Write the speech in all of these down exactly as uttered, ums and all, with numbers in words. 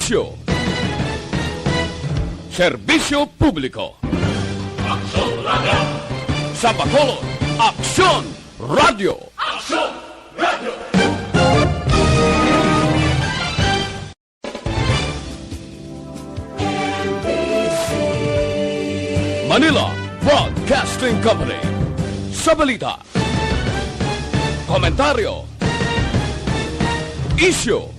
Isyu. Serbisyo publiko. Aksyon Radio. Sa Bacolod, Aksyon Radio. Aksyon Radio. Manila Broadcasting Company. Sa balita, komentaryo, isyu,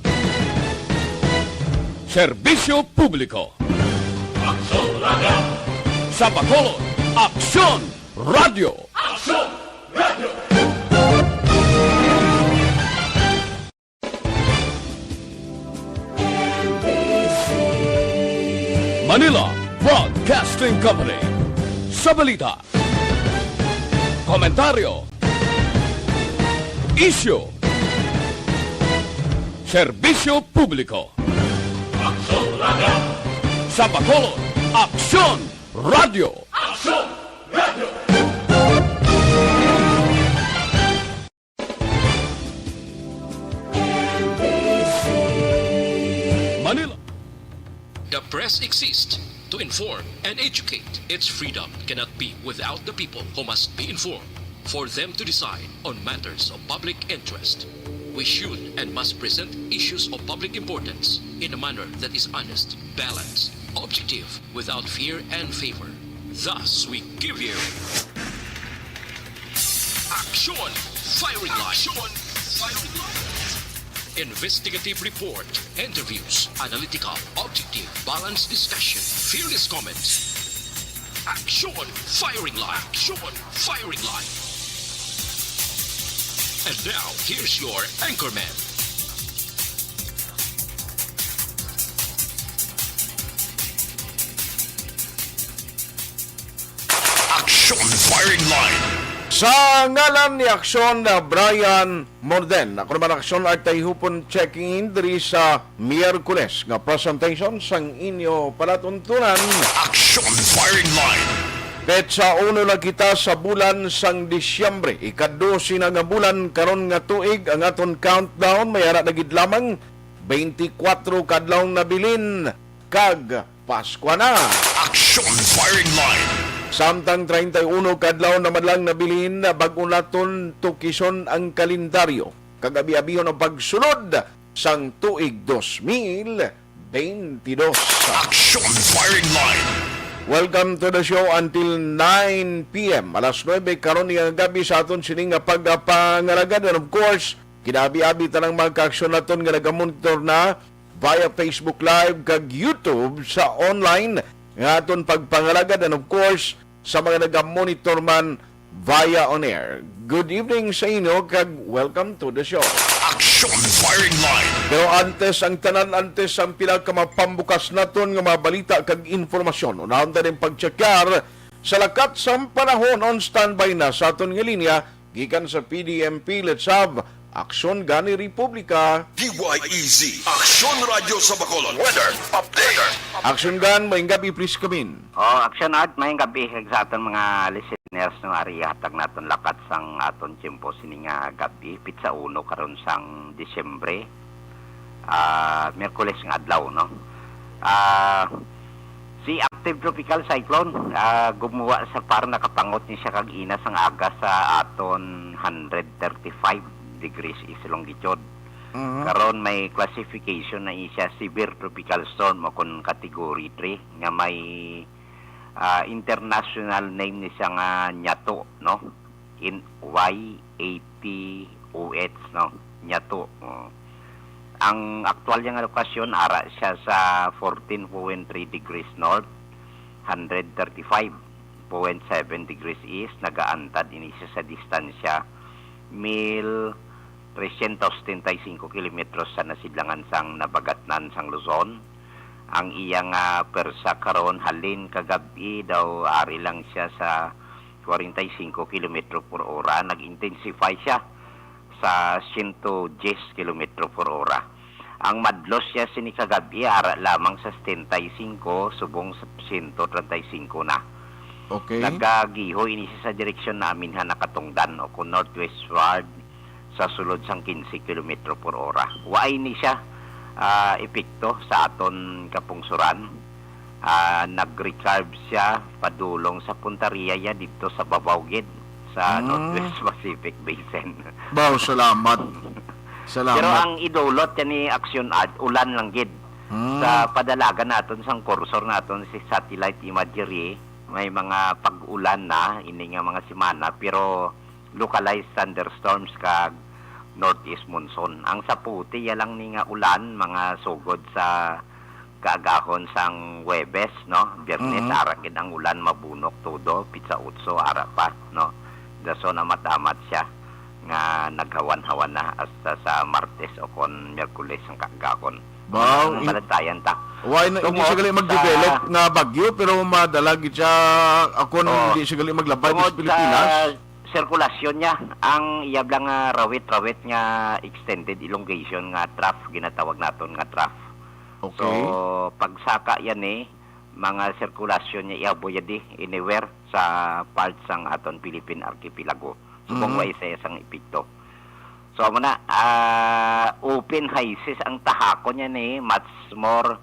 serbisyo publiko. Aksyon Radio. Sa Bacolod, Aksyon Radio. Aksyon Radio. Manila Broadcasting Company. Sa balita, komentaryo, isyu, serbisyo publiko. Aksyon Radio. Sa Bacolod, Aksyon Radio. Aksyon Radio. Manila. The press exists to inform and educate. Its freedom cannot be without the people, who must be informed for them to decide on matters of public interest. We should and must present issues of public importance in a manner that is honest, balanced, objective, without fear and favor. Thus, we give you Aksyon Firing Line. Aksyon Firing Line. Investigative report, interviews, analytical, objective, balanced discussion, fearless comments. Aksyon Firing Line. Aksyon Firing Line. And now, here's your anchorman. Aksyon Firing Line. Sa ngalan ni Aksyon na Brian Morden, ako naman Aksyon Art Tayhupon, checking in diri sa Miyerkules nga presentation sang inyo palatuntunan. Aksyon Firing Line. Petsa uno na kita sa bulan sang Disyembre, ika-dose na nga bulan karon nga tuig. Ang aton countdown may ara na gid lamang twenty-four ka adlaw nabilin kag Paskwa na. Aksyon Firing Line. Samtang treinta y uno ka adlaw naman lang nabilin, bag-o naton tukison ang kalendaryo kag abi-abihon ang pagsulod sang tuig dos mil bentidós. Aksyon Firing Line. Welcome to the show until nine p m. Alas nuebe karon nga gabi sa aton sini nga pagpangalagad. And of course, kinaabi-abi tanang mga kaaksyon naton nga nagamonitor na via Facebook Live kag YouTube sa online nga aton pagpangalagad, and of course, sa mga nagamonitor man via on air. Good evening sa inyo kag welcome to the show. Aksyon Firing Line. Pero antes ang tanan, antes ang pila ka mapambukas naton nga mga balita kag informasyon, unahon ta ning pagtsakyar sa lakat sang panahon. On standby na sa aton nga linya gikan sa P D M P, let's have Aksyon Gani Republika. D Y E Z, Aksyon Radyo sa Bacolod. Weather update. Aksyon Gan, maayong gabi, please come in. Oh, Aksyon Art, maayong gabi kag sa aton mga listeners, no, ari ihatag naton lakat sang aton tiyempo sini nga gabi, petsa uno karon sang Disyembre. Ah, Miyerkules nga adlaw, no? Ah, si active tropical cyclone, ah, gumuwa sa par, nakapangot ni siya kag ina sang aga sa aton hundred thirty-five degrees east longitude. Mhm. Karon may classification na ni siya, severe tropical storm o kon category three, nga may, ah, international name ni siya nga Nyato, no? In Y A T O H, no? Nyato. Oh. Ang aktual niya nga lokasyon, ara siya sa fourteen point three degrees north, hundred thirty-five point seven degrees east. Nagaantad ini siya sa distansya mil tresyentos setenta y cinco kilometros sa nasidlangan sang Nabagatnan sang Luzon. Ang iya nga pwersa karon, halin kagab-i daw, ari lang siya sa kwarenta y singko kilometro por ora. Nag-intensify siya sa siyento diyes kilometro por ora. Ang madlos niya sini kagab-i, ara lamang sa setenta y cinco, subong sa siyento treinta y cinco na. Okay. Nagagiho ini siya sa direksyon na aminhan nakatungdan o kon northwestward sa sulod sang quince kilometro por ora. Wa ini siya ah, epekto sa aton kapungsoran. Ah, nag-recurve siya padulong sa Punta Ria ya didto sa babaw gid sa Mm. Northwest Pacific Basin. Baw, salamat. Salamat. Pero ang idulot yan ni Action Art, ulan lang gid. Mm. Sa padalagan naton sang cursor naton si satellite imagery, may mga pag-ulan na ini nga mga semana, pero localized thunderstorms kag northeast monsoon. Ang sa puti, ya lang ni nga ulan, mga sugod sa kaagahon sang Huwebes, no? Biyernes, Mhm. ara gid ang ulan, mabunok todo, pitsa otso, ara pa, no? Dason amat-amat siya nga naghawan-hawan na hasta sa Martes o kon Miyerkules ang kaagahon. Baw, Ang i-, balantayan ta. Why na, hindi Tungod siya gali sa mag-develop nga bagyo, pero madala gid siya, ako nang Oo. hindi siya gali maglabay Tungod sa Pilipinas. Sirkulasyon niya, ang iya lang nga rawit-rawit nga extended elongation nga trough, ginatawag naton nga trough. Okay. So, pagsaka yan eh, mga sirkulasyon niya, ihaboy yadi anywhere sa parts sang aton Philippine archipelago. Subong Mhm. wa isa sang epekto. So, amo na, ah, open high seas ang tahakon niya ni, much more,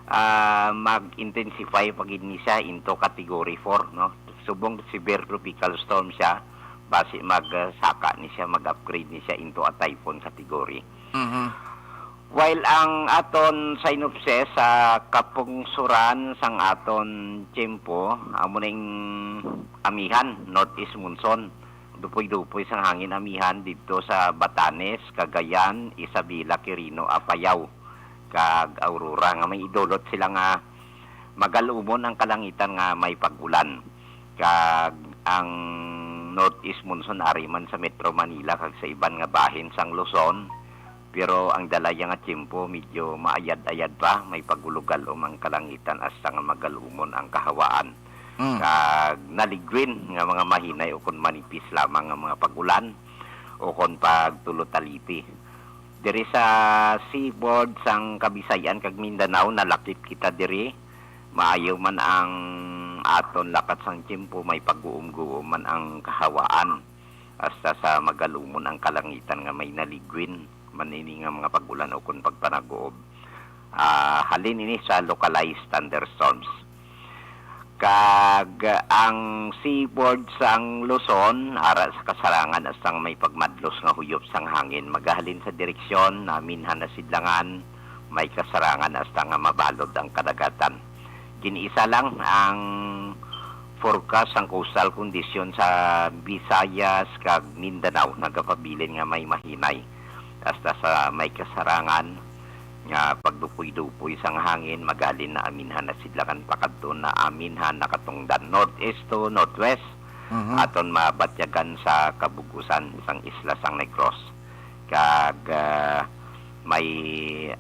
ah, mag-intensify pa gid ni siya into category four, no? Subong severe tropical storm siya, basi mag, ah, saka ni siya, mag-upgrade ni siya into a typhoon category. Mhm. While ang aton synopsis sa kapungsuran sang aton tiyempo, amo ning amihan, northeast monsoon. Dupoy-dupoy sang hangin amihan didto sa Batanes, Cagayan, Isabela, Quirino, Apayao, kag Aurora, nga may idulot sila nga magalumon ang kalangitan nga may pag-ulan. Kag ang northeast monsoon ari man sa Metro Manila kag sa iban nga bahin sang Luzon, pero ang dalaya nga tiyempo medyo maayad-ayad pa, may pag-ulogalom ang kalangitan hasta nga magalumon ang kahawaan. Mm. Kag naligwin nga mga mahinay ukon manipis lamang nga mga pag-ulan ukon pagtulotaliti. Diri sa seaboard sang Kabisayan kag Mindanao, nalakip kita diri. Maayo man ang aton lakat sang tiyempo, may pag-uom-guom man ang kahawaan. Hasta sa magalumon ang kalangitan nga may naligwin man ini nga mga pag-ulan ukon pagpanag-uob. Ah, halin ini sa localized thunderstorms. Kag ang seaboard sang Luzon, ara sa kasarangan hasta nga may pagmadlos nga huyop sang hangin, magahalin sa direksyon namin han nasidlangan, may kasarangan hasta nga mabalod ang kadagatan. Gin-isa lang ang forecast sang coastal condition sa Visayas kag Mindanao nagapabilin nga may mahinay hasta sa may kasarangan nga pagdupoy-dupoy sang hangin, magalin na aminhan na sidlangan pakadto na aminhan nakatungdan northeast to northwest, Mhm. aton mabatyagan sa kabug-usan sang isla sang Negros. Kag, ah, may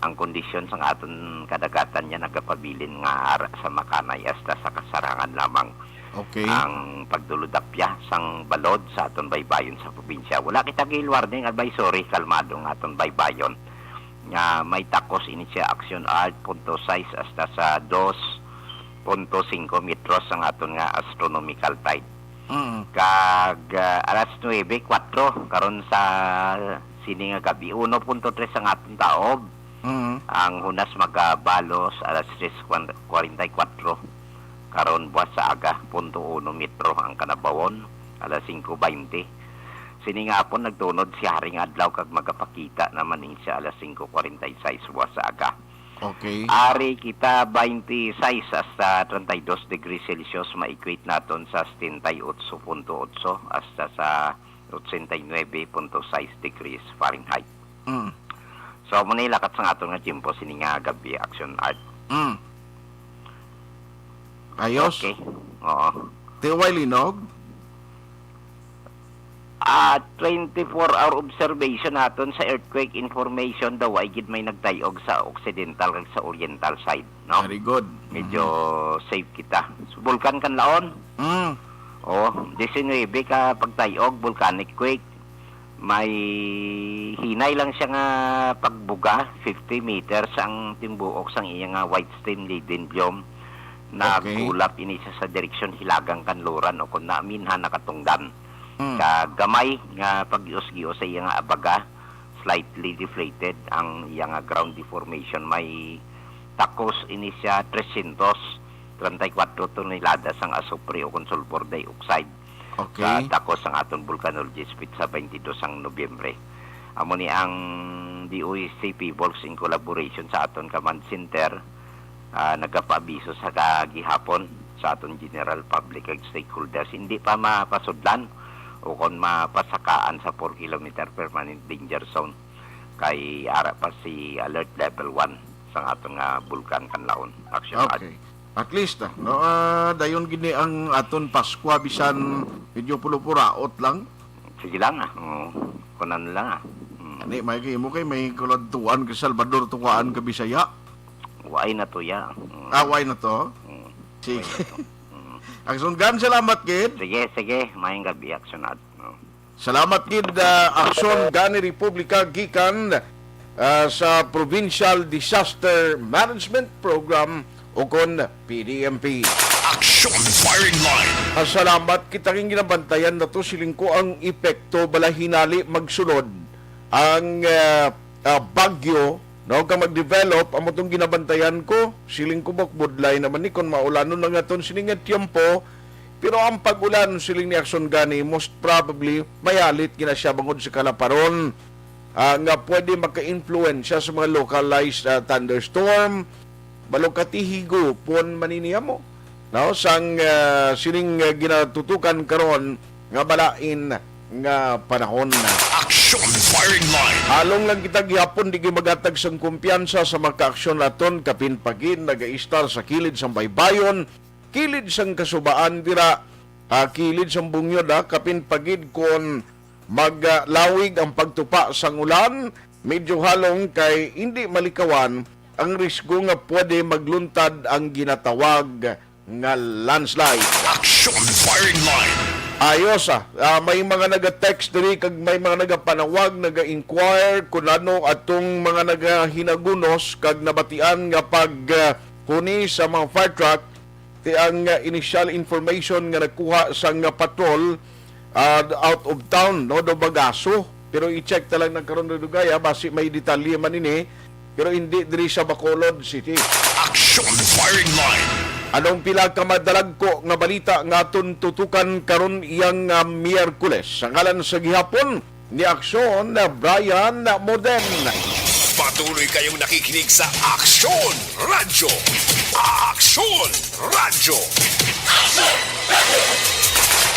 ang kondisyon sang aton kadagatan niya nagapabilin nga ara sa makanay hasta sa kasarangan lamang. Okay. Ang pagdulodapya sang balod sa aton baybayon sa probinsya. Wala kita gil warning advisory, kalmado ang aton baybayon. Nga may takos ini siya action art punto sais hasta sa dos punto singko metros ang aton nga astronomical tide. Mm. Kag, ah, alas nuebe kuwatro, karon sa sini nga gabi, uno punto tres ang aton taob. Mm. Ang hunas magabalos alas tres kwarenta y kuwatro. Karon buwas sa aga, punto uno metro ang kanabawon, alas singko baynte. Sini nga hapon nagtunod si Haring Adlaw kag magapakita naman ini sa alas singko kwarenta y sais buwas sa aga. Okay. Ari kita, twenty-six hasta treinta y dos degrees Celsius, ma-equate naton sa setenta y ocho punto ocho hasta sa ochenta y nuebe punto sais degrees Fahrenheit. Mm. So, amo ni lakat sang aton nga tiyempo sini nga gabi, Action Art. Mm. Ayos. Okay. Oo. Tiway linog? Ah, twenty-four hour observation naton sa earthquake information daw, ay gid may nagtayog sa occidental kag sa oriental side, no? Very good. Medyo Mhm. safe kita. So, Bulkan Kanlaon? Mm. Oh, diecinuebe ka pagtayog, volcanic quake. May hinay lang siya nga pagbuga, fifty meters ang timbuok sang iya nga white steam laden biome. Okay. Nagulap ini siya sa direksyon Hilagang Kanluran o kon naminhan nakatungdan. Mm. Kag gamay nga pag-gios-gios sa iya nga abaga slightly deflated ang iya nga ground deformation. May takos ini siya trescientos treinta y cuatro tonelada sang asupre o kon sulfur dioxide Okay. sa takos sang aton volcanologist petsa twenty-two sang Nobyembre. Amo ni ang D O S T P Volks in collaboration sa aton command center, ah, nagapaabiso sa kagihapon sa aton general public kag stakeholders. Hindi pa mapasudlan o kon mapasakaan sa four kilometer permanent danger zone. Kay ara pa si alert level one sang aton nga bulkan Kanlaon. Action Ad. Okay. At least, ah, no, ah, dayon gini ang aton Paskwa, bisan medyo pulupuraot lang. Sige lang, ah. Oo. Kunan lang, ah. Mm. Ani, may kay mo kay may kuladtuan ka Salvador, tukaan ka Bisaya. Why na to, ya? Mm. Ah, why na to? Mm. Sige. Why na to? Mm. Action Gan, salamat, kid. Sige, sige. Mayong gabi, Action Ad. Mm. Salamat gid, ah, Aksyon Gani Republika gikan, ah, sa Provincial Disaster Management Program, ukon P D M P. Action Firing Line. Ah, salamat. Kita king ginabantayan nato, siling ko, ang epekto bala hinali magsulod ang, ah, ah, bagyo, no, ka mag-develop, amo tong ginabantayan ko. Siling ko, bukbudlay naman ni kon maulanon na nga ton sini nga tiyempo, pero ang pag-ulan, siling ni Aksyon Gani, most probably, mayalit gina siya bangod sa kalaparon, ah, nga pwede maka-influensya sa mga localized, ah, thunderstorm, balukati higupon man ini amo, no? Sang, ah, sining, ah, ginatutukan karon nga balain nga panahon. Action Firing Line. Halong lang kita gihapon, di gid magatag sang kumpiyansa sa mga kaaksyon naton, kapin pa gid nagaistar sa kilid sang baybayon, kilid sang kasubaan dira, ah, kilid sang bungyo da, kapin pa gid kon maglawig ang pagtupa sang ulan, medyo halong kay indi malikawan ang risgo nga pwede magluntad ang ginatawag nga landslide. Action Firing Line. Ayos, ah. Ah, may mga naga-text diri kag may mga nagapanawag, naga-inquire kun ano atong mga nagahinagunos kag nabatian nga pag, ah, huni sa mga fire truck. Ti ang, ah, initial information nga nakuha sang, ah, patrol, ah, out of town, no, do Bagaso. Pero i-check ta lang na karon, Dugaya, basi may detalye man ini. Pero hindi diri sa Bacolod City. Action Firing Line. Anong pila ka madalagko nga balita nga aton tutukan karon iyang, ah, Miyerkules? Sa ngalan sa gihapon ni Aksyon, Brian Morden. Patuloy kayong nakikinig sa Aksyon Radyo. Aksyon Radyo.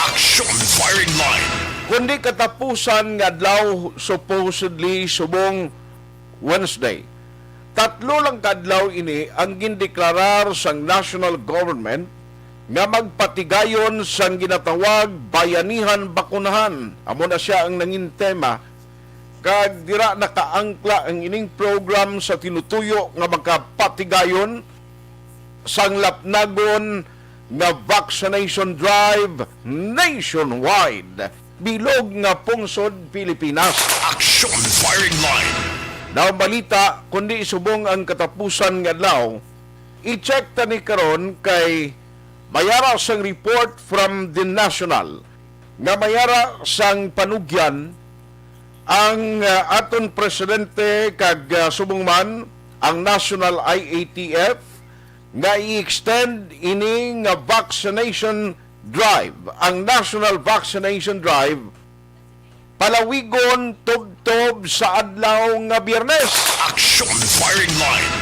Action Firing Line. Kundi katapusan nga adlaw, supposedly subong Wednesday. Tatlo lang ka adlaw ini ang gindeklarar sang national government nga magpatigayon sang ginatawag Bayanihan Bakunahan. Amo na sia ang nangin tema, kag dira nakaangkla ang ining program sa tinutuyo nga magkapatigayon sang lapnagon nga vaccination drive nationwide, bilog nga pungsod Pilipinas. Action Firing Line. Daw balita, kundi subong ang katapusan nga adlaw, i-check ta ni karon kay mayara sang report from The National nga mayara sang panugyan ang, ah, aton presidente kag, ah, subong man ang National I A T F nga i-extend ini nga vaccination drive, ang national vaccination drive, palawigon tubtob sa adlaw nga Biyernes. Action Firing Line.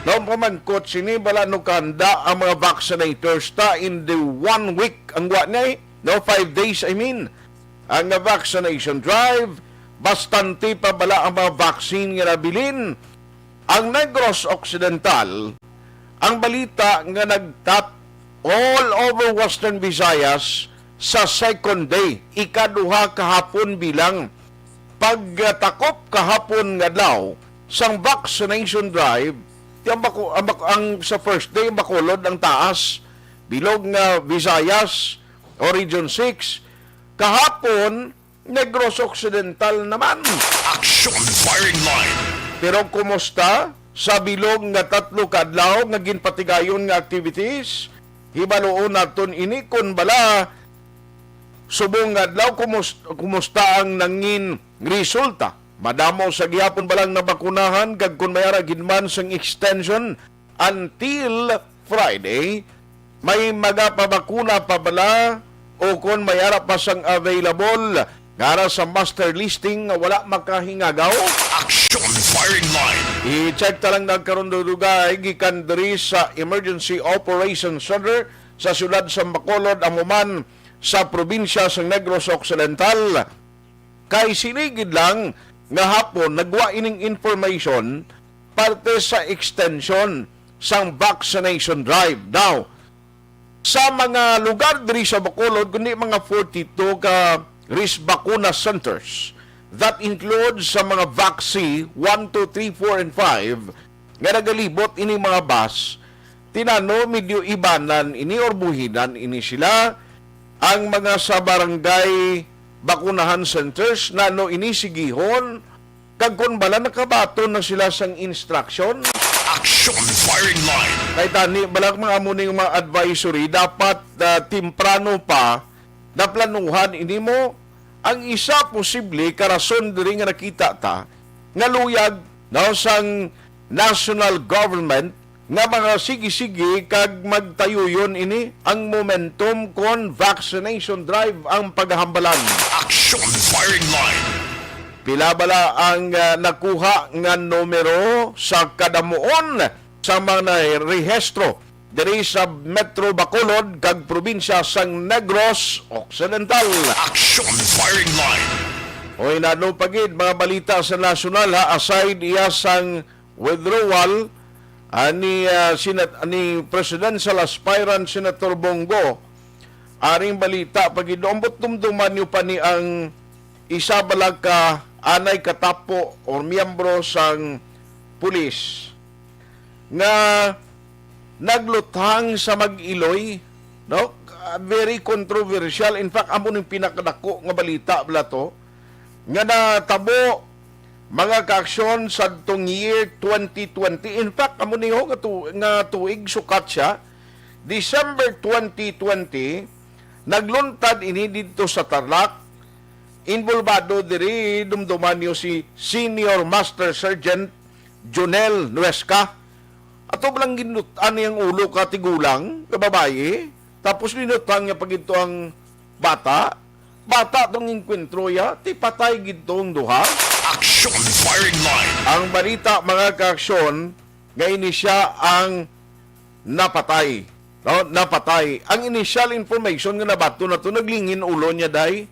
Laon pa man, Coach, sini bala no kahanda ang mga vaccinators ta in the one week ang wa ni, no, five days, I mean, ang vaccination drive, bastante pa bala ang mga vaccine nga nabilin. Ang Negros Occidental, ang balita nga nagtap all over Western Visayas sa second day, ikaduha kahapon bilang pagtakop kahapon nga adlaw sang vaccination drive. Ti ang Baco-, ang Baco-, ang sa first day, ang Bacolod ang taas, bilog nga Visayas o Region six. Kahapon, Negros Occidental naman. Action Firing Line. Pero kumusta sa bilog nga tatlo ka adlaw nga ginpatigayon nga activities? Hibaluon naton ini kon bala subong nga adlaw, kumus-, kumusta ang nangin resulta? Madamo sa gihapon ba lang nabakunahan, kag kung may ara gid man sang extension until Friday, may magapabakuna pa bala o kung may ara pa sang available nga ara sa master listing nga wala makahingagaw? Action Firing Line. I-check ta lang nagkaron dugay gikan diri sa Emergency Operations Center sa siyudad sa Bacolod, amo man sa probinsya sa Negros Occidental. Kay sini gid lang nga hapon nagwa ining information parte sa extension sang vaccination drive. Now, sa mga lugar diri sa Bacolod, kundi mga forty-two ka risk bakuna centers, that includes sa mga vaccine one, two, three, four, and five, nga nagalibot ini mga bus, tinano medyo ibanan ini or buhinan ini sila. Ang mga sa barangay bakunahan centers, nano ini sigihon, kag kon bala nakabaton na sila sang instruction? Action Firing Line. Kay tani, bala mga amo ning mga advisory, dapat, ah, temprano pa naplanuhan ini mo. Ang isa posible ka rason diri nga nakita ta nga luyag, no, sang national government nga mga sige-sige kag magtayuyon ini ang momentum kon vaccination drive ang pagahambalan. Action Firing Line. Pila bala ang, ah, nakuha nga numero sa kadamuon sa mga rehistro diri sa Metro Bacolod kag probinsya sang Negros Occidental? Action Firing Line. Oy, nano pa gid mga balita sa nasyonal, ha, aside iya sang withdrawal, ani, ah, Senat-, ani presidential aspirant Senator Bong Go, aring balita pa gid, ambot dumduman niyo pa ni ang isa bala ka anay katapo or miyembro sang pulis nga nagluthang sa mag-iloy, no? Ah, very controversial. In fact, amo ning pinakadako nga balita bala to nga natabo, mga kaaksyon, sadtong year twenty twenty. In fact, amo ni ho nga, tu- nga tuig sukat siya, December twenty twenty, nagluntad ini didto sa Tarlac. Involbado diri, dumduman niyo, si Senior Master Sergeant Jonel Nuesca. Ato ba lang ginlutan niyang ulo ka tigulang nga babayi? Tapos linutang niya pa gid to ang bata. Bata tong inkwentro ya, ti patay gid tong duha. Action Firing Line. Ang balita, mga kaaksyon, nga ini siya ang napatay. No? Napatay. Ang initial information nga nabaton nato, naglingin ulo niya, day.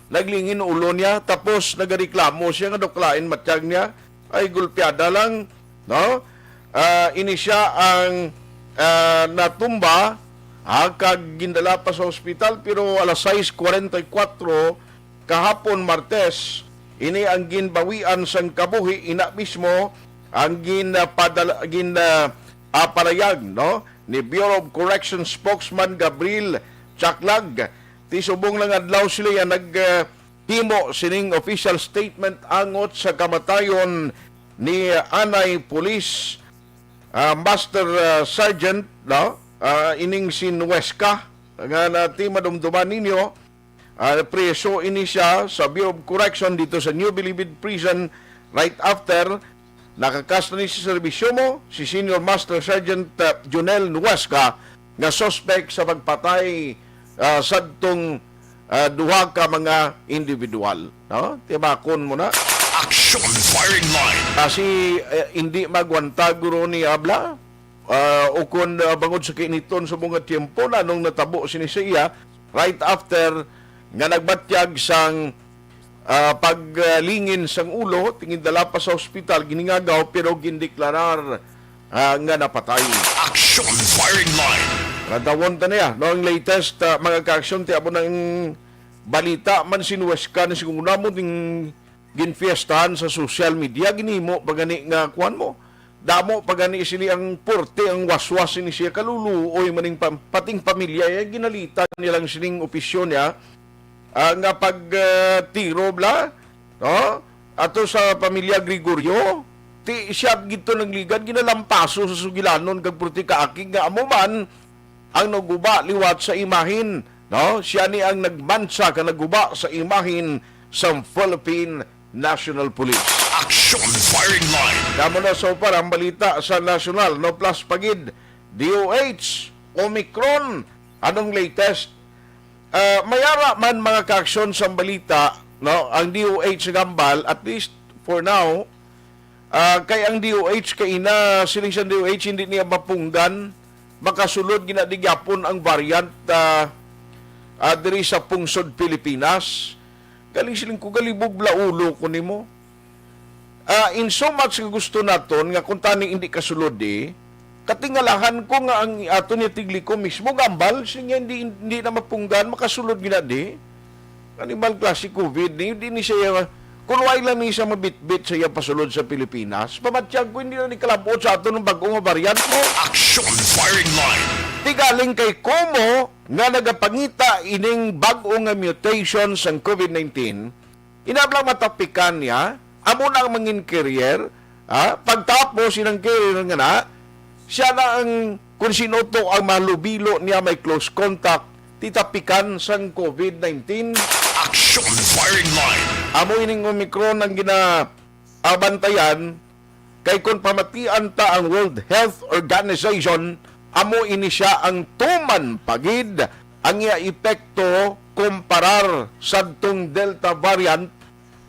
Naglingin ulo niya, tapos nagareklamo siya nga daw kalain matiyag niya. Ay, gulpiada lang, no? Ah, ini siya ang, ah, natumba, ha, kag gindala pa sa hospital, pero alas sais kuwarenta y kuwatro kahapon, Martes, ini ang ginbawian sang kabuhi, ina mismo ang gin, ah, padala-, gin, ah, ah, parayag, no, ni Bureau of Corrections spokesman Gabriel Chaklag. Ti subong lang adlaw sila yan nag, ah, himo sining official statement angot sa kamatayon ni, ah, anay Police, ah, Master, ah, Sergeant, no? Ah, ining si Nuesca, nga na ti madumduman ninyo, ah, preso ini siya sa Bureau of Correction dito sa New Bilibid Prison right after nakakas na ni sa serbisyo mo si Senior Master Sergeant, ah, Junel Nuesca nga suspect sa pagpatay, ah, sadtong, ah, duha ka mga individual, no? Timakon mo na. Action Firing Line. Kasi, eh, hindi magwanta guro ni Abla, ah, o kun, ah, bangod sa kiniton sa mga tiyempo na nung natabo sini sa iya, right after nga nagbatyag sang, ah, paglingin sang ulo, tingindala pa sa ospital, giningagaw, pero gindeklarar, ah, nga napatay. Action Firing Line. Natawon ta niya, no, ang latest, ah, mga ka-action, ti amo nang balita man si Nuesca ni siguro namo ding ginfiestahan sa social media, ginhimo pa gani nga kuwan mo. Damo pa gani sini ang porte, ang waswas sini siya kaluluoy maning pam-, pating pamilya, eh, ginalitan nilang sining opisyon niya, ah, nga pag, ah, tiro bla, no? Ato sa pamilya Gregorio, ti siya gito nagligad, ginalampaso sa sugilanon kag porte kaakig nga amo man ang naguba liwat sa imahin, no? Siya ni ang nagmansa ka naguba sa imahin sa Philippine National Police. Action Firing Line. Damo na so far ang balita sa nasyonal, no? Plus pagid, D O H, Omicron, anong latest? Ah, may ara man mga kaaksyon sa balita, no? Ang D O H gambal, at least for now, ah, kay ang D O H kay ina, siling sa D O H, hindi niya mapunggan, makasulod gina di gyapon ang variant, ah, ah, diri sa pungsod Pilipinas. Galing siling ko, galibog bala ulo ko nimo. Ah, in so much nga gusto naton nga kung tani hindi kasulod di, katingalahan ko nga ang ato niya tigliko mismo gambal, siya hindi, hindi na mapunggan, makasulod gina di. Animal klase COVID ni, di ni siya, kung wala lang ni siya mabitbit sa iya pasulod sa Pilipinas, pamatyag ko hindi na ni kalabot sa ato ng bag-o nga variant mo. Action Firing Line. Tigaling kay Kumo nga nagapangita ining bag-o nga mutation sang COVID nineteen, inablang matapikan niya, amo na ang mangin carrier, ha? Pagtapos, inang carrier nga na, siya na ang, kung sino to ang malubilo niya may close contact, titapikan sang COVID nineteen. Action Firing Line. Amo ining Omicron ang gina-, abantayan, kay kon pamatian ta ang World Health Organization, amo ini siya ang tuman pagid ang iya epekto kumparar sadtong Delta variant.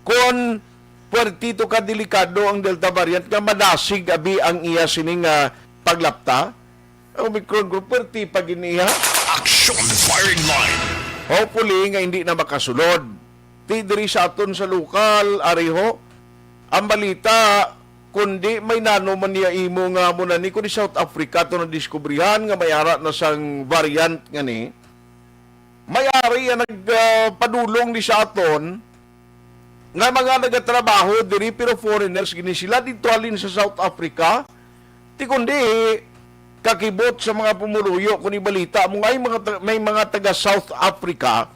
Kon puwertito ka delikado ang Delta variant nga madasig abi ang iya sini nga paglapta, ang Omicron group puwerte pa gid niya. Action Firing Line. Hopefully nga hindi na makasulod. Ti diri sa aton sa lokal, ariho, ang balita, kundi may nano man niya imo nga mo na ni, kundi South Africa to nadiskubrihan nga may ara na sang variant nga ni. May ari ang nag, ah, padulong ni sa aton nga mga nagatrabaho diri pero foreigners gini sila dito halin sa South Africa. Ti kundi kakibot sa mga pumuluyo kung ibalita mo nga may mga ta-, may mga taga South Africa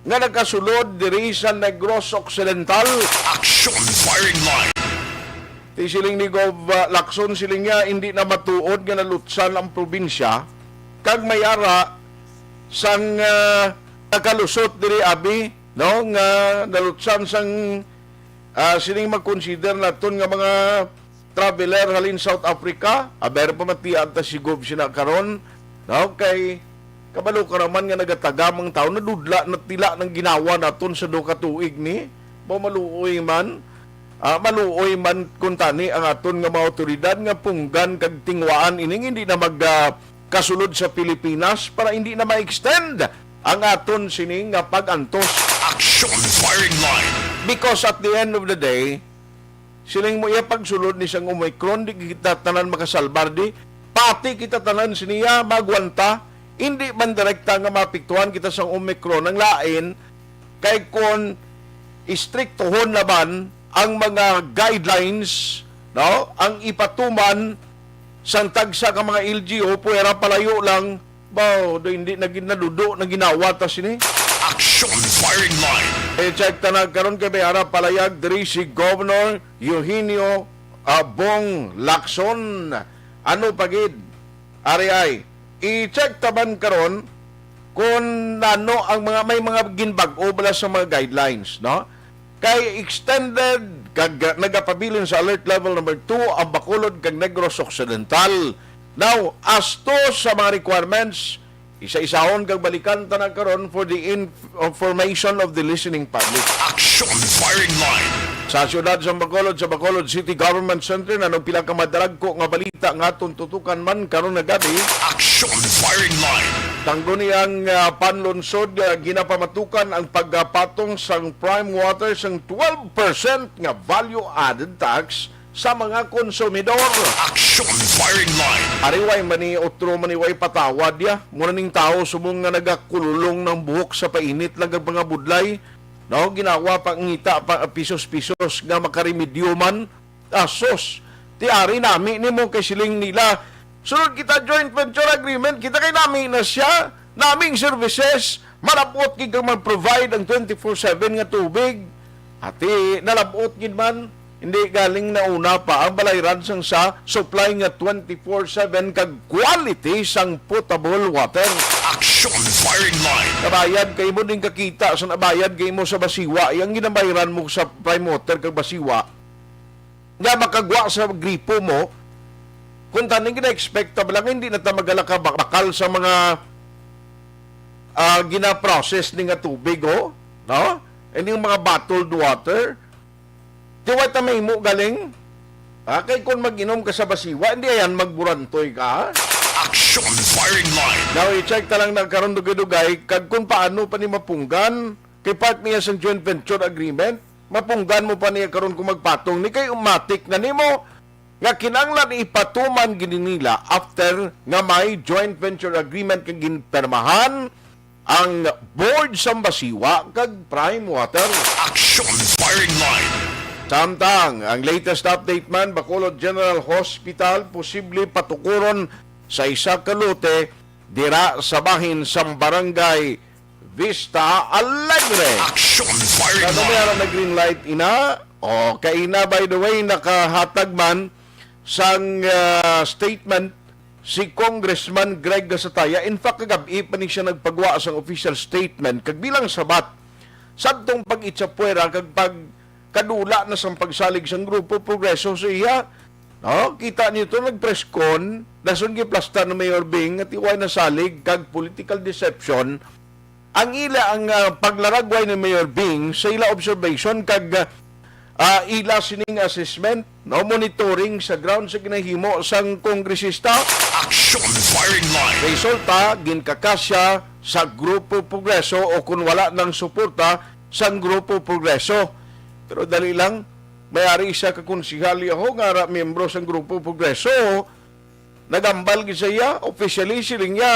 nga nakasulod diri sa Negros Occidental. Action Firing Line. Ti siling ni Gov, uh, Lacson, siling niya, hindi na matuod nga nalutsan ang probinsya kag may ara sang, uh, nakalusot diri abi, no, nga nalutsan sang, uh, sining mag-consider naton nga mga traveler halin South Africa. Aber, pamatian ta si Gov sina karon, no, kay kabalo ka naman nga nagatagam ang tawo, nadudla, natila ng ginawa naton sa duha ka tuig ni. Ba maluoy man, ah, maluoy man kuntani ang aton nga mga awtoridad nga punggan kag tingwaan ining hindi na mag, ah, kasulod sa Pilipinas para hindi na ma-extend ang aton sini nga pag-antos. Action Firing Line. Because at the end of the day, siling mo iya pagsulod ni sang Omicron, di kita tanan makasalbar di. Pati kita tanan siniya magwanta, hindi man direkta nga maapektuhan kita sang Omicron. Ang lain, kay kon istriktohon naman ang mga guidelines, no, ang ipatuman sang tagsa ka mga L G U, puwera palayo lang, ba, do hindi na gin-, nadudo na ginawa ta sini. Action Firing Line. I-check ta na karon kay may ara palayag diri si Governor Eugenio, ah, Bong Lacson. Ano pa gid? Ari ay, i-check ta man karon kung nano ang mga, may mga ginbag-o bala sa mga guidelines, no? Kay extended kag nagapabilin sa alert level number two ang Bacolod kag Negros Occidental. Now, as to sa mga requirements, isa-isahon kag balikan ta na karon for the in-, information of the listening public. Action Firing Line. Sa siyudad sa Bacolod, sa Bacolod City Government Center, nanong pila ka madaragko nga balita nga aton tutukan man karon nga gabi. Action Firing Line. Tanggo niyang, ah, panlunsod, ah, ginapamatukan ang pagpatong sang prime water sang twelve percent nga value-added tax sa mga konsumidor. Action Firing Line. Ari, way man ni utro man ni way patawad ya. Mura ning tawo subong nga nagakululong ng buhok sa painit lang ang mga budlay. No, ginawa pa ngita pa pisos-pisos nga makaremedyo man. Asos, ti ari nami nimo kay siling nila. Sunod kita joint venture agreement, kita kay nami na siya, naming services, malabot gid kang mag-provide ang twenty-four seven nga tubig. Ati, nalabot gid man, hindi galing nauna pa ang balayran sang sa supply nga twenty-four seven kag quality sang potable water. Action Firing Line. Nabayad kay mo din kakita sa nabayad kay mo sa basiwa, yang ginabayran mo sa prime water kag basiwa. nga makagwa sa gripo mo, kung taning gina-expect ta ba lang, hindi na ta magalakabakal sa mga, ah, gina-process ni nga tubig, oh, no? Ining mga bottled water. Di wa ta mahimo galing? Ah, kay kung mag-inom ka sa basiwa, hindi ayan magburantoy ka, ha? Action firing line. Now, i-check ta lang na karon dugay-dugay, kag kung paano pa ni mapunggan, kay part niya sa joint venture agreement, mapunggan mo pa niya karon kung magpatong ni kay umatik na nimo nga kinahanglan ipatuman gid nila after nga may joint venture agreement nga ginpirmahan ang board sang Basiwa kag Prime Water. Action firing line. Samtang, ang latest update man, Bacolod General Hospital posible patukuron sa isa ka lote dira sa bahin sang Barangay Vista Alegre. Action firing line. Ano may aram na green light, ina? O, kay ina, by the way, nakahatag man sang, ah, statement si Congressman Greg Gasataya. In fact, kagab-i pa ni siya nagpagwa sang official statement. Kag bilang sabat, sadtong pag-itsapwera kag pagkadula na sang pagsalig sang Grupo Progreso sa iya, no? Kita niyo to, nag-press con, dason giplastar ni Mayor Bing nga tiway nasalig kag political deception ang ila ang, ah, paglaragway ni Mayor Bing sa ila observation kag, ah, ila sining assessment, no, monitoring sa ground sa ginahimo sang kongresista. Action firing line. Resulta, ginkakasya sa Grupo Progreso o kung wala nang suporta sang Grupo Progreso. Pero dali lang, may ari isa ka konsehal yaho nga ara miyembro sang Grupo Progreso, nagambal gid sa iya, officially siling niya,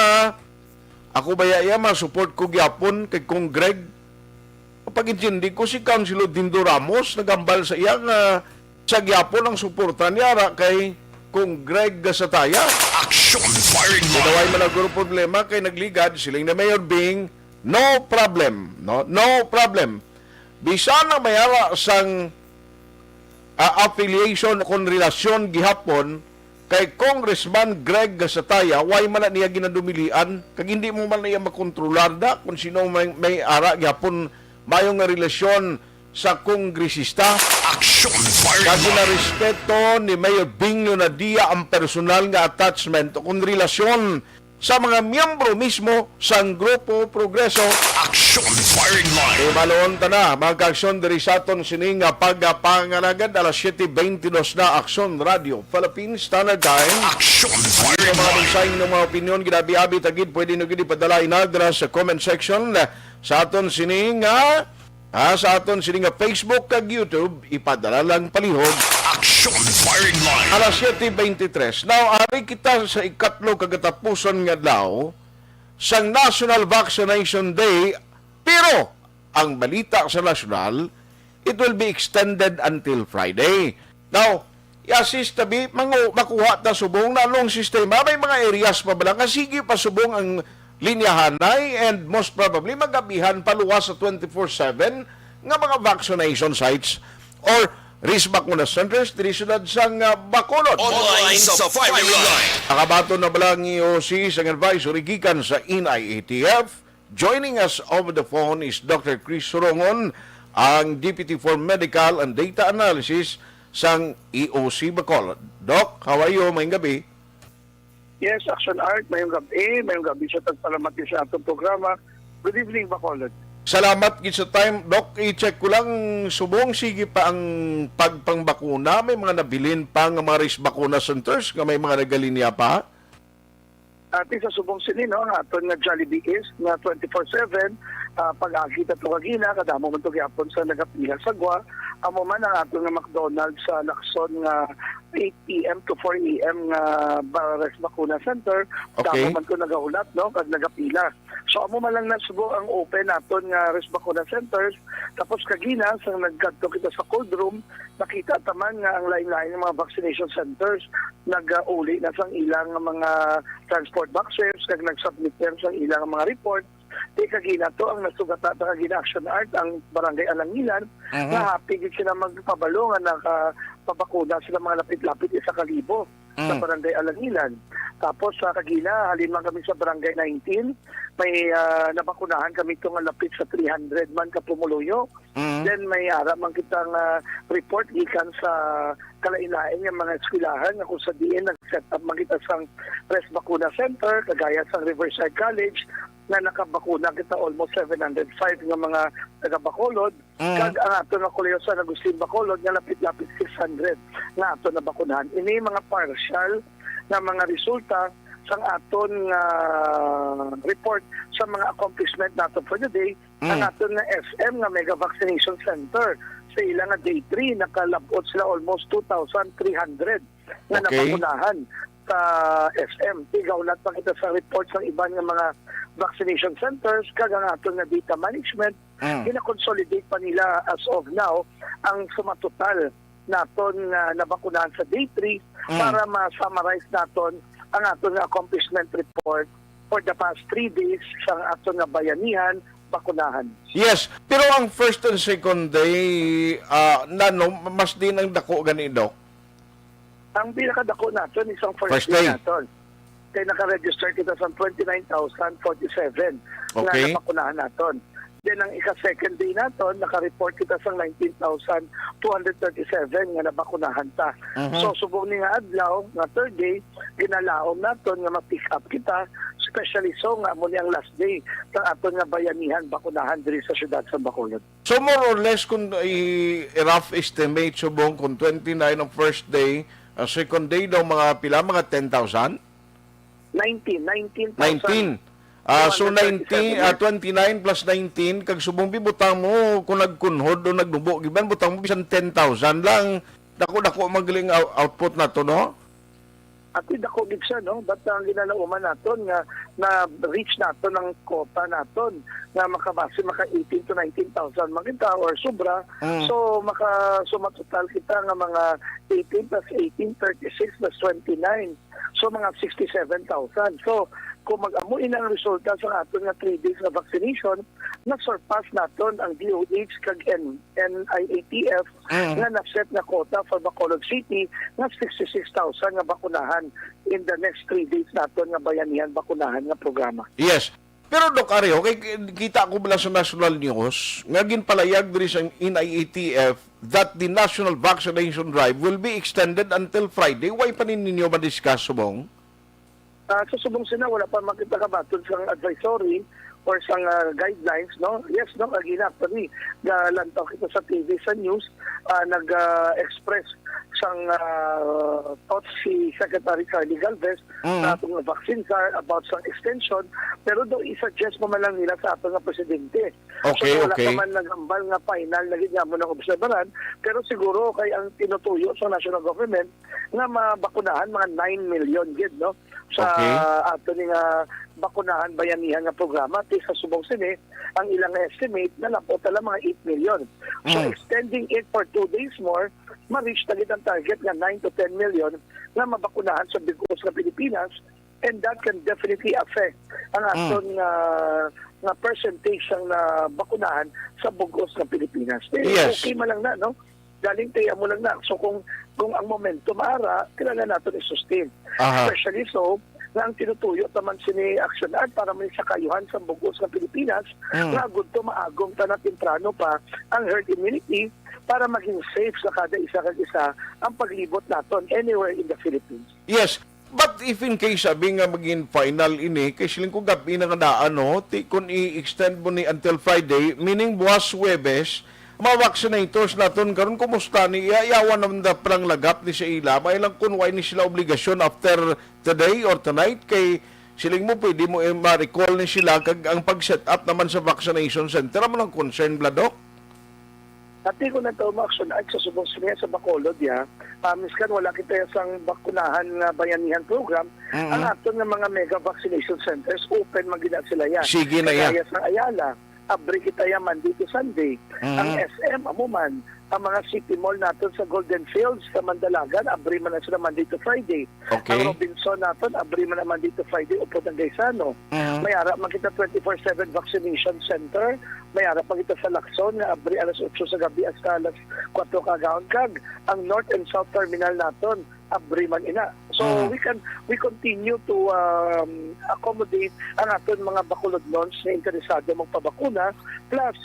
"Ako baya iya, ma-support ko gyapon kay Cong Greg." Pag-intindi ko, si Councilor Dindo Ramos nagambal sa iya nga siya gyapon ang suporta niya ara kay Cong Greg Gasataya. Action firing line. Way man ang guro problema kay nagligad, siling ni Mayor Bing, no problem, no? No problem. Bisan na may ara sang, ah, affiliation o kon relasyon gihapon kay Congressman Greg Gasataya, way man na niya ginadumilian, kag hindi mo man niya makontrolar da kung sino may, may ara gihapon mayo nga relasyon sa kongresista. Action firing line. Kag ginarespeto ni Mayor Bing Leonadia ang personal nga attachment o kon relasyon sa mga miyembro mismo sang Grupo Progreso. Action firing line. Ibalon ta na, mga ka-aksyon, diri sa aton sini nga pagpangalagad, alas siete beintidos na, Aksyon Radio Philippines Standard Time. Action firing line. Ang mga mensahe, mga opinyon, ginabi-abi ta gid, pwede nyo gid ipadala inadra sa comment section sa aton sini nga Ah, sa aton sini nga Facebook kag YouTube, ipadala lang palihog. Action firing line. Alas siete beintitres. Now, ari kita sa ikatlo kagatapusan nga adlaw sang National Vaccination Day, pero ang balita sa nasyonal, it will be extended until Friday. Now, i-assist tabi, mangu-, makuha ta subong na anong sistema. May mga areas pa bala nga sige pa subong ang linyahanay and most probably magabihan pa luwas sa twenty-four seven nga mga vaccination sites or risk bakuna centers diri siyudad sang, ah, Bacolod. Online sa firing line. Nakabaton na bala ang E O C sang advisory gikan sa N I A T F? Joining us over the phone is Doctor Chris Surongon, ang Deputy for Medical and Data Analysis sang E O C Bacolod. Doc, how are you? Maayong gabi. Yes, Action Art, maayong gabi. Maayong gabi sa tagpalamat sa atong programa. Good evening, Bacolod. Salamat gid sa time. Doc, i-check ko lang, subong sige pa ang pagpangbakuna. May mga nabilin pa nga mga risk bakuna centers nga may mga nagalinya pa? Ati sa subong sini, no, ang aton nga Jollibee East nga twenty-four seven, ah, pag-agi ta to kagina, kadamo man to gyapon sa nagapila sa gwa. Amo man ang aton nga McDonald's sa Lacson nga eight P M to four A M nga ba-, risk bakuna center. Okay. Damo man to nagahulat, no, kag nagapila. So, amo man lang na subong ang open naton nga risk bakuna centers. Tapos kagina, sa nagkadto kita sa cold room, nakita ta man nga ang lain-lain nga mga vaccination centers nag-uli na sang ilang mga transport boxes, kag nag-submit na sang ilang mga report. Di kagina to ang nasugata ta kagina, Action Art, ang Barangay Alangilan, Mhm. nga happy gid sila magpabalo nga nakapabakuna sila mga lapit-lapit isa ka libo sa Mhm. Barangay Alangilan. Tapos sa kagina, halin man kami sa Barangay nineteen, may, ah, nabakunahan kami to nga lapit sa three hundred man ka pumuluyo. Mm. Then may ara man kita nga report gikan sa kalain-lain nga mga eskwelahan nga kung sa diin nag-set up man kita sang Rest Bakuna Center, kagaya sang Riverside College, nga nakabakuna kita almost seven hundred five nga mga taga Bacolod. Mm. Kag ang ato nga Kolehiyo San Agustin Bacolod nga lapit-lapit six hundred nga ato nabakunahan. Ini mga partial nga mga resulta sang aton nga report sa mga accomplishment nato for the day. Mm. Ang aton nga S M nga Mega Vaccination Center, sa ila nga day three, nakalab-ot sila almost two thousand three hundred nga Okay. nabakunahan sa S M. Igawlat pa kita sa report sa iban nga mga vaccination centers, kag ang aton nga data management, Mm. gina-consolidate pa nila as of now ang sumatotal naton nga nabakunahan sa day three Mm. para ma-summarize naton ang aton nga accomplishment report for the past three days sa aton nga bayanihan bakunahan. Yes, pero ang first and second day, ah, nano, mas din ang dako gani, Doc? Ang pinakadako naton is ang first First day day. naton. Kay naka-register kita sa twenty-nine thousand forty-seven nga Okay. nabakunahan naton. Then ang ika-second day naton, naka-report kita sa nineteen thousand two hundred thirty-seven nga nabakunahan ta. Mhm. So, subong ni nga adlaw, nga third day, ginalaom naton nga ma-pick up kita, especially so nga amo ni ang last day sa aton nga bayanihan bakunahan diri sa siyudad sa Bacolod. So, more or less, kung i-, i-rough estimate, subong kung twenty-nine ang first day, ang second day daw mga pila, mga ten thousand? Nineteen, nineteen thousand Nineteen. Ah, so, nineteen, ah, two hundred thirty-seven. Twenty-nine plus nineteen, kag subong bibutang mo, kung nagkunhod o nagnubo, giban, butang mo bisan ten thousand lang, dako-dako man galing out-, output nato, no? At dako gid siya, no? But ang ginalauman naton nga na-reach naton ang quota naton nga makabase maka eighteen to nineteen thousand man kita or sobra. Mm. So, maka-, sumatotal kita nga mga eighteen plus eighteen, thirty-six plus twenty-nine. So, mga sixty-seven thousand. So, kung mag-amo ina ang resulta sa aton nga three days nga vaccination, na-surpass naton ang D O H kag N-, N I A T F Mm. nga na-set nga quota for Bacolod City nga sixty-six thousand nga bakunahan in the next three days naton nga bayanihan bakunahan nga programa. Yes. Pero, Doc Areo, kay kita ko bala sa national news nga ginpalayag diri sa N I A T F that the national vaccination drive will be extended until Friday. Why pa ni ninyo ma-discuss, subong? Ah, sa subong sina, wala pa makita kabaton sang advisory or sang, ah, guidelines, no? Yes, no? Again, actually, galantaw kita sa T V, sa news, ah, nag, ah, express sang, ah, thoughts si Secretary Charlie Galvez Mm. sa atong vaccine czar about sa extension, pero daw i-suggest mo man lang nila sa ato nga presidente. Okay, So, wala okay. pa man naghambal nga final na gid nga mo nang obserbaran, pero siguro kay ang tinutuyo sa national government nga mabakunahan mga nine million gid, no? Sa Okay. ato ni nga bakunahan bayanihan nga programa, ti sa subong sini, ang ilang estimate na napot lang mga eight million. So, Mm. extending it for two days more, ma-reach na gid ang target nga nine to ten million nga mabakunahan sa bug-os nga Pilipinas, and that can definitely affect ang Mm. aton nga, nga percentage sang nabakunahan sa bug-os nga Pilipinas. Eh, Yes. okay man lang na, no? Galing kay amo lang na. So, kung, kung ang momentum ara, kailangan naton i-sustain. Aha. Especially so, nga ang tinutuyo taman sini Action Art para man sa kaayuhan sa bug-os nga Pilipinas, Mm. nga gudto maagom ta na temprano pa ang herd immunity para maging safe sa kada isa kag isa ang paglibot naton anywhere in the Philippines. Yes, but if in case, sabi nga maging final ini, kay siling ko gabi na nga daan, no? Ti, kung i-extend mo ni until Friday, meaning buwas Huwebes, mga vaccinators naton karon, kumusta ni? Iya-, iyawan naman da parang lagap ni sa ila. May lang kung why ni sila obligasyon after today or tonight, kay siling mo pwede mo, eh, ma-recall ni sila, kag ang pag-set up naman sa vaccination center, amo lang concern, bala, Doc? Ati ko nagtaw mo action ay sa subong siniya sa Bacolod, ya. Ah, miskan wala kita sang bakunahan nga bayanihan program, Mm. ang aton nga mga mega vaccination centers, open man gid na sila, ya. Sige na, ya. Kagaya sa Ayala, abri kita, ya, Monday to Sunday. Mm. Ang S M, amo man, ang mga city mall naton sa Golden Fields, sa Mandalagan, abri man na sila Monday to Friday. Okay. Ang Robinson naton, abri man na Monday to Friday, upod ang Gaisano. Mm. May ara man kita twenty-four seven vaccination center, may ara pa kita sa Lacson, nga abri alas otso sa gabi hasta alas kuwatro kaagahon. Kag ang North and South Terminal naton, Abri man ina. So, Mm. we can, we continue to, um, accommodate ang aton mga Bacolodnons nga interesado magpabakuna. Plus,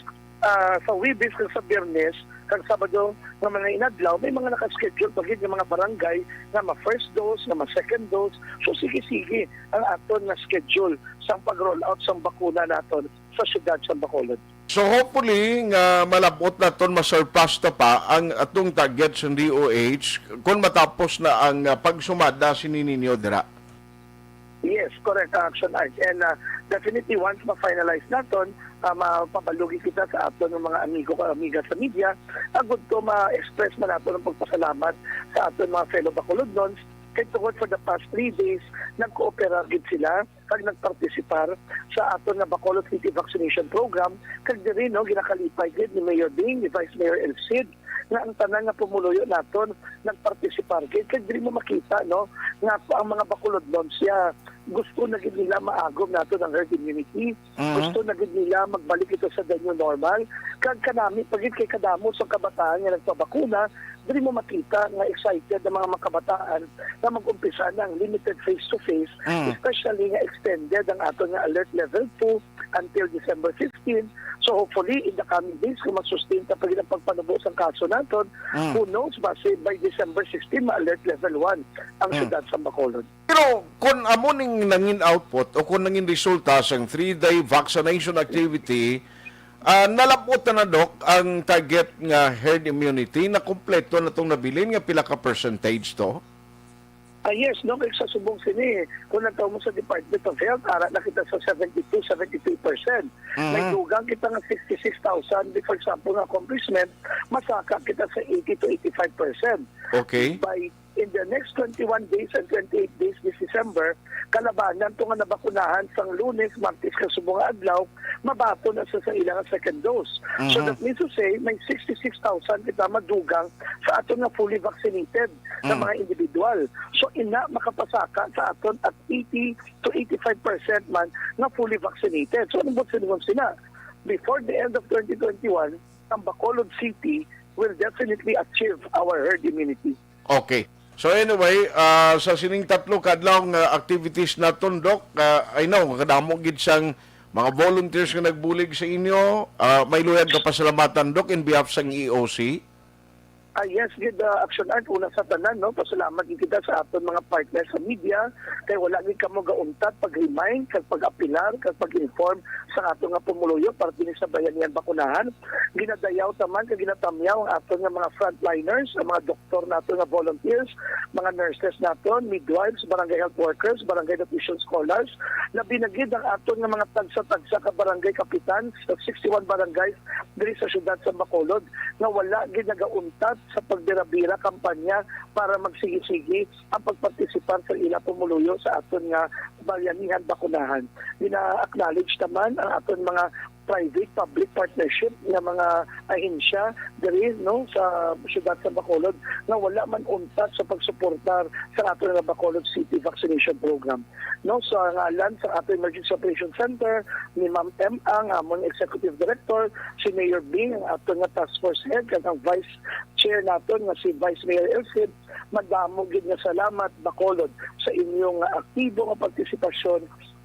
ah, sa Huwebes kag sa Biyernes, kag Sabado nga mga inadlaw, may mga naka-schedule pa gid nga mga barangay nga ma-first dose, nga ma-second dose. So, sige-sige ang aton nga schedule sang pag-roll out sang bakuna naton sa siyudad sa Bacolod. So, hopefully nga malab-ot naton, ma-surpass ta pa ang atong target sa D O H kung matapos na ang, ah, pagsumada sini ninyo dira. Yes, correct, Action Art. And, ah, definitely, once ma-finalize naton, ah, mapabalugi kita sa aton nga mga amigo kag amiga sa media, agud to ma-express man naton ang pagpasalamat sa aton mga fellow Bacolodnons, kay tungod for the past three days, nagkooperar gid sila kag nagpartisipar sa aton nga Bacolod City Vaccination Program, kag diri, no, ginakalipay gid ni Mayor Ding, ni Vice Mayor El Cid, nga ang tanan nga pumuluyo naton nagpartisipar gid. Kag diri mo makita, no, nga ang mga Bacolodnon siya gusto na gid nila maagom naton ang herd immunity. Mhm. Gusto na gid nila magbalik ito sa the new normal. Kag kanami pa gid kay kadamo sa kabataan nga nagpabakuna, diri mo makita nga excited ang mga, mga kabataan nga mag-umpisa na ang limited face-to-face, Mm. especially nga extended ang aton nga alert level two until December fifteen. So, hopefully, in the coming days, kung masustain ta pa gid ang pagpanubo sang kaso naton, Mm. who knows, basi by December sixteen, ma-alert level one ang Mm. siyudad sa Bacolod. Pero kung amo ning nangin output o kung nangin resulta sang three-day vaccination activity, ah, nalab-ot na na, Doc, ang target nga herd immunity, na kompleto na tong nabilin nga pila ka percentage to? Ah, yes, no, kay sa subong sini, kung nagtaw mo sa Department of Health, ara na kita sa seventy-two, seventy-three percent. Mhm. May dugang kita nga sixty-six thousand, for example, nga accomplishment, masaka kita sa eighty to eighty-five percent. Okay. By in the next twenty-one days and twenty-eight days this December, kalabanan to nga nabakunahan sang Lunes, Martes, kag subong nga adlaw, mabaton na sa, sa ilang second dose. So Mhm. that means to say, may sixty-six thousand kita madugang sa aton nga fully vaccinated nga Mm. mga individual. So ina makapasaka sa aton at eighty to eighty-five percent man nga fully vaccinated. So ano ba siningon sina? Before the end of twenty twenty-one, ang Bacolod City will definitely achieve our herd immunity. Okay. So anyway, ah, sa sining tatlo ka adlaw nga activities naton, Doc, ah, I know, kadamo gid sang mga volunteers nga nagbulig sa inyo. Ah, may luyag ka pasalamatan, Doc, in behalf sang E O C? Ah, yes, gid, ah, Action Art, una sa tanan, no, pasalamat gid kita sa aton mga partners sa media, kay wala gid kamo gauntat pag-remind kag pag-apilar kag pag-inform sa aton nga pumuluyo para dinhi sa Bayanihan Bakunahan. Ginadayaw ta man kag ginatamyaw ang aton nga mga frontliners, ang mga doktor nato nga volunteers, mga nurses naton, midwives, barangay health workers, barangay nutrition scholars, labi na gid ang aton nga mga tagsa-tagsa ka barangay kapitan sa sixty-one barangays diri sa siyudad sa Bacolod nga wala gid nagauntat sa pagbira-bira kampanya para magsigi-sigi ang pagpartisipar sa ila pumuluyo sa aton nga Bayanihan Bakunahan. Gina-acknowledge naman ang aton mga private-public partnership nga mga ahensya diri, no, sa siyudad sa Bacolod nga wala man untat sa pagsuportar sa aton nga Bacolod City Vaccination Program. No, sa ngalan sa aton Emergency Operations Center, ni Ma'am M A nga amon Executive Director, si Mayor Bing, ang aton nga task force head, kag ang vice chair naton nga si Vice Mayor Elcid, madamo gid nga salamat, Bacolod, sa inyong aktibo nga partisipasyon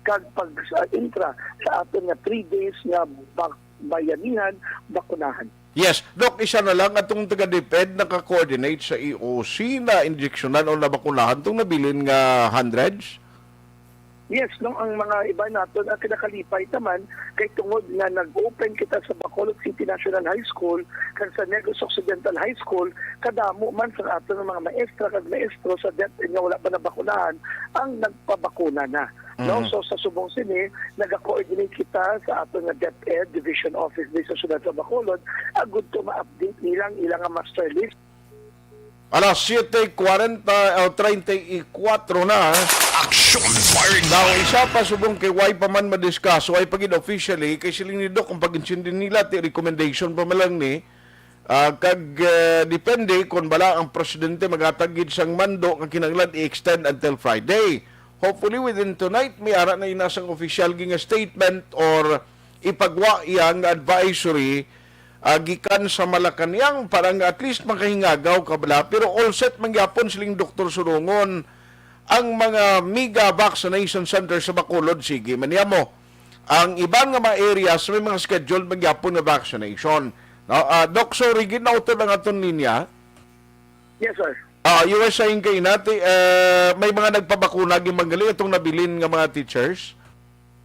kag pag-intra sa aton nga three days nga bak-, Bayanihan Bakunahan. Yes, Doc, isa na lang, atong taga DepEd naka-coordinate sa E O C na injeksyonan o nabakunahan tong nabilin nga hundreds? Yes, no, ang mga iba naton ang kinakalipay naman kay tungod nga nag-open kita sa Bacolod City National High School kag sa Negros Occidental High School, kadamo man sa aton nga mga maestra kag maestro sa DepEd nga wala pa nabakunahan ang nagpabakuna na. No? Mhm. So, sa subong sini, naga-coordinate kita sa aton nga DepEd Division Office diri sa siyudad sa Bacolod, agud to ma-update nilang ilang nga master list. Alas siete cuarenta o treinta y cuatro na. Action Fire Now, Line. Isa pa, subong kay way pa man madiscuss, way pa gid officially, kay siling ni Doc, ang pag-intindi nila, ti recommendation pa man lang ni, ah, kag, eh, depende kung bala ang presidente maghatag gid sang mando nga kinahanglan i-extend until Friday. Hopefully, within tonight, may ara na ina sang official gid nga statement or ipagwa iya nga advisory ah, gikan sa Malacañang para nga at least makahingagaw ka bala. Pero all set man gyapon siling Doktor Surungon ang mga mega vaccination center sa Bacolod. Sige man niya mo. Ang iban nga mga areas may mga scheduled man gyapon nga vaccination. No? Ah, Doc, sorry, ginautod ang aton linya. Yes, sir. Ah, you were saying kay nati, eh, may mga nagpabakuna, gimanggali itong nabilin nga mga teachers?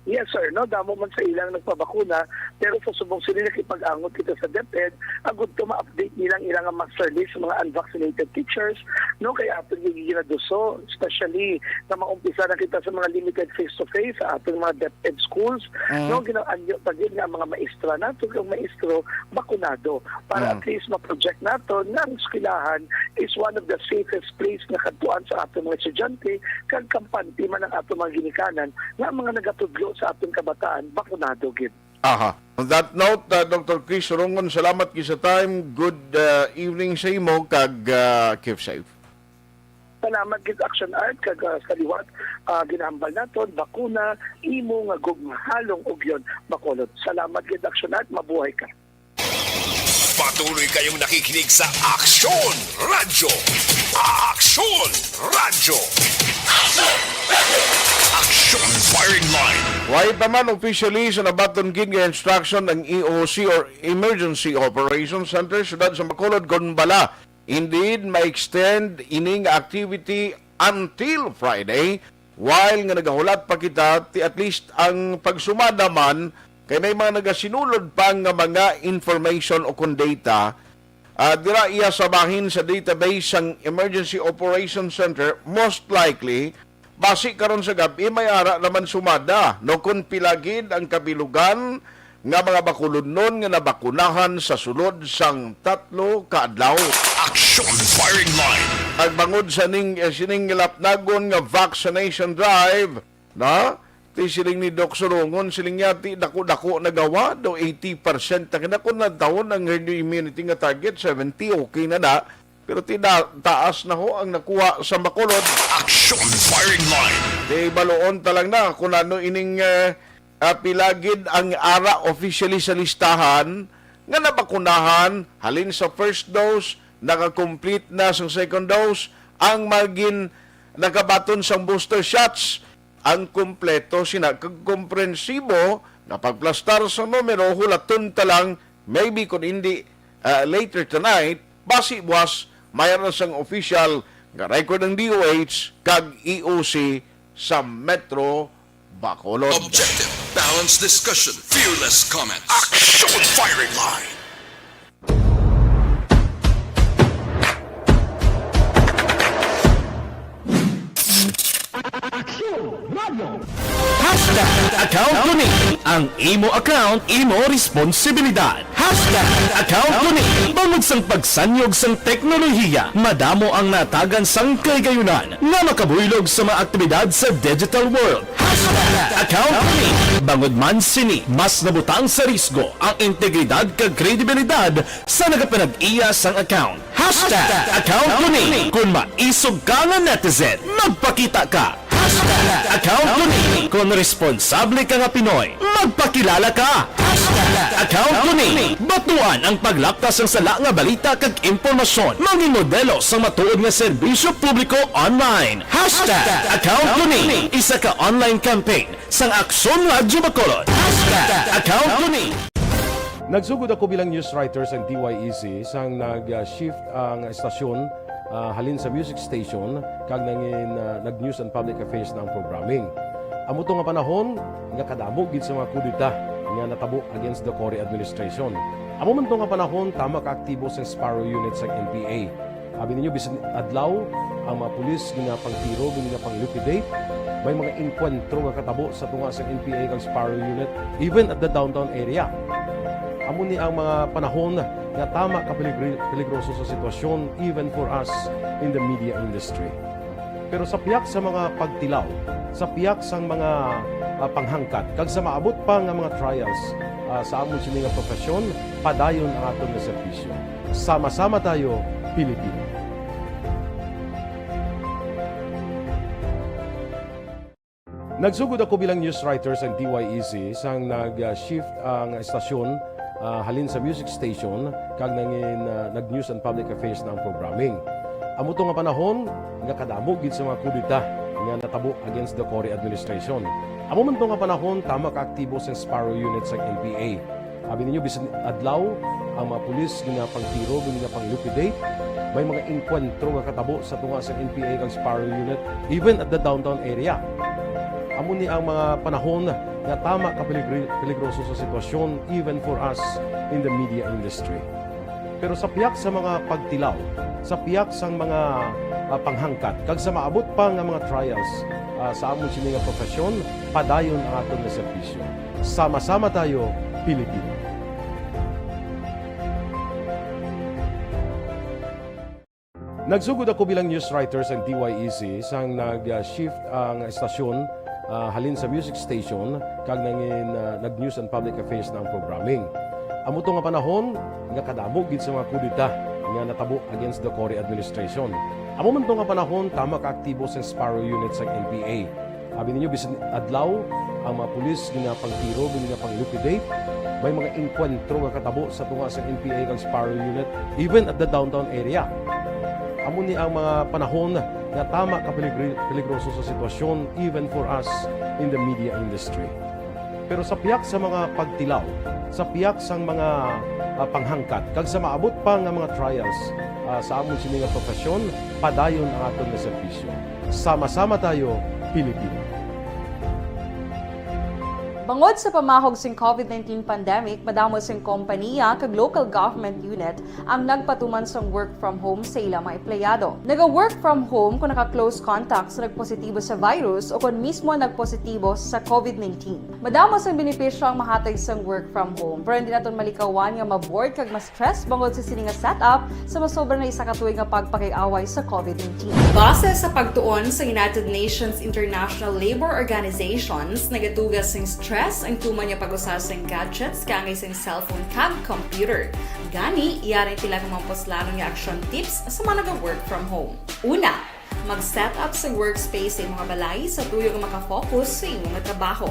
Yes, sir. No, damo man sa ilang nagpabakuna, pero sa subong sila nakipag-angot kita sa DepEd, agud to ma-update nilang ilang nga master list sa mga unvaccinated teachers, no, kay ato yung ginaduso, especially na maumpisa na kita sa mga limited face-to-face sa ating mga DepEd schools, Mm. no, ginaanyo pa gid nga ang mga maestra nato, ang maestro, bakunado para Mm. at least ma-project naton nga ang eskwelahan is one of the safest place nga kadtuan sa aton mga estudyante, kag kampante man ang aton mga ginikanan nga ang mga nagatudlo sa aton kabataan bakunado gid. Aha. On that note, uh, Doctor Chris Rongon, salamat gid sa time. Good, uh, evening sa imo, kag, uh, keep safe. Salamat gid, Action Art, kag, uh, sa liwat, uh, ginahambal naton, bakuna, imo nga gugma, halong ugyon, Bacolod. Salamat gid, Action Art, mabuhay ka. Patuloy kayong nakikinig sa Aksyon Radyo. Aksyon Radyo. Aksyon Firing Line. Way pa man officially sa nabaton gid nga instruction ang E O C or Emergency Operation Center, siyudad sa Bacolod, kon bala indeed ma-extend ini nga activity until Friday, while nga nagahulat pa kita, ti at least ang pagsumada man kay may mga nagasinulod pa nga mga information o kon data, ah, dira iya sa bahin sa database sang Emergency Operation Center, most likely, basi karon sa gab-i may ara naman sumada, no, kon pila gid ang kabilugan nga mga Bacolodnon nga nabakunahan sa sulod sang tatlo ka adlaw. Action Firing Line. Nagbangod sa ning, eh, sining lapnagon nga vaccination drive, na ti siling ni Doc Surungon, siling niya, ti dako-dako na gawa, do eighty percent na kina, kung nagtawon ang herd immunity nga target, seventy, okay na na. Pero ti da-, taas na ho ang nakuha sa Bacolod. Action Firing Line. Di baluon ta lang na kung ano ining, eh, ah, pila gid ang ara officially sa listahan nga nabakunahan halin sa first dose, naka-complete na sa second dose, ang magin nakabaton sang booster shots. Ang kompleto sina kag komprensibo nga pagplastar sa numero, hulaton ta lang, maybe kun hindi, ah, later tonight, basi buwas, mayroon sang official nga record ang D O H kag E O C sa Metro Bacolod. Objective, balanced discussion, fearless comments. Action Firing Line. Aksyon Radio. Hashtag account ko ni. Ang imo account, imo responsibilidad. Hashtag account ko ni. Bangod sang pagsanyog sang teknolohiya, madamo ang natagan sang kahigayunan nga makabuylog sa mga aktibidad sa digital world. Hashtag account ko ni. Bangod man sini, mas nabutang sa risgo ang integridad kag kredibilidad sa nagapanag-iya sang account. Hashtag account ko ni. Kung maisog ka nga netizen, magpakita ka. Hashtag account ko ni. Kung responsable ka nga Pinoy, magpakilala ka. Hashtag account ko ni. Batuan ang paglapta sang sala nga balita kag impormasyon. Mangin modelo sang matuod nga serbisyo publiko online. Hashtag account ko ni. Isa ka online campaign sang Aksyon Radyo Bacolod. Hashtag account ko ni. Nagsugod ako bilang news writer sa D Y E C sang nag-shift ang estasyon, ah, halin sa music station kag nangin, ah, nag-news and public affairs na ang programming. Amo to nga panahon nga kadamo gid sa mga kudeta nga natabo against the Cory administration. Amo man to nga panahon tama ka aktibo sang Sparrow Unit sang N P A. Abi ninyo, bisan adlaw, ang mga pulis ginapangtiro, ginapang-liquidate. May mga engkwentro nga katabo sa tunga sa N P A kag Sparrow Unit, even at the downtown area. Amo ni ang mga panahon nga tama ka peligri-, peligroso sa sitwasyon, even for us in the media industry. Pero sa piyak sa mga pagtilaw, sa piyak sang mga, ah, panghangkat, kag sa maabot pa nga mga trials, ah, sa amon sini nga profesyon, padayon ang aton nga serbisyo. Sama-sama tayo, Pilipino. Nagsugod ako bilang news writer sa D Y E C sang nag-shift ang estasyon, ah, halin sa music station kag nangin, ah, nag-news and public affairs na ang programming. Amo to nga panahon nga kadamo gid sa mga kudeta nga natabo against the Cory administration. Amo man to nga panahon, tama ka aktibo sang Sparrow Unit sang N P A. Abi ninyo, bisan adlaw, ang mga pulis ginapangtiro, ginapang-liquidate. May mga engkwentro nga katabo sa tunga sang N P A kag Sparrow Unit, even at the downtown area. Amo ni ang mga panahon nga tama ka peligri-, peligroso sa sitwasyon, even for us in the media industry. Pero sa pihak sa mga pagtilaw, sa pihak sang mga, ah, panghangkat, kag sa maabot pa nga mga trials, ah, sa amon sini nga profesyon, padayon ang aton nga serbisyo. Sama-sama tayo, Pilipino. Nagsugod ako bilang news writer sa D Y E C sang nag-shift ang estasyon, ah, halin sa music station kag nangin, ah, nag-news and public affairs na ang programming. Amo to nga panahon nga kadamo gid sa mga kudeta nga natabo against the Cory administration. Amo man to nga panahon, tama ka aktibo sang Sparrow Unit sang N P A. Abi ninyo, bisan adlaw, ang mga pulis ginapangtiro, ginapang-liquidate. May mga engkwentro nga katabo sa tunga sang N P A kag Sparrow Unit, even at the downtown area. Amo ni ang mga panahon nga tama ka peligri-, peligroso sa sitwasyon, even for us in the media industry. Pero sa pihak sa mga pagtilaw, sa pihak sang mga, ah, panghangkat, kag sa maabot pa nga mga trials, ah, sa amon sini nga profesyon, padayon ang aton nga serbisyo. Sama-sama tayo, Pilipino. Bangod sa pamahog sing COVID nineteen pandemic, madamo sing kompaniya kag local government unit ang nagpatuman sang work from home sa ila mga empleyado. Naga-work from home kung naka-close contact sa nagpositibo sa virus o kon mismo nagpositibo sa COVID nineteen. Madamo sang benepisyo ang mahatag sang work from home, pero hindi naton malikawan nga ma-bored kag ma-stress bangod sa sini nga setup sa masobra na isa ka tuig nga pagpakig-away sa COVID nineteen. Base sa pagtuon sa United Nations International Labour Organizations, nagatuga sing stress ang tuman nga pag-usa sing gadgets kaangay sing cellphone kag computer. Gani, yari pila ka mga puslanon nga action tips sa mga naga-work from home. Una, mag-set up sa workspace sa imong balay sa tuyo nga maka-focus sa imong trabaho.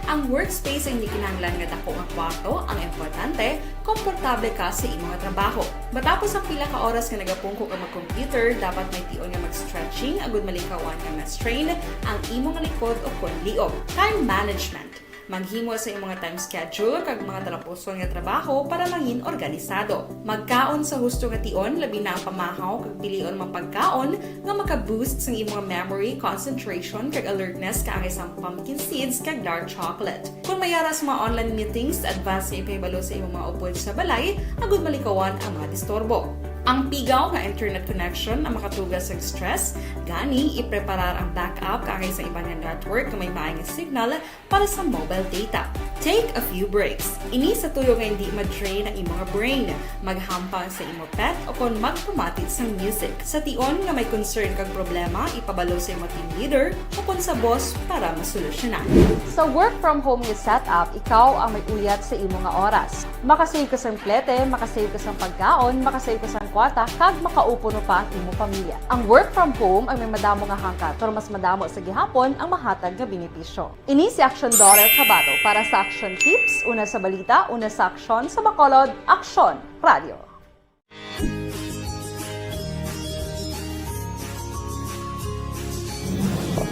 Ang workspace ay hindi kinahanglan nga dako nga kwarto, ang importante, komportable ka sa imong trabaho. Matapos ang pila ka oras nga nagapungko ka mag-computer, dapat may tion nga mag-stretching agud malikawan nga ma-strain ang imong likod o kon liog. Time management. Maghimo sa imong time schedule kag mga talapuson nga trabaho para mangin organisado. Magkaon sa husto nga tion, labi na ang pamahaw, kag pilion mga pagkaon nga maka-boost sang imong memory, concentration, kag alertness, kaangay sang pumpkin seeds kag dark chocolate. Kung may ara sa mga online meetings, advance nga ipahibalo sa imong mga upod sa balay agud malikawan ang mga disturbo. Ang pigaw nga internet connection ang makatuga sa stress, gani ipreparar ang backup kaangay sa iban nga network nga may maayong signal para sa mobile data. Take a few breaks. Ini sa tuyo nga hindi ma-drain ang imong brain. Maghampang sa imo pet o kon magpamati sang music. Sa tion nga may concern kag problema, ipabalo sa imo team leader o kon sa boss para masolusyonan. Sa work from home nga setup, ikaw ang may uyat sa imo nga oras. Makasave ka sang plete, makasave ka sang pagkaon, makasave ka sang kwarta, kag makaupo pa ang imo pamilya. Ang work from home ay may madamo nga hangkat, pero mas madamo sa gihapon ang mahatag nga benepisyo. Ini si Aksyon Dorel Cabado para sa Aksyon Tips, una sa balita, una sa aksyon, sa Bacolod, Aksyon Radio.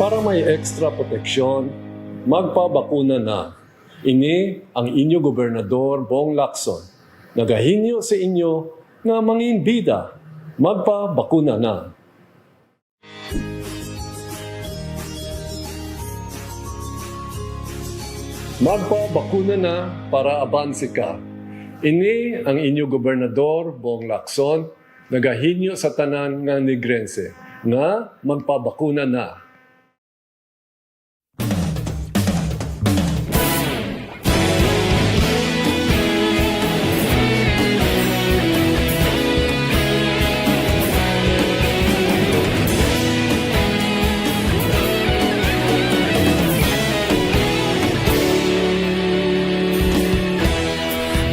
Para may extra proteksyon, magpabakuna na. Ini ang inyo gobernador, Bong Lacson, nagahingyo sa inyo nga manginbida, magpabakuna na. Magpabakuna na para abanse ka. Ini ang inyo gobernador, Bong Lacson, nagahingyo sa tanan nga Negrense nga magpabakuna na.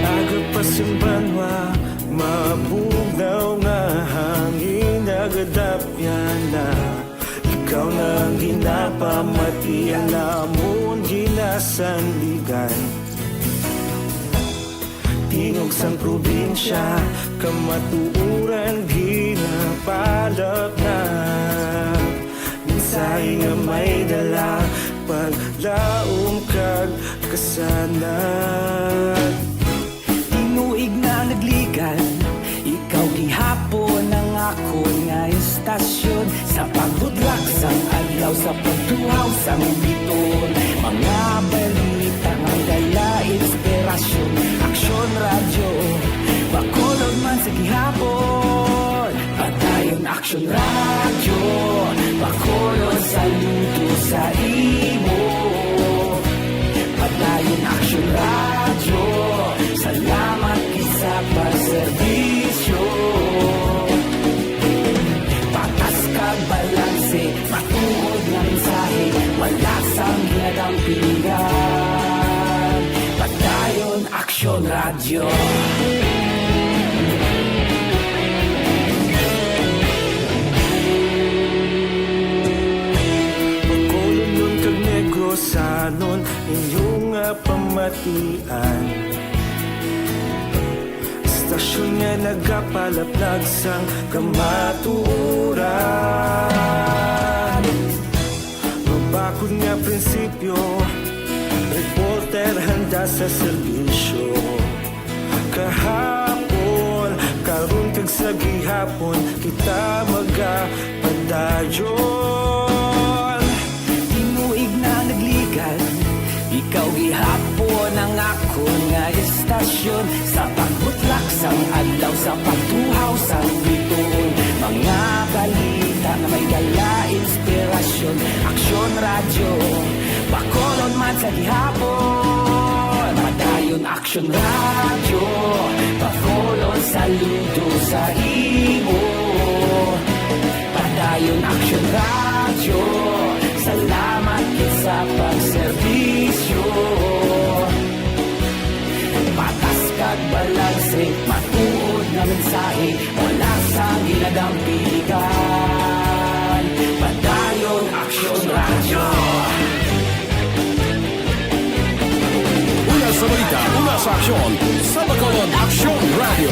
Aga pa sing banwa, mabugnaw nga hangin, nagadapyan na. Ikaw na ang ginapamati, ang amon ginasandigan. Tingog sang probinsya, kamatuoran ginapalapnap. Mensahe nga may dala, paglaom kag kasanag. Tinuig na nagligan, ikaw gihapon ang akon nga istasyon. Sa pagbudlak sang adlaw, sa pagtuhaw sang biton, mga balita nga dala inspirasyon. Aksyon Radyo, Bacolod man sa gihapon. Padayon Aksyon Radyo, Bacolod, saludo sa imo. Padayon Aksyon Radyo, salamat gid sa pagserbisyo. Patas kag balanse, matuod nga mensahe, wala sang ginadampingan. Padayon Aksyon Radyo. Bacolodnon kag Negrosanon, inyo nga pamatian. Istasyon nga nagapalaplag sang kamatuoran. Mabakod nga prinsipyo, reporter handa sa serbisyo. Kahapon, karon kag sa gihapon, kita magapadayon. Tinuig na nagligan, ikaw gihapon ang akon nga istasyon. Sa pagbutlak sang adlaw, sa pagtuhaw sang bituon, mga balita nga may dala inspirasyon. Aksyon Radyo, Bacolod man sa gihapon. Padayon Aksyon Radyo, Bacolod, saludo sa imo. Padayon Aksyon Radyo, salamat gid sa pagserbisyo. Patas kag balanse, matuod nga mensahe, wala sang ginadampigan. Padayon Aksyon Radyo. Una sa balita, una sa aksyon, sa Bacolod Aksyon Radyo.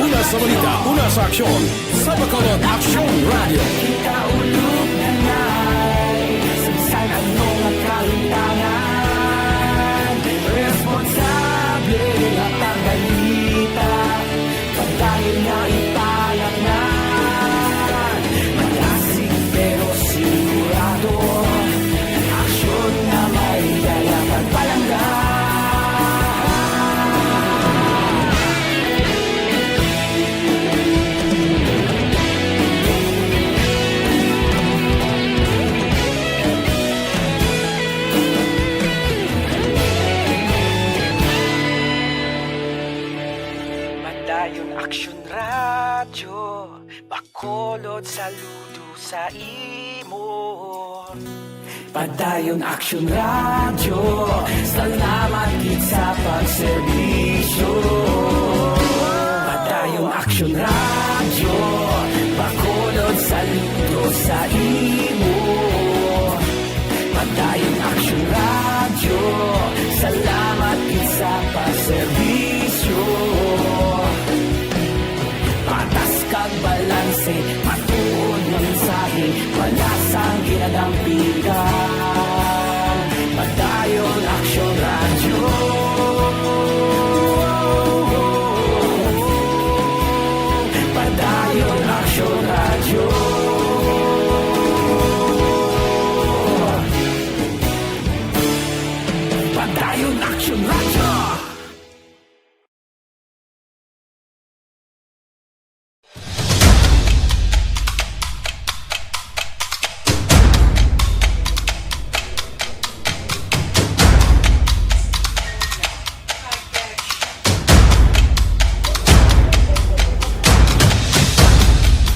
Una sa balita, una sa aksyon, sa Bacolod Aksyon Radyo. Kita ulog na nay, sa bisan ano nga kahimtangan, responsable nga pagbalita. Padayon nga ipalapngan, malasig pero sigurado. Aksyon nga may dala kag palangga. Padayon Aksyon Radyo, Bacolod, saludo sa imo. Padayon Aksyon Radyo, salamat gid sa pagserbisyo. Padayon Aksyon Radyo, Bacolod, saludo sa imo. Padayon Aksyon Radyo, salamat gid sa pagserbisyo. Patas kag balanse, matuod nga mensahe, wala sang ginadampigan. Padayon Aksyon Radyo. Padayon Aksyon Radyo. Padayon Aksyon Radyo.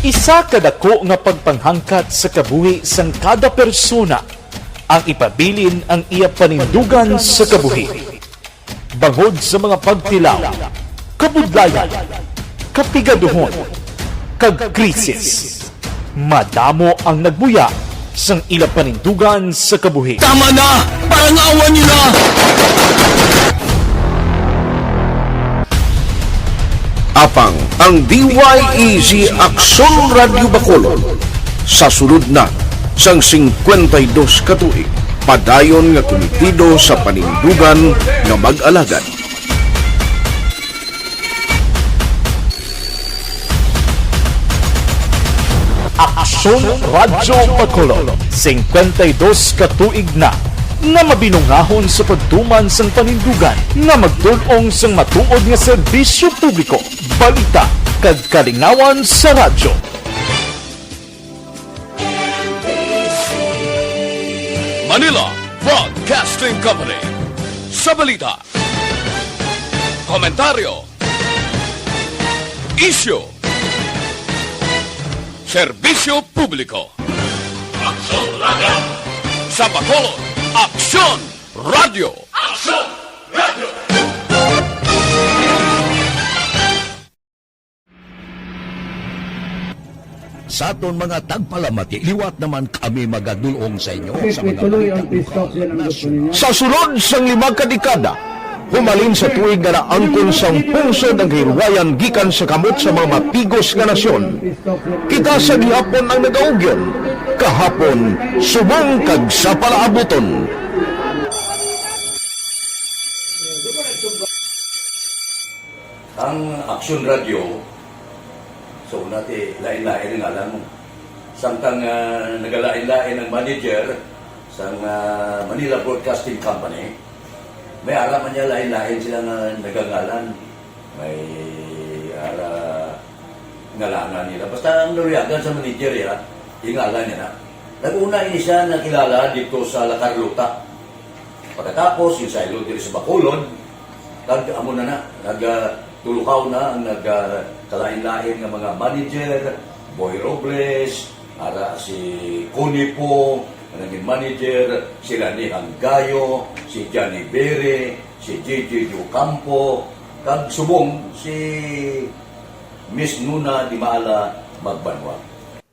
Isa ka dako nga pagpanghangkat sa kabuhi sang kada persona ang ipabilin ang iya panindugan sa kabuhi. Bangod sa mga pagtilaw, kabudlayan, kapigaduhon, kag krisis, madamo ang nagbuya sang ila panindugan sa kabuhi. Tama na! Parangawan niyo na! Apang ang D Y E Z Aksyon Radyo Bacolod sa sulod na sang singkwenta y dos ka tuig, padayon nga kumitido sa panindugan nga mag-alagad. Aksyon Radyo Bacolod, singkwenta y dos ka tuig na nga mabinungahon sa pagtuman sang panindugan nga magtul-ong sang matuod nga serbisyo publiko, balita, kag kalingawan sa radyo. Manila Broadcasting Company. Sa balita, komentaryo, isyu, serbisyo publiko. Aksyon Radyo. Sa Bacolod, Aksyon Radyo. Aksyon Radyo. Sa aton mga tagpalamati, liwat naman kami magadul-ong sa inyo sa mga balita lokal, nasyonal. Sa sulod sang lima ka dekada, humalin sa tuig nga naangkon sang pungsod ang kahilwayan gikan sa kamot sa mga mapigos nga nasyon, kita sa gihapon ang nagaugyon, kahapon, subong kag sa palaabuton. Ang Aksyon Radyo, so, una ti, lain-lain ang ngalan mo. Samtang, ah, nagalain-lain ang manager sang, ah, Manila Broadcasting Company, may ara man niya lain-lain sila nga nagangalan. May ara ngalanan nila. Basta ang naluyagan sa manager, ya, yung ngalan niya na. Nag-una ini siya nakilala dito sa La Carlota. Pagkatapos, yung saylo diri sa Bacolod, kag amo na na, nag, ah, tulukaw na ang nag, ah, kalain-lain nga mga manager, Boy Robles, ara si Connie Po, ang naging manager, si Lani Hanggayo, si Johnny Bere, si J J Ocampo, kag subong si Miss Nuna Dimala Magbanwa.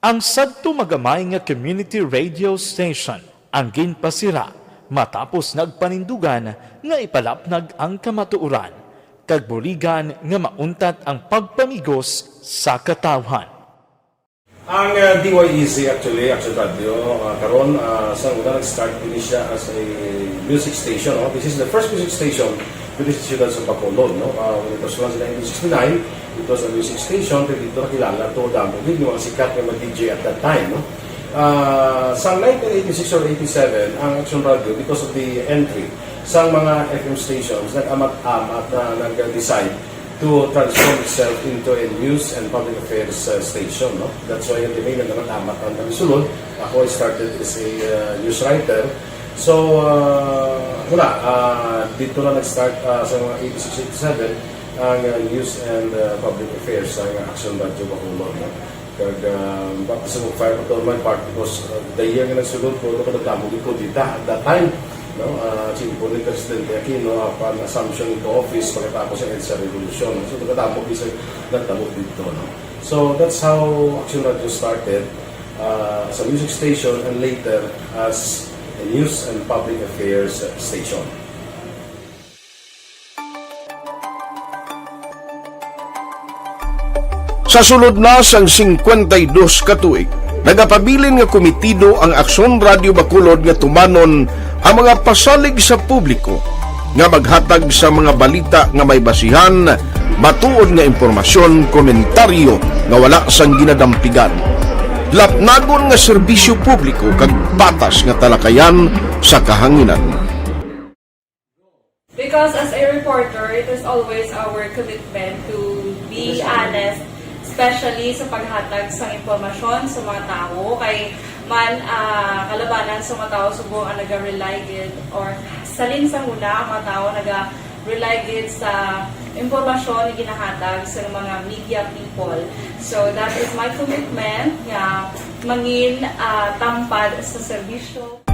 Ang sadto magamay nga community radio station ang ginpasira matapos nagpanindugan nga ipalapnag ang kamatuoran kag buligan nga mauntat ang pagpamigos sa katawhan. Ang, uh, D Y E Z actually, Action Radio, uh, karon, uh, sa una nag-start din siya as a music station, no? This is the first music station with the Siyudad sa Bacolod, no? Uh, when it was launched in nineteen sixty-nine, it was a music station, pero dito nakilala to, damo gid yung mga sikat nga mga D J at that time, no? Ah, sa nineteen eighty-six or eighty-seven, ang Action Radio, because of the entry sa mga F M stations, nag-amat-amat na nag-decide to transform itself into a news and public affairs, uh, station, no? That's why yung nag-amat-amat ang kami sulod. Ako, I started as a, uh, news writer. So, uh, wala, uh, dito na nag-start, uh, sa mga eighty-six, eighty-seven, ang, uh, news and, uh, public affairs sa Action Radio Bacolod, no? Kag, ah, baptism of fire pa to my part because, ah, the year nga nagsulod ko, ano ko nagdamo gid ko dita at that time, no? Ah, simple ni Presidente Aquino, apan assumption into office pagkatapos sa EDSA Revolution. So, nagdamo gid sa nagdamo dito, no? So, that's how Action Radio started, ah, as a music station and later as a news and public affairs station. Sa sulod na sang singkwenta y dos ka tuig, nagapabilin nga kumitido ang Aksyon Radio Bacolod nga tumanon ang mga pasalig sa publiko nga maghatag sa mga balita nga may basihan, matuod nga impormasyon, komentaryo nga wala sang ginadampigan, lapnagon nga serbisyo publiko kag patas nga talakayan sa kahanginan. Because as a reporter, it is always our commitment to be honest, especially sa paghatag sa impormasyon sa mga tawo. Kay man, ah, kalabanan sa mga tawo subong ang naga-rely gid, or salin sa una ang mga tawo naga-rely gid sa impormasyon nga ginahatag sa mga media people. So that is my commitment nga mangin, ah, tampad sa serbisyo.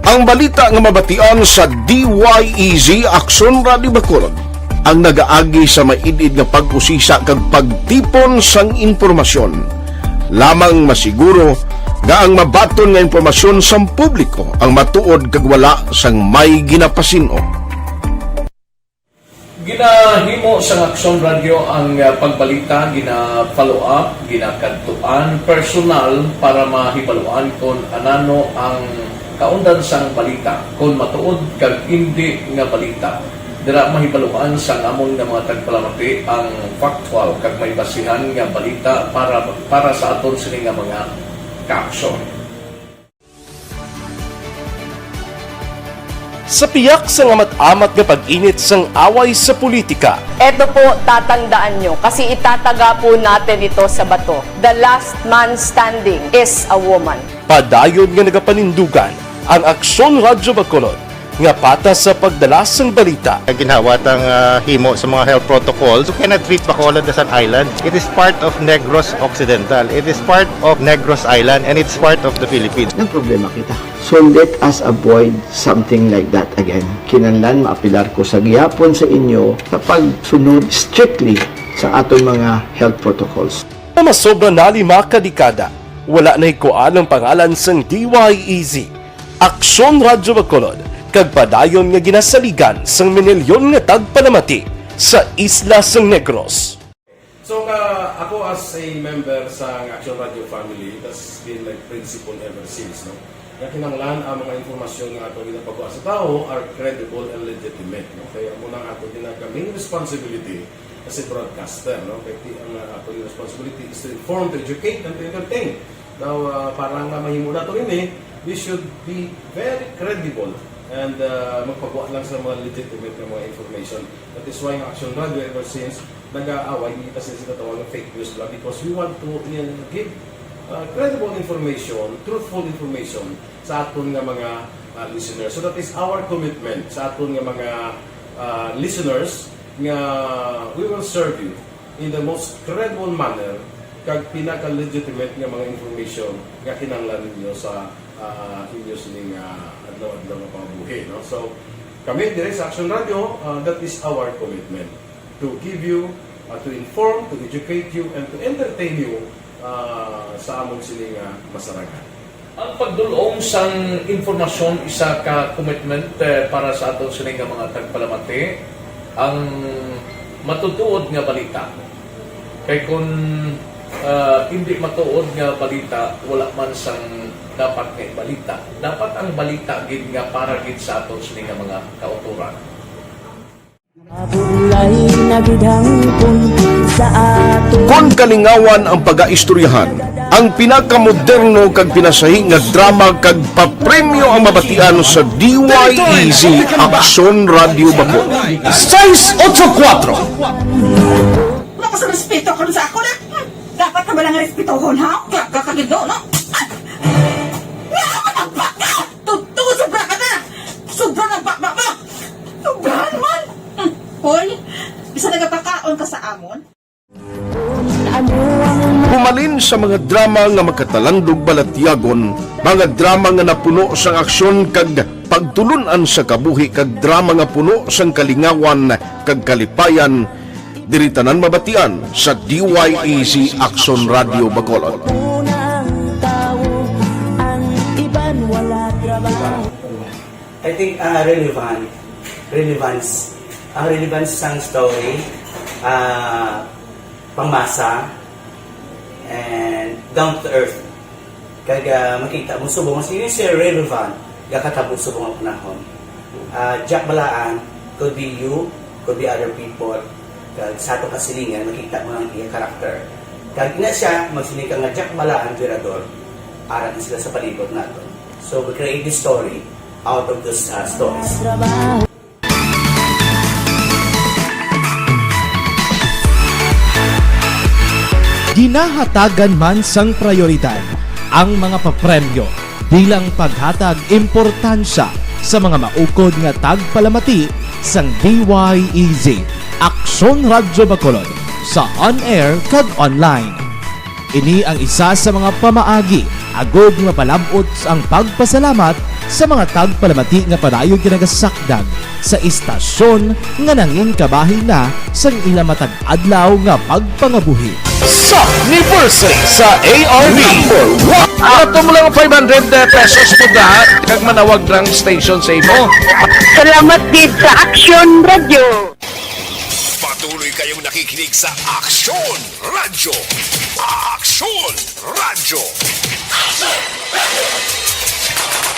Ang balita nga mabatian sa D Y E Z Aksyon Radio Bacolod ang nagaagi sa maid-id nga pag-usisa kag pagtipon sang impormasyon. Lamang masiguro nga ang mabaton nga impormasyon sang publiko ang matuod kag wala sang may ginapasin-o. Ginahimo sang Aksyon Radyo ang, ah, pagbalita, gina-follow up, ginakadtuan personal para mahibaluan kon anano ang kaundan sang balita, kon matuod kag indi nga balita. Dira mahibaluan sang amon nga mga tagpalamati ang factual kag may basihan nga balita para, para sa aton sini nga mga kaaksyon. Sa piyak sang amat-amat nga pag-init sang away sa politika, Eto po, tatandaan nyo, kasi itataga po natin ito sa bato. The last man standing is a woman. Padayon nga nagapanindugan ang Aksyon Radyo Bacolod nga patas sa pagdala sang balita. Ginhawa tang, ah, himo sa mga health protocols. You cannot treat Bacolod as an island. It is part of Negros Occidental. It is part of Negros Island, and it's part of the Philippines. Nagproblema kita. So let us avoid something like that again. Kinahanglan maapelar ko sa gihapon sa inyo sa pagsunod strictly sa aton mga health protocols. Nga masobra na lima ka dekada, wala nahikuan ang pangalan sang D Y E Z, Aksyon Radyo Bacolod, kag padayon nga ginasaligan sang minilyon nga tagpalamati sa isla sang Negros. So, uh, ako as a member sa Action Radio family, that's been my principle ever since, no? Nga kinahanglan ang mga impormasyon nga ato ginapagwa sa tawo are credible and legitimate, no? Kaya amo na ang ato ginag-, main responsibility as a broadcaster, no? Kaya ti-, ang, uh, ato responsibility is to inform, to educate, and to entertain. Now, uh, para nga mahimo nato ini, we should be very credible and, uh, magpagwa lang sa mga legitimate nga mga information. That is why ang Action Radio ever since nag-aaway, hindi kasi sila tawag ng fake news lang because we want to, uh, give, uh, credible information, truthful information sa aton nga mga, uh, listeners. So that is our commitment sa aton nga mga, uh, listeners nga we will serve you in the most credible manner kag pinaka-legitimate nga mga information nga kinahanglan ninyo sa, uh, inyo sining, uh, adlaw-adlaw nga pangabuhi, no? So, kami dire sa Action Radio, uh, that is our commitment to give you, uh, to inform, to educate you, and to entertain you, uh, sa amon sini nga masarangan. Ang pagdul-ong sang impormasyon isa ka commitment, eh, para sa aton sini nga mga tagpalamati, ang matutuod nga balita. Kay kun, ah, indi matuod nga balita, wala man sang dapat nga ibalita. Dapat ang balita gid nga para gid sa aton sini nga mga kautoran. Mabulay na gid hangpon sa aton. Kon kalingawan ang pagaistoryahan, ang pinakamoderno kag pinasahi nga drama kag papremyo ang mabatian sa D Y E Z Aksyon Radio Bacolod. Sais otso kuwatro. Wala ka sa respeto karon sa ako na. Hmm, dapat ka ba lang respetohon, ha? Ka-, ka-, kagido, no? Ah! Nga, matagpak ka! Tuto, sobra ka na! Sobra ng bakbak mo! Sobrahan man! Hmm, hoy, bisa nagapakaon ka sa amon? Humalin sa mga drama nga makatalandog balatyagon, mga drama nga napuno sang aksyon kag pagtulun-an sa kabuhi, kag drama nga puno sang kalingawan kag kalipayan, diri tanan mabatian sa D Y E Z Action Radio Bacolod. I think, ah, relevant, relevance, ang relevance sang story, ah, pangmasa, and down to earth. Kag, ah, makita mo subong, as you say, relevant, gakatabo subong ang panahon. Ah, Jack Balaan could be you, could be other people. Kag sa ato kasilingan, makita mo ang iya character. Kag ina siya, magsiling ka nga Jack Balaan, Virador, ara na sila sa palibot nato. So, we create this story out of those, ah, stories. Ginahatagan man sang prayoridad ang mga papremyo bilang paghatag importansya sa mga maukod nga tagpalamati sang D Y E Z Aksyon Radyo Bacolod sa on-air kag online. Ini ang isa sa mga pamaagi agud nga mapalab-ot ang pagpasalamat sa mga tagpalamati nga padayon ginagasakdag sa istasyon nga nangin kabahin na sang ila matag adlaw nga pagpangabuhi. Sa anniversary sa A R B. Number one. Ato mo lang five hundred pesos mo da, kag manawag ng station sa imo. Salamat gid sa Action Radio. Patuloy kayong nakikinig sa Action Radio. Action Radio.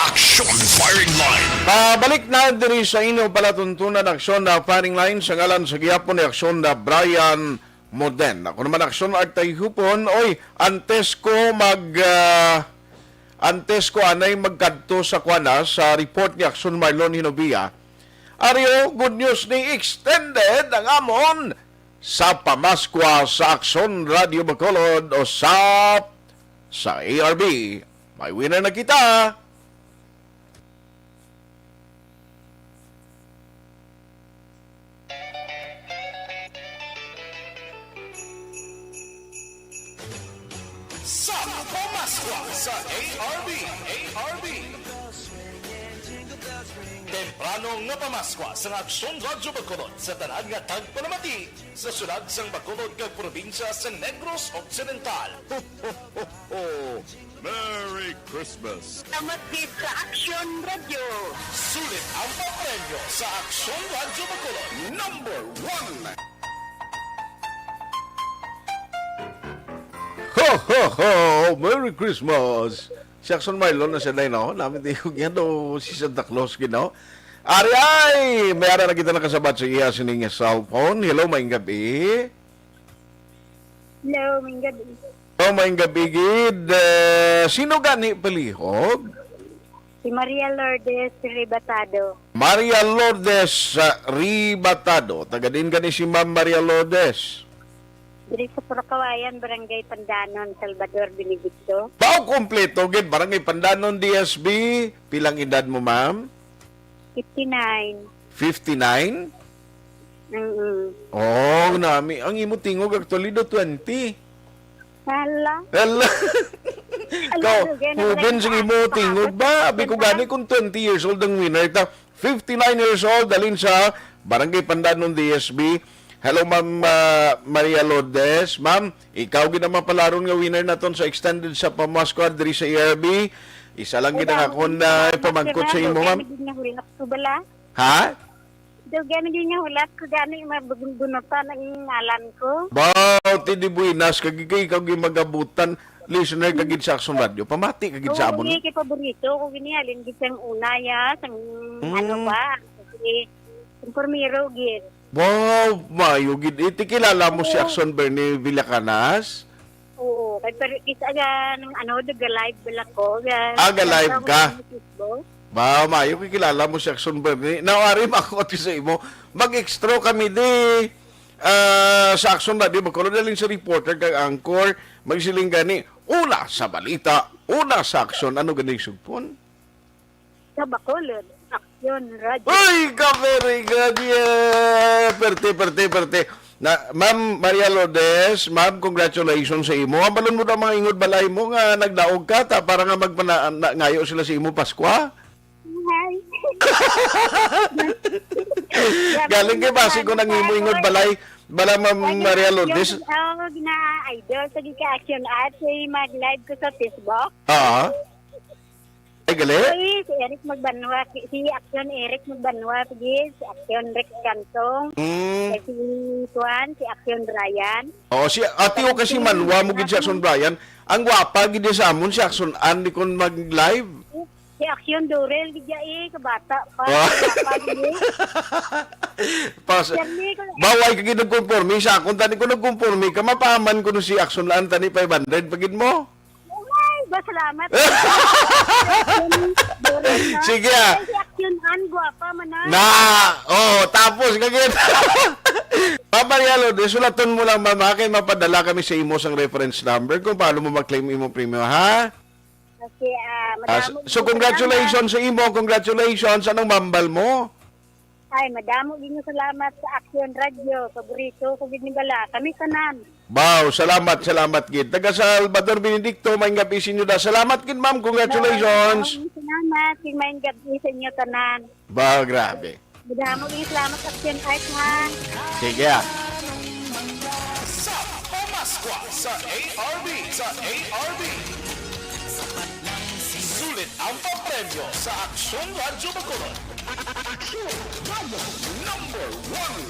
Action Firing Line. Pabalik na diri sa inyo palatuntunan, Action na Firing Line, sa ngalan sa gihapon ni Action na Brian Moden. Ako naman, Action Art Tayhupon. Oy, antes ko mag, ah, antes ko anay magkadto sa kuana, sa report ni Action Marlon Hinovia. Ario, good news ni, extended ang amon sa Pamaskwa sa Action Radio Bacolod o sa, sa A R B. May winner na kita. Sa Pamaskwa sa A R B, A R B. Temprano nga Pamaskwa sa Aksyon Radyo Bacolod sa tanan nga tagpalamati sa sulod sang Bacolod kag probinsya sa Negros Occidental. Ho, ho, ho, ho. Merry Christmas! Salamat gid sa Action Radio. Sulit ang papremyo sa Action Radio Bacolod. Number one. Ho, ho, ho! Merry Christmas! Si Action Marlon na siya, day, no? Namin di ko niya, no? Si Santa Claus, gid, no? Ari ay! May ara na kita nakasabat sa iya sining cellphone. Hello, maayong gabi. Hello, maayong gabi. Oh, maayong gabi gid. Eh, sino gani palihog? Si Maria Lourdes Ribatado. Maria Lourdes, ah, Ribatado. Taga diin gani si Ma'am Maria Lourdes? Diri sa Purakawayan, Barangay Pandanon, Salvador Benedicto. Pao kompleto gid, Barangay Pandanon, D S B. Pilang edad mo, ma'am? Fifty-nine. Fifty-nine? Mm-mm. Oh, nami. Ang imo tingog actually do twenty. Hala. Hala. Hala, Ikaw, dugay na hugon pala sa imo tingog ba? Abi ko gani kung twenty years old ang winner ta. Fifty-nine years old, dalin sa Barangay Pandanon, D S B. Hello, Ma'am, ah, Maria Lourdes. Ma'am, ikaw gid ang mapalaron nga winner naton sa extended sa Pamaskwa diri sa A R B. Isa lang gid ang akon na ipamangkot sa imo, ma'am. Dugay na gid nga hulap ko bala. Ha? Dugay na gid nga hulap ko gani mabunutan ang ngalan ko. Baw, ti di buenas, kag ikaw, ikaw gid magabutan. Listener ka gid sa Action Radio. Pamati ka gid sa amon. Oo, kay paborito ko gini, halin gid sang una, ya, sang Mm. ano ba? Kasi, sang primero gid. Wow, maayo gid. Iti kilala mo si Oo. Action Bernie Villacanas? Oo, kay pero isa ga nang ano, nag-live bala ko, ga Ah, ga-live ka? Facebook. Ba, maayo kay kilala mo si Action Bernie. Now, ari, makakot ko sa imo. Mag-extra kami di, ah, sa Action Radio Bacolod, dalin sa reporter kag anchor, magsiling gani, una sa balita, una sa aksyon. Ano gani sugpon? Sa Bacolod, Aksyon Radio. Uy, ka very good. Yeah! Perte, perte, perte. Na, Ma'am Maria Lourdes, ma'am, congratulations sa imo. Hambalon mo daw mga ingod balay mo nga nagdaog ka ta para nga magpana-, na, ngayo sila sa imo Paskwa. Hi. Galing kay basi ko nang imo ingod balay. Bala, Ma'am Maria Lourdes. Ang gina-idol sa gika-action at say mag-live ko sa Facebook. Ah. Ay, gali? Ay, si Eric Magbanwa, si, si Action Eric Magbanwa, sige, si Action Rex Cantong, Mm. eh, si Juan, si Action Brian. Oo, si Ate, o kasi Action manwa mo gid si Action Brian. Ang gwapa gid sa amon si Action Ann di kon mag-live. Si Action Dorel, gid ya eh, kabata pa, Wa- kabata gid eh. Pas-, Jeremy, ko- baway ka gid nagkonforme sa akon, tani ko nagkonforme ka, mapaman ko no si Action Ann, tani five hundred pa gid mo. Ay, ba, salamat. Sige, ah. Ay, si Action Ann, gwapa man, ah. Na, oh, tapos, kagit. Ma'am Maria Lourdes, sulaton mo lang, ma'am, ha, kay mapadala kami sa imo sang reference number kung paano mo ma-claim imo premium, ha? Okay, ah, Ah, madamo so, din congratulations salamat. Sa imo, congratulations. Anong mambal mo? Ay, madamo din nga salamat sa Action Radio. Paborito ko gid ni bala. Kami tanan. Wow, salamat, salamat gid. Taga Salvador Benedicto, maayong gabi sa inyo da. Salamat gid, ma'am. Congratulations. Maraming salamat. Maayong gabi sa inyo tanan. Ba, grabe. Madamo din salamat, Action Art, ha. Sige, ah. Sa Pamas Sa A R B, sa A R B. Sulit ang papremyo sa Aksyon Radyo Bacolod. Aksyon Radyo number one.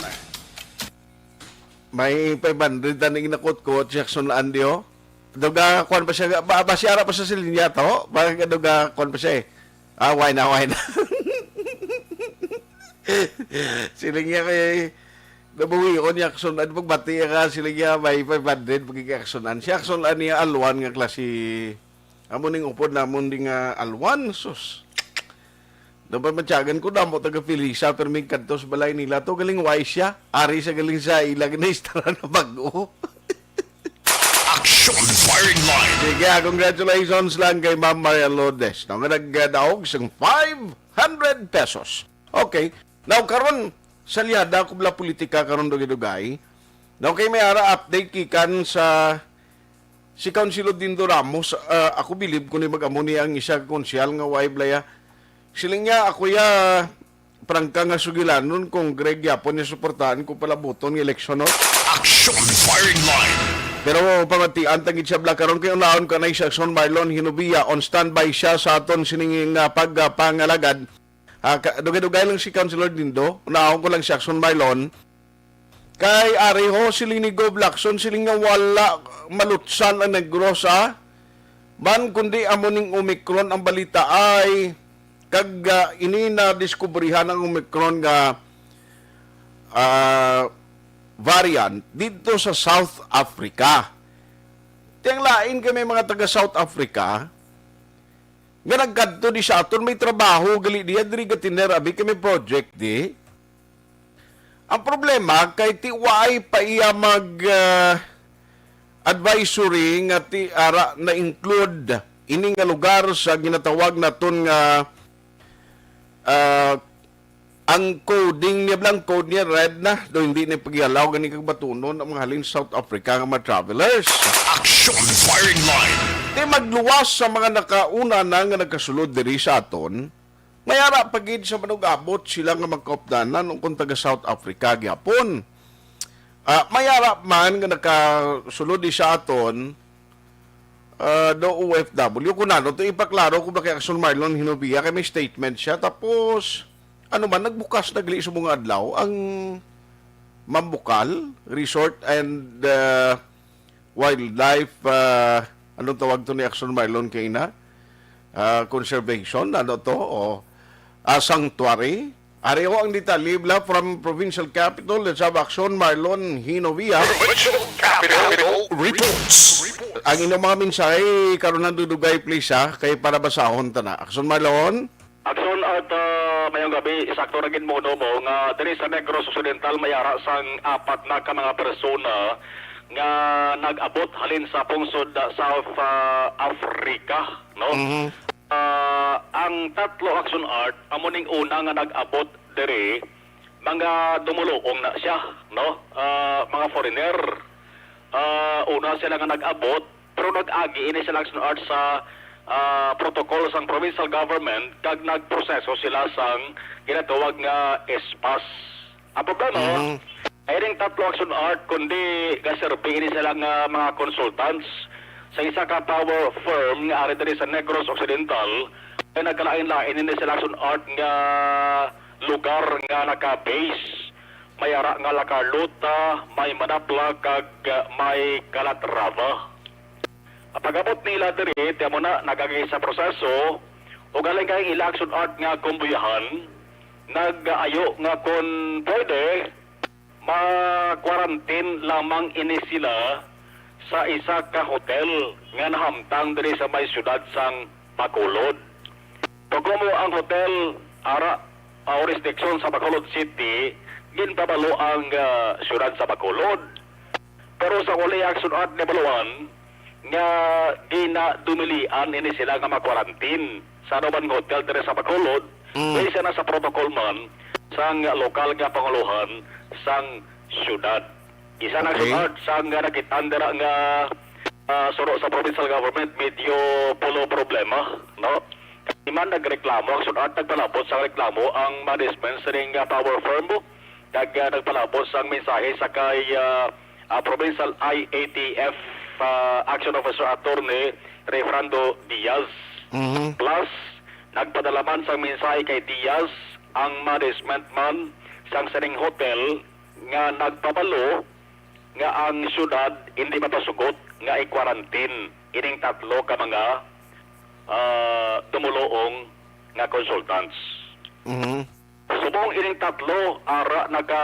May five hundred na ning nakutkot si Aksyon Andy, oh. Duga, kuwan pa siya, ba, ba siya ara pa sa silinya to? Ba, duga, kuwan pa siya eh. Ah, why na, why na? Siling niya kay, nabuhion niya, Aksyon, ano pagbati ka, siling niya, may five hundred, pagkikaaksyonan. Si Aksyon, ano niya, alwan nga klase, amo ning upod namon di nga alwan, sus. Dapat matyagan ko, damo taga Felisa, pero may kadto sa balay nila. To, galing wise siya. Ari sa galing sa ilang na istara na bago. Action Firing Line. Sige, ah, congratulations lang kay Ma'am Maria Lourdes, no, nga nagdaog sang five hundred pesos. Okay. Now, karon, salyada ko bala politika karon, dugay-dugay. Now, kay may ara update kikan sa si Councilor Dindo Ramos, ah, ako bilib ko ni mag-amo ni ang isa ka konsyal nga way blaya. Siling niya, ako ya, prangka nga sugilanon kung Greg yapon niya suportahan kung palabuton nga eleksyon, no? Action Firing Line. Pero pamatian tangid siya bala karon kay unahon ka na si Aksyon Marlon Hinubia, on standby siya sa aton sining nga pagpangalagad. Ah, ka-, dugay-dugay lang si Councilor Dindo. Unahon ko lang si Aksyon Marlon. Kay ari ho, siling ni Gov Lacson, siling nga wala malutsan ang Negros, ah. Man, kundi amo ning Omicron ang balita ay, kag, ah, ini na diskubrihan ang Omicron nga, ah, variant dito sa South Africa. Tiyang lain kami mga taga South Africa nga nagkadto di sa aton, may trabaho gali diya, diri gatiner abi kami project di. Ang problema kay ti waay pa iya mag, ah, advisory nga ti ara na-include ini nga lugar sa ginatawag naton nga, ah, ang coding niya bala, ang code niya red na, do hindi na pagyalaw gani kag batunon ang mga halin South Africa nga mga travelers. Action Firing Line. Di magluwas sa mga nakauna na nga nagkasulod diri sa aton, may ara pa gid sa manug-abot sila nga magkaupdanan kung taga South Africa gyapon. Ah, may ara man nga nakasulod di sa aton, ah, do O F W. Kung ano to, ipaklaro ko ba kay Aksyon Marlon Hinubia, kay may statement siya. Tapos, ano man, nagbukas na gali sa mga adlaw ang Mambukal Resort and, ah, Wildlife, ah, anong tawag to ni Aksyon Marlon kay na? Ah, conservation, ano to? O, ah, sanctuary? Ari ho ang detalye bala from Provincial Capitol, let's have Aksyon Marlon Hinovia. Provincial Capitol Reports. Ang inyong mga mensahe, karon ang dudugay, please, ha, kay para basahon ta na. Aksyon Marlon? Aksyon at, ah, mayong gabi, sakto ra gid mo, no, mo, nga diri sa Negros Occidental may ara sang apat na ka mga persona nga nag-abot halin sa pungsod, ah, South, ah, Africa, no? Mhm. Ah, ang tatlo, Aksyon Art, amo ning una nga nag-abot diri, mga dumuluong na siya, no? Ah, mga foreigner. Ah, una sila nga nag-abot, pero nag-agi ini sila, Aksyon Art, sa, ah, protocol sang provincial government kag nagproseso sila sang ginatawag nga S-PASS. Ang problema, Mhm. ay ring tatlo, Aksyon Art, kundi gaserbi ini sila nga mga consultants sa isa ka power firm nga ari diri sa Negros Occidental, ay nagkalain-lain ini sila, Aksyon Art, nga lugar nga naka-base. May ara nga La Carlota, may Manapla, kag, ah, may Calatrava. Ang pag-abot nila diri, ti amo na, nagagi sa proseso, ug halin kay ila, Aksyon Art, nga kumbuyahan, nag-ayo nga kon pwede, ma-quarantine lamang ini sila sa isa ka hotel nga nahamtang diri sa may siyudad sang Bacolod. Pagkumo ang hotel, ara, ah, jurisdiction sa Bacolod City, ginpabalo ang, ah, siyudad sa Bacolod. Pero sa uli, Aksyon Art, nabaluan nga ginadumilian ini sila nga ma-quarantine sa ano man nga hotel diri sa Bacolod, Mm. based na sa protocol man sang lokal nga panguluhan sang siyudad. Isa na Okay. Aksyon Art, sang nakit-an dira nga, ah, suro sa provincial government, medyo pulo problema, no? Kay man nagreklamo, Aksyon Art, nagpalabot sang reklamo ang management sining, ah, power firm, kag, ah, nagpalabot sang mensahe sa kay, ah, ah, Provincial I A T F, ah, Action Officer Attorney Reverendo Diaz. Mhm. Plus, nagpadala man sang mensahe kay Diaz ang management man sang sining hotel nga nagpabalo nga ang syudad hindi mapasugot nga i-quarantine ining tatlo ka mga, ah, dumuluong nga consultants. Mhm. Subong ining tatlo ara naka,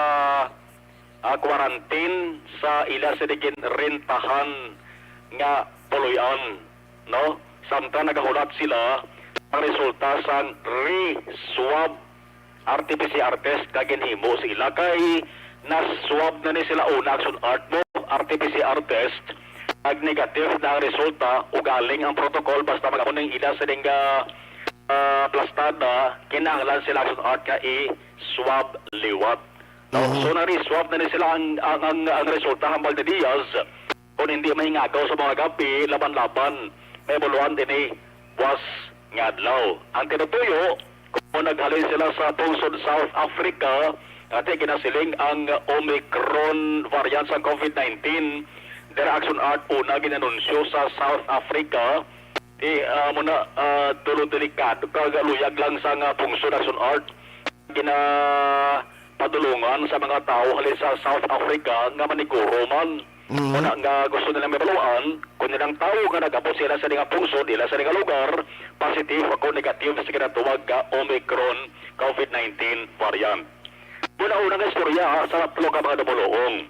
ah, quarantine sa ila sini ginrentahan nga puloy-an, no? Samtang nagahulat sila ang resulta sang re-swab R T P C R test nga ginhimo sa ila, kay na-swab na ni sila una, Action Art, no? R T P C R test, nag-negative na ang resulta, ugaling ang protocol, basta mag-amo ning ila sining, ah, ah, plastada, kinahanglan sila, Action Art, nga i-swab liwat. No? Mhm. So, na-re-swab na ni sila ang, ang, ang, ang resulta hambal ni Diaz. Kung hindi mahingagaw sa mga gabi, laban-laban, may buluhan din eh, buwas nga adlaw. Ang tinutuyo, kung naghalin sila sa pungsod South Africa, ate, ginasiling ang Omicron variant sa COVID nineteen, dira, Action Art, una ginanunsyo sa South Africa, eh, ah, muna, ah, tulo delikado, kagaluyag lang sa nga pungsod, Action Art, ginapadulungan sa mga tawo halin sa South Africa nga maniguro man. Mhm. Muna nga gusto nilang mabaluan kung nilang tawo nga nag-abot sila sa nga pungsod, ila sa nga lugar, positive o negative sa ginatawag nga Omicron COVID nineteen variant. Muna una nga istorya, ha, sa tatlo ka mga dumuluong.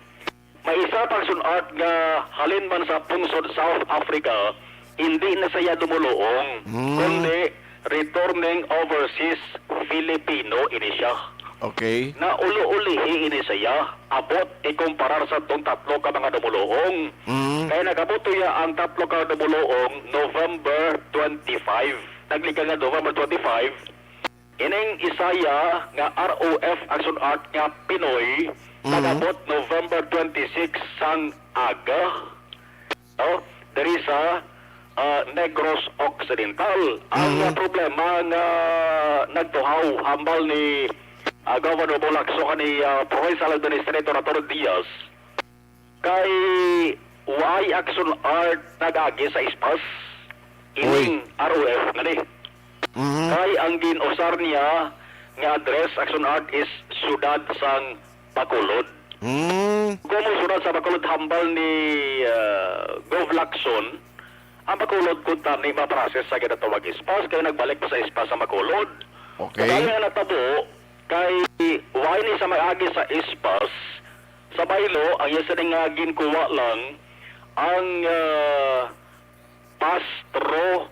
May isa pa, Action Art, nga halin man sa pungsod South Africa, hindi na siya dumuluong, Mm. kundi returning overseas Filipino ini siya. Okay. Naulo-ulihi ini siya, abot ikumparar sa tong tatlo ka mga dumuluong. Mm. Kaya nag-abot iya ang tatlo ka dumuluong November twenty-five. Naglikay nga November twenty-five, ining isaya nga R O F, Action Art, nga Pinoy, Mhm. nag-abot November twenty-six sang aga, no? Diri sa, ah, Negros Occidental. Ang, Mhm. ah, problema nga nagtuhaw hambal ni, ah, Governor Bong Lacson kani, ah, Provincial Administrator Arturo Diaz, kay why, Action Art, nag-agi sa S PAS ining Uy. R O F nga ni? Mhm. Kay ang gin-usar niya nga address, Action Art, is siyudad sang Bacolod. Mm. Kung mo siyudad sa Bacolod, hambal ni, ah, Gov Lacson, ang Bacolod kuntani ma-process sa ginatawag S PAS, kay nagbalik pa sa S PAS ang Bacolod. Okay. Kadali nga natabo, kay why ni sa mag-agi sa S PAS, sa baylo, ang iya sini nga ginkuha lang ang, ah, pass-through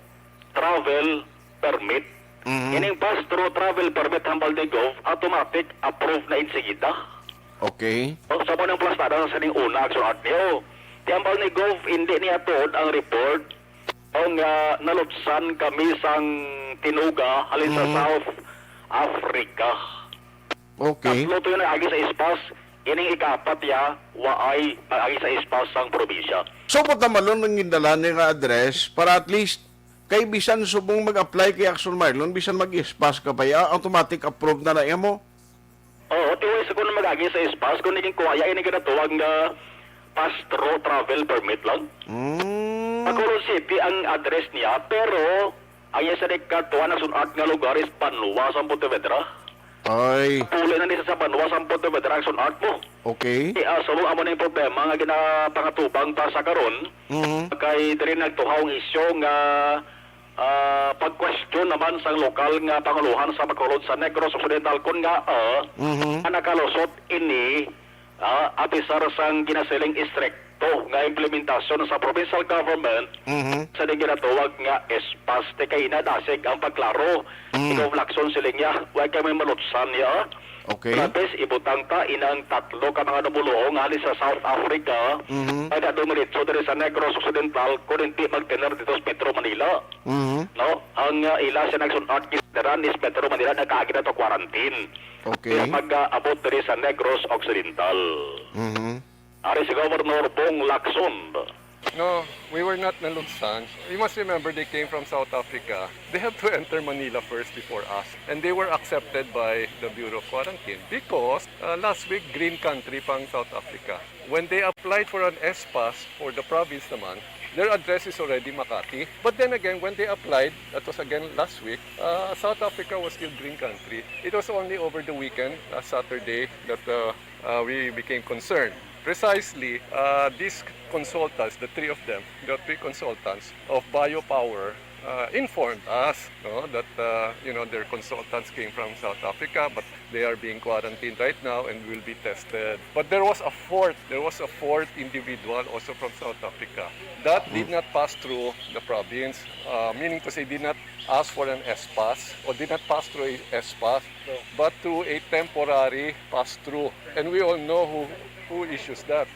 travel permit. Mhm. Ining pass-through travel permit hambal ni Gov, automatic approve na insigida. Okay. O, sa mo nang plastada sa sining una, Action Art, niyo. Ti hambal ni Gov, hindi niya tuod ang report o nga nalutsan kami sang tinuga halin sa Mhm. South Africa. Okay. Tatlo to yung nag-agi sa S PAS. Ining ikaapat ya, waay nag-agi sa S PAS sang probinsya. So, buta malon ang gindala ni nga address para at least kay bisan subong mag-apply kay Action Marlon, bisan mag-S PAS ka pa ya, automatic approve na na iya mo? Oo, tiway sa kung mag-agi sa S PAS, kung naging kuha ya, ini ginatawag nga pass-through travel permit lang. Mm. Bacolod City ang address niya, pero ang iya sa nagkatuan, Action Art, nga lugar is banwa sa Pontevedra. Ay. Puli na ni sa banwa sa Pontevedra, Action Art, mo. Okay. Eh, ah, so, amo na yung problema nga ginapangatubang pa sa karon. Mhm. Kay diri nagtuhaw ang isyu nga, ah, pag-question naman sang lokal nga pangulohan sa Bacolod sa Negros Occidental, kun nga, ah, Mhm. nga nakalusot ini, ah, apisar sang ginasiling istrikto nga implementasyon sa provincial government Mhm. sa di ginatawag nga S PAS. Ti kay ina dasig ang pagklaro. Mm. Ikaw, Lacson, siling niya, wa kami malutsan niya. Okay. Labis, ibutang ta inang tatlo ka mga dumuluong halin sa South Africa, Mhm. nga dumiretso diri sa Negros Occidental, kung hindi magtener dito sa Metro Manila. Mhm. No? Ang, ah, ila sa Action Art, ginteran is Metro Manila, nagkaagi na to quarantine. Okay. Is pag, ah, abot diri sa Negros Occidental. Mhm. Ari si Governor Bong Lacson. No, we were not naluksan. You must remember they came from South Africa. They have to enter Manila first before us. And they were accepted by the Bureau of Quarantine because uh, last week, green country pa ang South Africa. When they applied for an S-Pass for the province naman, their address is already Makati. But then again, when they applied, that was again last week, uh, South Africa was still green country. It was only over the weekend, last Saturday, that uh, uh, we became concerned. Precisely, uh, these consultants, the three of them, the three consultants of Biopower, uh, informed us, no, that uh, you know, their consultants came from South Africa, but they are being quarantined right now and will be tested. But there was a fourth, there was a fourth individual also from South Africa that did not pass through the province, uh, meaning to say, did not ask for an S-Pass or did not pass through a S-Pass, but through a temporary pass-through. And we all know who, who issues that.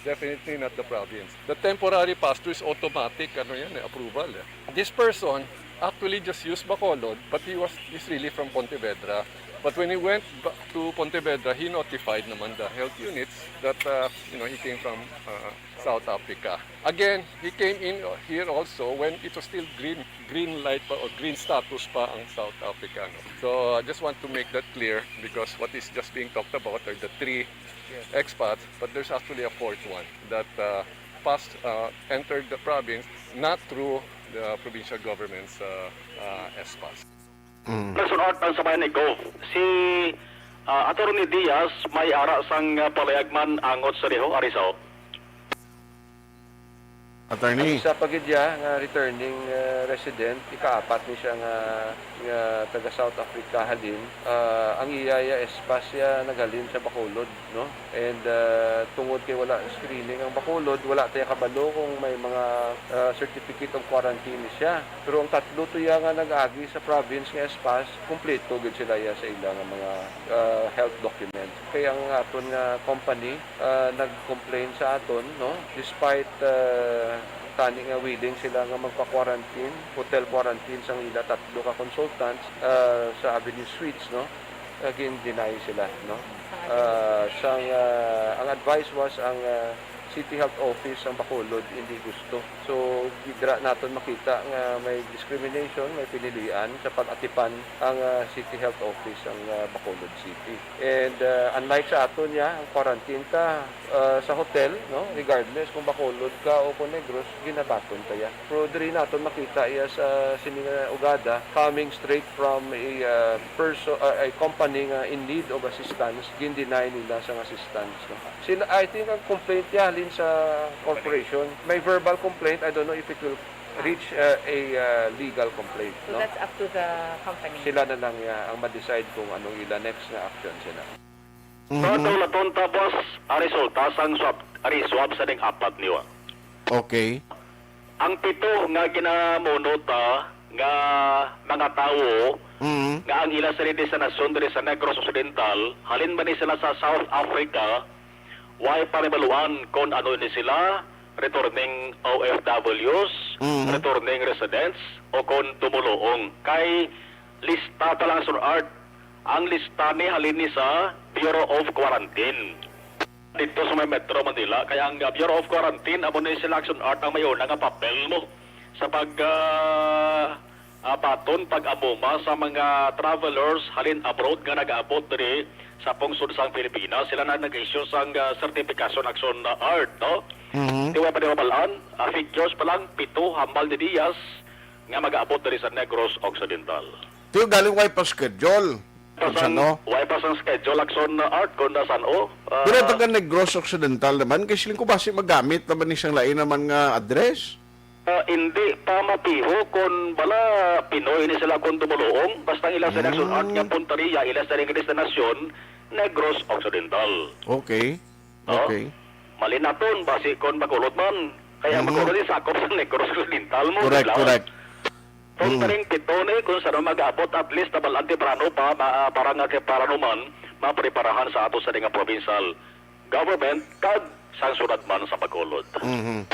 Definitely not the province. The temporary pass-through is automatic, ano yan, eh, approval, eh. This person actually just used Bacolod, but he was, he's really from Pontevedra. But when he went ba- to Pontevedra, he notified naman the health units that uh, you know, he came from uh, South Africa. Again, he came in here also when it was still green, green light pa or green status pa ang South Africa. No? So I just want to make that clear because what is just being talked about are the three expats, but there's actually a fourth one that uh, passed, uh, entered the province not through the provincial government's uh, uh, S-Pass. Person Art ang sa bayan ni Gov. Si ah, Attorney Diaz may ara sang ah, palayag man angot sa diho, Ariso. Attorney. Isa pa gid ya nga returning uh, resident, ikaapat ni siya nga, nga taga South Africa halin. Uh, ang iya ya S-Pass ya naghalin sa Bacolod, no? And uh, tungod kay wala screening ang Bacolod, wala tayo kabalo kung may mga uh, certificate of quarantine ni siya. Pero ang tatlo to ya nga nag-agi sa province nga S-Pass, kumpleto gid sila ya sa ila nga mga uh, health documents. Kay ang aton nga company uh, nag-complain sa aton, no? Despite uh, tani nga willing sila nga magpa-quarantine, hotel quarantine sang ila tatlo ka consultants uh, sa Avenue Suites, no? Uh, gin-deny sila, no? Uh, sang uh, ang advice was ang uh, City Health Office ang Bacolod hindi gusto. So, dira naton makita nga may discrimination, may pinilian sa pag-atipan ang uh, City Health Office ang uh, Bacolod City. And uh, unlike sa aton ya, ang quarantine ka uh, sa hotel, no, regardless kung Bacolod ka o kung Negros, ginabaton ka ya. Pero diri naton makita iya sa sini nga ugada, coming straight from a uh, person, uh, a company nga in need of assistance, gin-deny nila sang assistance, no. Sila, I think ang complaint ya halin sa corporation, may verbal complaint, I don't know if it will reach uh, a uh, legal complaint, So no. That's up to the company. Sila na lang ya ang ma-decide kung anong ila next nga action sila. So, ito naton tapos ang resulta sang swab, ari swab sa ding apat niyo. Okay. Ang pito nga ginamuno ta nga mga tawo Mm. nga ang ila sa destinasyon diri sa Negros Occidental, halin ba ni sila sa South Africa, way pa mabaluan kon ano ni sila, returning O F Ws, Mhm. returning residents, o kon tumuluong. Kay lista pa lang, Sir Art, ang lista ni halin ni sa Bureau of Quarantine. Dito sa may Metro Manila, kay ang uh, Bureau of Quarantine, amo ni sila, Sir Art, ang may una nga papel mo sa pag uh, uh, baton, pag-amuma sa mga travelers halin abroad nga nag-aabot diri sa pungsod sang Pilipinas. Sila na nag-issue sang uh, certification, Action uh, Art, no? Mhm. Di ba pa di mabalaan? Uh, figures pa lang, pito hambal ni Diaz nga mag-aabot diri sa Negros Occidental. Tiyo galing way pa schedule. Kung Pasang, sano? Why pa sang schedule, Action uh, Art, kung nasan o? Uh, Pero taga Negros Occidental naman, kay siling ko basi magamit naman ni siyang lain naman nga address. Ah, hindi pa mapiho kung bala Pinoy ni sila kung tumuluong. Basta ang ila sa Action Art nga puntaria, ila sa ring destinasyon, Negros Occidental. Okay. No? Okay. Malinaton, basi kon Bacolod man. Kaya Mhm. Bacolod is sakop sa Negros Occidental mo. Correct, di ba? Correct. Kung Mm. karing pito ni, kung saan mag-abot, at least, tabal-an temprano pa, ma, ah, para nga temprano man, mapreparahan sa ato sa nga provincial government, kag sang sunod man sa Bacolod. Mhm.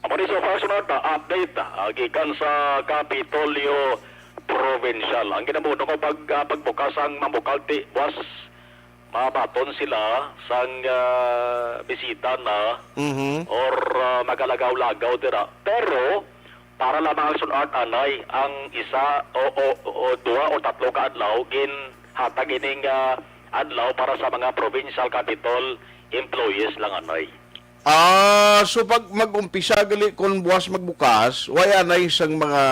Amo ni so far, sunod na update ah, gikan sa Kapitolyo Provincial. Ang ginamuno ko pag, ah, pagbukas ang Mamukalti, buwas mabaton sila sang, ah, bisita na Mhm. or, ah, magalagaw-lagaw dira. Pero para lamang, Action Art, anay ang isa o, o, o duha o tatlo ka adlaw ginhatag ining, ah, adlaw para sa mga provincial capitol employees lang, anay. Ah, so pag mag-umpisa gali, kung buwas magbukas, way anay sang mga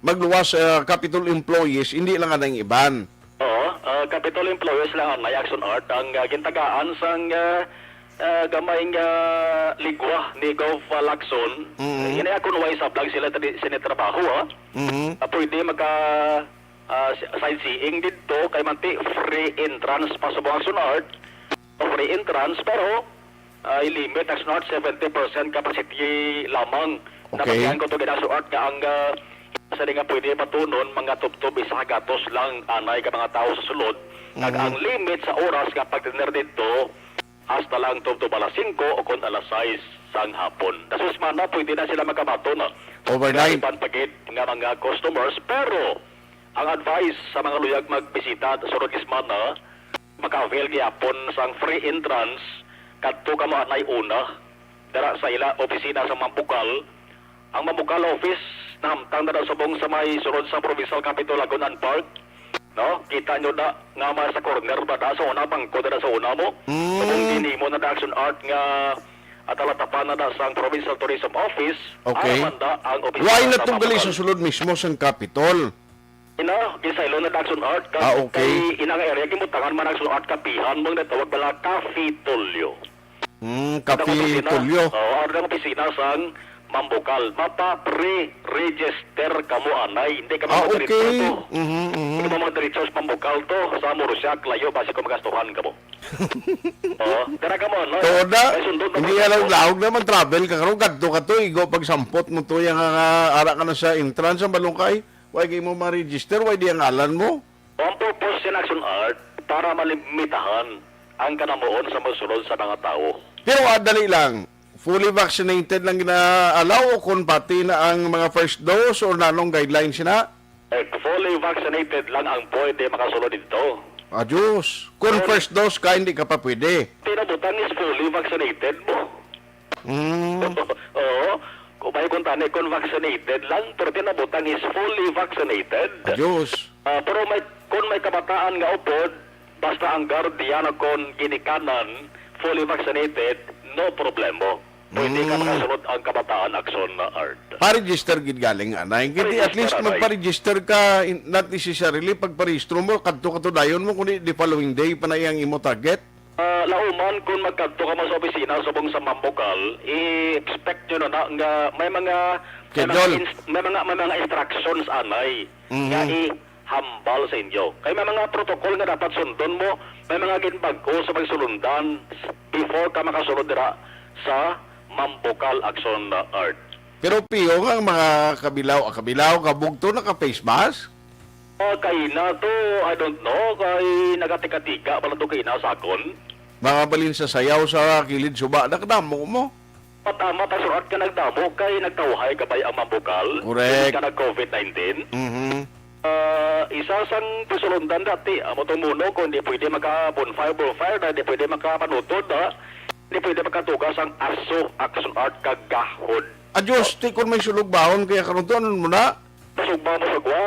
magluwas, ah, Capitol employees, hindi lang anay ang iban. Oo, ah, Capitol employees lang ang may Action Art. Ang, ah, gintagaan sang, ah, ah, gamay nga ligwa ni Gov Lacson, Mm. ini akon way sablag sila tadi sini trabaho, ah. Mm. Ah, pwede maka, ah, si-, sightseeing didto kay manti free entrance pa subong Action Art. Free entrance, pero, ah, i-limit, Action Art, seventy percent capacity lamang. Okay. Nabatian ko to gid, Action Art, nga ang, ah, sa di nga pwede patunon, mga tubtob isa ka gatos lang anay ka mga tawo sa sulod. Kag Mhm. ang limit sa oras nga pag-dinner didto, hasta lang tubtob alas singko o kon alas sais sang hapon. Sa semana, pwede na sila makabaton, ah, Overnight. Sa iban pa gid nga mga customers, pero ang advice sa mga luyag magbisita sunod nga semana, maka-avail gihapon sang free entrance kadto kamo anay una dira sa ila opisina sa Mambukal. Ang Mambukal office nahamtang na subong sa may sulod sa Provincial Capitol, Lagunan Park, no? Kita nyo na nga mas sa corner ba da sa una, bangko na sa una mo? Mm. Subong ginimo na da, Action Art, nga, ah, talatapan na da sang Provincial Tourism Office. Okay. Ara man da ang opisina Why sa na tong gali Mambukal. Sa sulod mismo sang Capitol? Ina, gisaylo na Action Art, ka-, Ah, okay. Kay ina nga area, gimutangan man Action Art, kapihan mo ang natawag bala Kapitolyo. Hmm, Ang opisina, Kapitolyo. Oo, ang opisina sang Mambukal. Mapa-pre-register ka mo, anay. Hindi ka Ah, okay. Magdiretso to. Mhm, mhm. Hindi ka magdiretso sa Mambukal to. Sa Murcia, layo, basi ko magastuhan ka mo. Oo, tara ka mo, no? Tuod na. Ay, sundot na Hindi mo. Alam, lahog naman travel ka karon, kadto ka to, igo pagsampot mo to, yung, ah, ara ka na sa entrance, ang balong kay. Why kay mo ma-register? Why di ang ngalan mo? Ang purpose sa Action Art para malimitahan ang kanamuon sa mosulod sa mga tawo. Pero, ah, dali lang. Fully vaccinated lang gina-allow o kung pati na ang mga first dose or nanong guidelines na? Eh, fully vaccinated lang ang pwede makasulod dito. Ah, Diyos. Kung Fully first dose ka, hindi ka pa pwede. Tinabutang is fully vaccinated mo. Mm. Oo. Kung may kuntani, kung vaccinated lang, pero tinabutang is fully vaccinated. Diyos. Ah, pero may, kung may kabataan nga upod, basta ang guardian o kung ginikanan, fully vaccinated, no problemo. Pwede ka Mm. makasulod ang kabataan action na art. Pa-register gid galing, anay. Kiti at Register, least anay. Magpa-register ka, in-, not necessarily pagparehistro mo, kadto ka to dayon mo, kundi the following day pa na iyang imo target. Ah, lauman kung magkadto ka mo sa opisina subong sa Mambukal, i-expect nyo na, na nga may mga, may mga Schedule. Ins-, may mga, may mga instructions anay Mhm. Nga ihambal sa inyo. Kay may mga protocol nga dapat sundon mo, may mga ginbag-o sa pagsulundan before ka makasulod dira sa Mambukal Action Art. Pero piyo nga ang mga kabilaw, ah, kabilaw, kabugto, naka-face mask? Ah, kaina to, I don't know, kay nagatiga-tiga pala to kaina sa akon. Mga balin sa sayaw sa kilid suba, nakadamo mo? Patama pa surat ka nagdamo kay nagtawhay ka bay ang Mambukal? Correct. Hindi ka nag-covid nineteen? Mhm. Ah, isa sang pasulundan dati, amo tong muno, kung di pwede maka-bonfire, bonfire na, di pwede makapanutod, ha? Di pwede makatugas ang aso, Action Art, kagahod. Adios, ti kon may sulog bahon, kaya karon to, ano mo na? Pasugba mo sa gwa.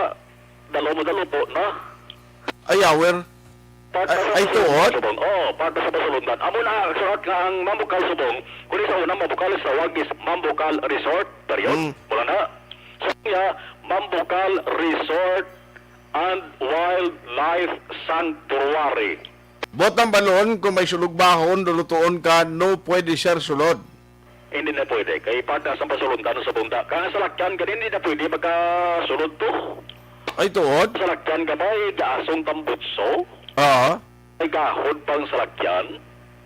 Dalo mo, dalo po na. Ay, awer. Part Ay, na sa ay, pasulundan tuod? Subong. Oo, part na sa pasulundan. Amo na, surat nga ang Mambukal Subong, kung sa una, Mambukal sa tawag is Mambukal Resort, period. Mm. Wala na. So, niya, Mambukal Resort and Wildlife Sanctuary. Buot ang balon, kung may sulog bahon, lulutuon ka, no pwede, sir, sulod. Hindi na pwede. Kay part na sa pasulundan sa bunda. Kaya salakyan ka, hindi na pwede makasulod to. Ay, tuod? Salakyan ka ba, eh, gaasong tambutso? Oo. Ay, gahod pang salakyan.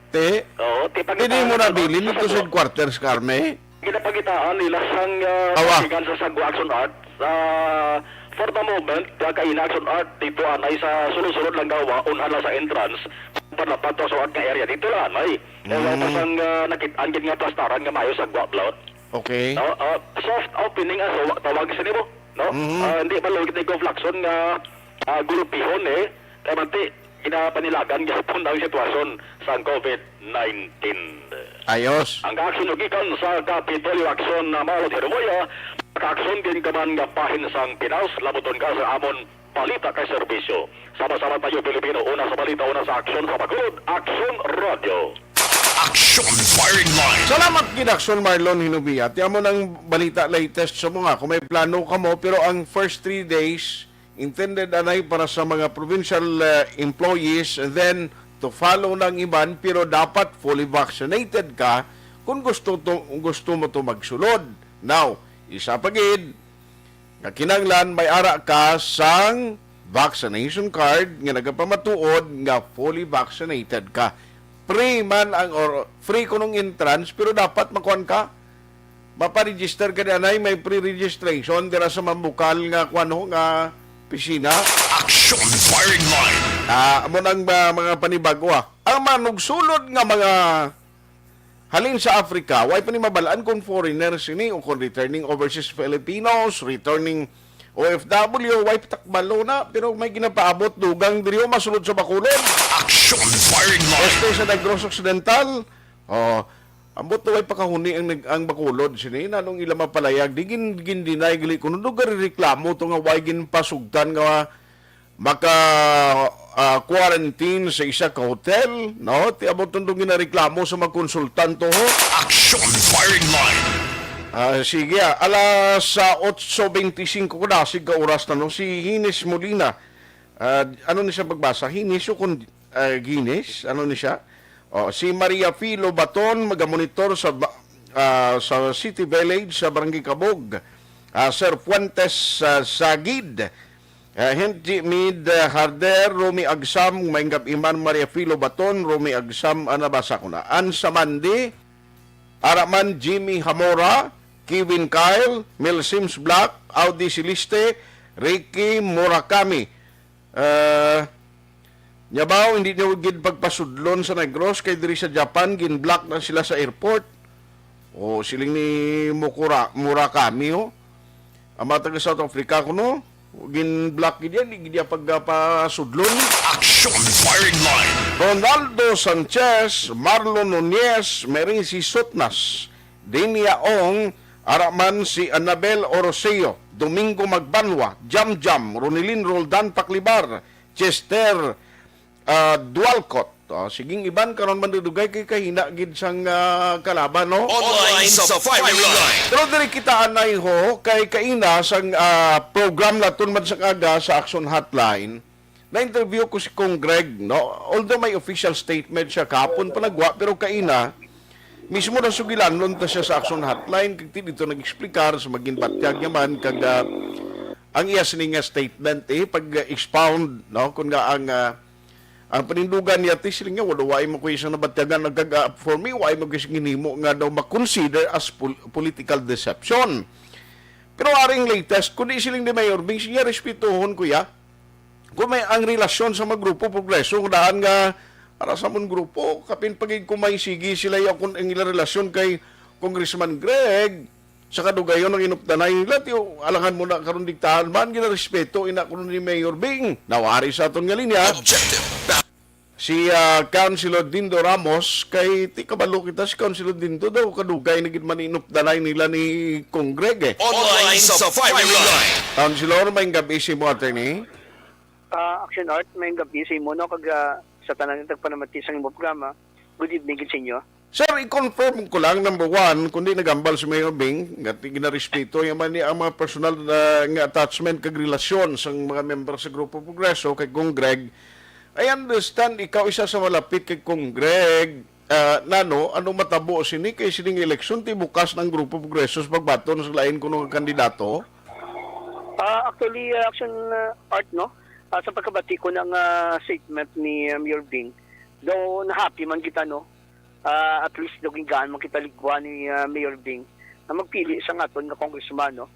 Te? Oo, te, Hindi mo na bilin ito sa headquarters, Carme? Ginapagitaan nila sang, ah, Awa. Sigan sa Sagwa Action Art. Sa, for the moment, ah, kay ina Action Art, dito anay sa sulod-sulod lang daw, ah, unhan lang sa entrance. Panapat to sa art nga area. Dito lang, anay. Eh, wala pa Mm. sang, ah, nakit-an gid nga plastaran nga maayo sa Sagwa Blout. Okay. No? Ah, soft opening ang tawa-, tawag sa nimo, no? Mhm. Ah, hindi man lagi ni Gov Lacson nga, ah, gulpihon, eh. Kaya manti, Ginapanilagan gyapon ang sitwasyon sa covid nineteen. Ayos. Ang kaaksyon gikan sa Kapitolyo Aksyon na Marlon Hirumoya, kaaksyon din ka man nga bahin sang Pinas, labuton ka sa amon balita kay serbisyo. Sama-sama tayo, Pilipino, una sa balita, una sa aksyon, sa Bacolod, Aksyon Radio. Action Firing Line. Salamat gid, Aksyon Marlon Hinubiat. Ti amo nang balita latest sa mga. Kung may plano ka mo, pero ang first three days, intended anay para sa mga provincial, uh, employees, and then to follow ng iban, pero dapat fully vaccinated ka kung gusto to, gusto mo to magsulod. Now, isa pa gid, nga kinahanglan may ara ka sang vaccination card nga nagapamatuod nga fully vaccinated ka. Free man ang, or free kunong entrance, pero dapat makuan ka, maparegister ka dianay, may pre-registration dira sa mambukal nga kuan ho nga pisina. Action Firing Line. Ah, amo nang, ah, mga panibago, ah. Ang manugsulod nga mga halin sa Africa, way pa ni mabalaan kung foreigners ini o kung returning overseas Filipinos, returning O F W, way pa takbalo na, pero may ginapaabot dugang diri o masulod sa Bacolod. Action Firing Line. Este sa Negros Occidental, oh, ambot na way pakahuni ang nag-, ang Bacolod sini, nanong ila mapalayag, di gin-, gin-deny gali kuno do gari reklamo to nga way ginpasugtan nga maka, ah, quarantine sa isa ka hotel, no? Ti abot tundong ginareklamo sa mga konsultanto ho. Action Firing Line. Ah, sige, ah. Alas, ah, otso beintisinko ko na, sig ka oras na, no? Si Hines Molina. Ah, ano ni siya pagbasa? Hines o kun-, ah, Guinness? Ano ni siya? Oh, si Maria Filo Baton, magamonitor sa ba-, ah, sa City Village, sa Barangay Kabog. Ah, Sir Fuentes, ah, Sagid. Ah, Henry Mid, ah, Harder, Romy Agsam, Maynggap Iman, Maria Filo Baton, Romy Agsam, ah, nabasa ko na. Ann Samandi, Araman, Jimmy Hamora, Kevin Kyle, Mel Sims Black, Audi Siliste, Ricky Murakami. Ah, Nya ba, hindi nyo gid pagpasudlon sa Negros kay diri sa Japan, gin-block na sila sa airport. O, siling ni Mukura, Murakami, oh. Ang mga taga South Africa, kuno, gin-block gid yan, di gid yan pagpasudlon. Action Firing Line. Ronaldo Sanchez, Marlon Nunez, Merincy Sutnas, Dinia Ong, ara man si Annabel Oroseo, Domingo Magbanwa, Jam Jam, Ronilyn Roldan Paklibar, Chester, ah, Dualcott. Ah, siging iban karon man dugay kay kahina gid sang, ah, kalaban, no? Online sa firing line. Pero diri kita anay ho kay kaina sang, ah, program naton man sa aga sa Action Hotline. Na-interview ko si Cong Greg, no? Although may official statement siya kahapon pa nagwa, pero kaina, mismo na sugilanon ta siya sa Action Hotline, kag ti dito nag-explicar sa maging batyag niya man, kag, ah, ang iya sini nga statement, eh, pag-expound, no? Kung nga ang, ah, ang panindugan niya, ti siling nga, wala, wala mo ko isang nabatyagan, nagkag-, ah, for me, wala mo ko isang ginhimo nga daw makonsider as pol-, political deception. Pero aring latest, kundi siling ni Mayor Bing, siya respetuhon ko ya, kung may ang relasyon sa mga grupo Progreso, kung daan nga, para sa amon grupo, kapin pagig kumay sige sila ya kung ang ilang relasyon kay Congressman Greg, sa kadugayon ang inupdanay nila, ti, alangan mo na karon diktahan man, ginarespeto, ina kuno ni Mayor Bing. Nawari sa aton nga linya. Objective. Si, ah, Councilor Dindo Ramos, kay ti kabalo kita si Councilor Dindo daw, kadugay na gid man inupdanay nila ni Cong Greg, eh. Online sa firing line. Councilor, may gabi si mo, attorney. Ah, Action Art, may gabi sa imo, no? Kag, ah, sa tanan nga tagpanamati sa imong programa, good evening gid sa inyo. Sir, i-confirm ko lang, number one, kundi nagambal si Mayor Bing, nga ti-, ginarespeto niya man ni ang mga personal na, nga attachment kag relasyon sang mga member sa Grupo Progreso kay Cong Greg. I understand ikaw isa sa malapit kay Cong Greg. Ah, nano, ano matabo sini kay sining eleksyon ti bukas ng Grupo Progreso sa pagbaton sa lain kuno nga kandidato? Ah, actually, ah, Action, ah, Art, no? Ah, sa pagkabati ko ng, ah, statement ni, ah, Mayor Bing, daw na-happy man kita, no? Ah, at least daw gingaan man kita ligwa ni, ah, Mayor Bing na magpili sa aton nga congressman, no?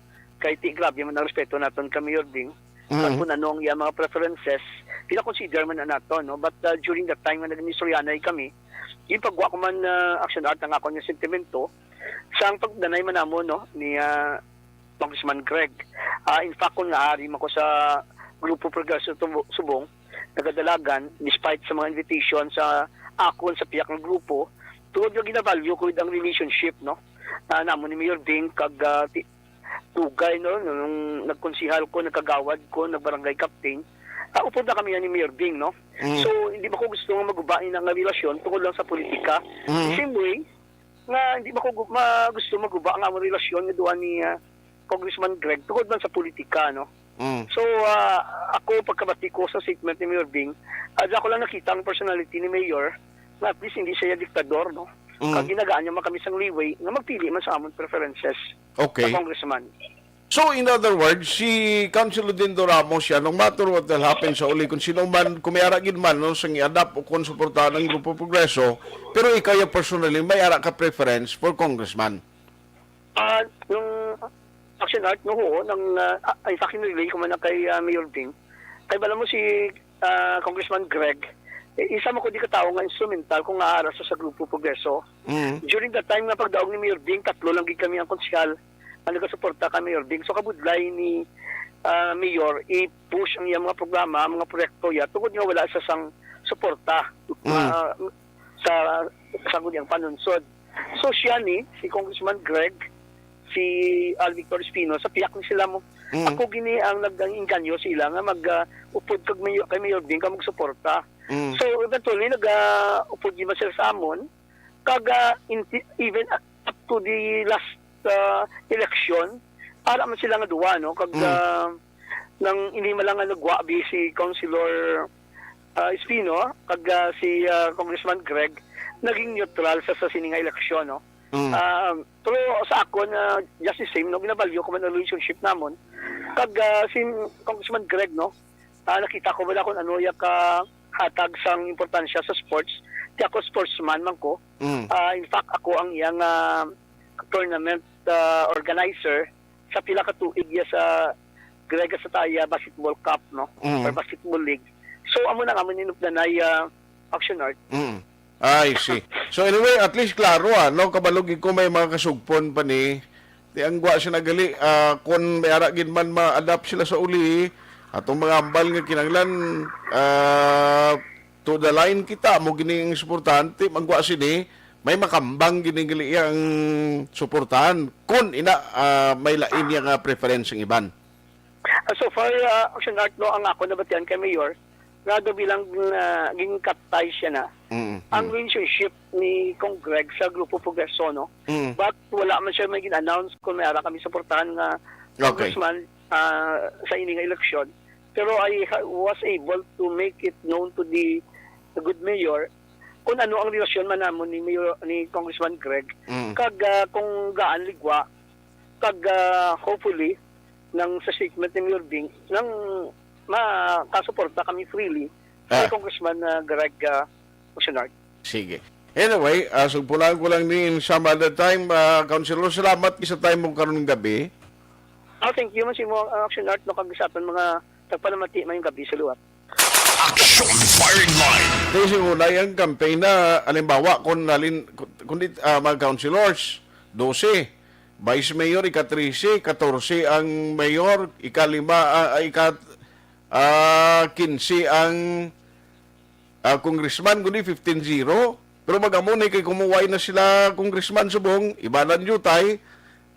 Kay ti grabe man ang respeto naton kay Mayor Bing. Mm. At kung ano ang iyang mga preferences, pina-consider man na nato, no? But, ah, during that time nga nag-inistoryanay kami, ginpagwa ko man, ah, Action Art ang akon nga sentimento sa ang pagdanay man namon, no, ni, ah, Congressman Greg. Ah, in fact, kung naari man ko sa Grupo Progreso Tubo-, Subong, nagadalagan despite sa mga invitation sa akon sa pihak nga grupo, tungod nga ginavalue ko ang relationship, no, ah, namon ni Mayor Bing kag, ah, ti-, dugay, no, nung nagkonsihal ko, nagkagawad ko, nagbarangay captain, ah, upod na kami ni Mayor Bing, no. Mm. So, hindi ba ko gusto nga maguba ina nga relasyon tungod lang sa politika? Mm. The same way nga hindi ba ko gu-, ma-, gusto maguba ang among relasyon nga duha ni, ah, Congressman Greg tungod man sa politika, no? Mm. So, ah, ako, pagkabati ko sa statement ni Mayor Bing, ah, diya ko lang nakita ang personality ni Mayor nga at least hindi siya diktador, no? Mm. Kag ginagaan niya man kami sang leeway nga magpili man sa amon preferences Okay. sa congressman. So, in other words, si Councilor Dindo Ramos siya, no matter what will happen sa uli, kung sino man, kung may ara gid man, no, sang i-adapt o kung suportahan ang Grupo Progreso, pero ikaw ya personally, may ara ka preference for congressman? Ah, nung Action Art, no, oo, nang, ah, ah, in fact, relay ko man na kay, ah, Mayor Ding. Kay bala mo si, ah, Congressman Greg, eh, isa mo ko di ka tawo nga instrumental kung aara sa, sa Grupo Progreso. Mm. During that time nga pagdaog ni Mayor Ding, tatlo lang gid kami ang konsehal ang nagasuporta kay Mayor Ding. So, kabudlay ni, ah, Mayor, i-push ang iyang mga programa, ang mga proyekto ya, tungod nga wala sa sang suporta, Mm. ah, sa, sa iyang panunsod. So, siya ni, si Congressman Greg, si Al Victor Espino, sa pihak ni sila mo. Mm. Ako gini ang nag-, ang inganyo sa ila nga mag, ah, upod kag Mayor, kay Mayor Ding ka magsuporta. Mm. So, eventually, nag, ah, upod gid man sila sa amon. Kag, ah, inti-, even up to the last, ah, election, ara man sila nga duwa, no? Kag, Mm. ah, nang ini man lang nga nagwa bi si Councilor, ah, Espino, kag, ah, si, ah, Congressman Greg, naging neutral sa, sa sini nga eleksyon, no? Mm. Ah, pero sa akon, ah, just the same, no, ginavalue ko man ang relationship namon. Kag, ah, si Congressman Greg, no, ah, nakita ko wala kung ano iya ka hatag sang importansya sa sports. Di ako sportsman man ko. Mm. Ah, in fact, ako ang iyang, ah, tournament, ah, organizer sa pila ka tuig ya sa Greg Asataya Basketball Cup, no? Mm. Or Basketball League. So, amo na nga, amo ni Nupdanay, ah, Action Art. Mm. I see. So anyway, at least klaro, ah, no? Kabalo gid ko may mga kasugpon pa ni. Ti ang gwa siya nagali, ah, kung may ara gid man ma-adapt sila sa uli, atong mga hambal nga kinahanglan, ah, to the line kita, mo gini ang suportahan, ti ang gwa sini, may makambang gini gali ang suportahan. Kung ina, ah, may lain niya nga preference ang iban. Ah, so far, ah, Action Art, no, ang ako nabatian kay Mayor, nga do bilang, ah, gin-cut ties siya na. Mm, Ang mm. relationship ni Cong Greg sa Grupo Progreso, no? Mm. But wala man siya may gin-announce kung may ara kami suportahan nga Okay. congressman, ah, sa ini nga eleksyon. Pero I ha-, was able to make it known to the good mayor kung ano ang relasyon man namon ni Mayor, ni Congressman Greg. Mm. Kag, ah, kung gaan ligwa, kag, ah, hopefully, nang sa statement ni Mayor Bing, nang makasuporta kami freely kay Ah. Congressman, ah, Greg, ah, Oceanart. Sige. Anyway, ah, sugpunan ko lang ni in some other time, ah, Councilor, salamat sa time mo karon gabi. Ah, thank you man sa imo, ah, Oceanart, no, kag sa aton mga tagpanamati, mayong gabi sa liwat. Action Firing Line. Di, siguro na yung campaign na, halimbawa, kung nalin-, kung, kung di, ah, mga councilors, dose, vice mayor, ika-trese, katorse ang mayor, ikalima, ah, ah, ika-, ah, kinse ang, ah, congressman, kundi fifteen zero. Pero mag-amo na kay kumuway na sila, congressman, subong, ibanan jutay.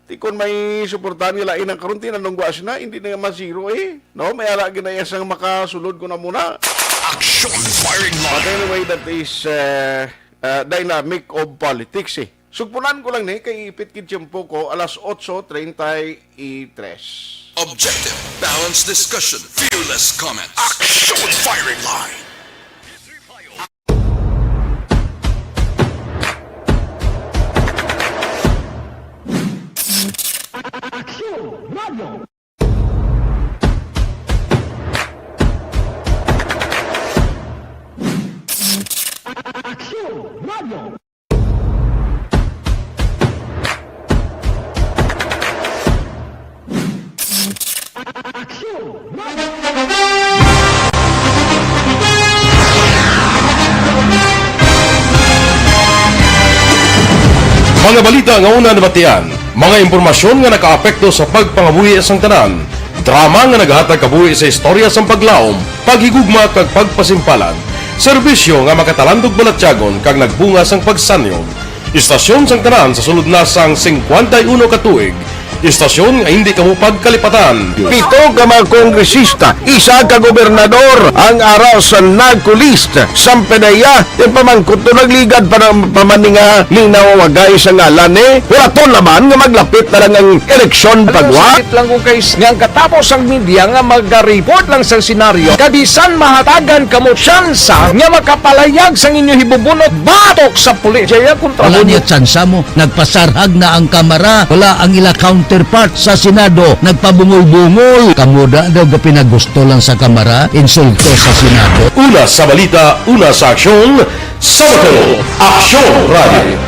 Ti kon may suportahan nga lain ang karon, tinanong wa sina, hindi na ma-zero eh. No? May ara ginaya sang makasulod ko na muna. Action Firing Line. But anyway, that is, uh, uh, dynamic of politics eh. Sugpunan ko lang ni, kay ipit kid tiyempo ko, alas otso treinta y tres. Objective, balanced discussion, fearless comment. Action Firing Line. Aksyon Radio. Aksyon Radio. Aksyon! Mga balita nga una nabatian, mga impormasyon nga nakaapekto sa pagpangabuhi sang tanan. Drama nga nagahatag kabuhi sa istorya sang paglaom, paghigugma, kag pagpasimpalan. Serbisyo nga makatalandog balatyagon kag nagbunga sang pagsanyog. Istasyon sang tanan sa sulod na sang singkwenta y uno ka tuig. Istasyon nga hindi kamo pagkalipatan. Pito ka mga kongresista, isa ka gobernador ang ara sa NAGCO list. Sampanaya, ipamangkot to nagligad pa ng pamaninga ni nawawagay sa ngalan ni Huraton naman nga maglapit na lang ang eleksyon pagwa. Sakit lang ko kay s-, nga ang katapos ang media nga magareport lang sa senaryo, kabisan mahatagan kamo tsansa nga makapalayag sang inyo hibubunot batok sa pulis. Jaya kontra Wala mo. Niya tsansa mo. Nagpasarhag na ang Kamara. Wala ang ila counterpart sa Senado. Nagpabungol-bungol. Kamo da daw gapinagusto lang sa Kamara. Insulto sa Senado. Una sa balita, una sa aksyon, sa Bacolod, Aksyon Radio.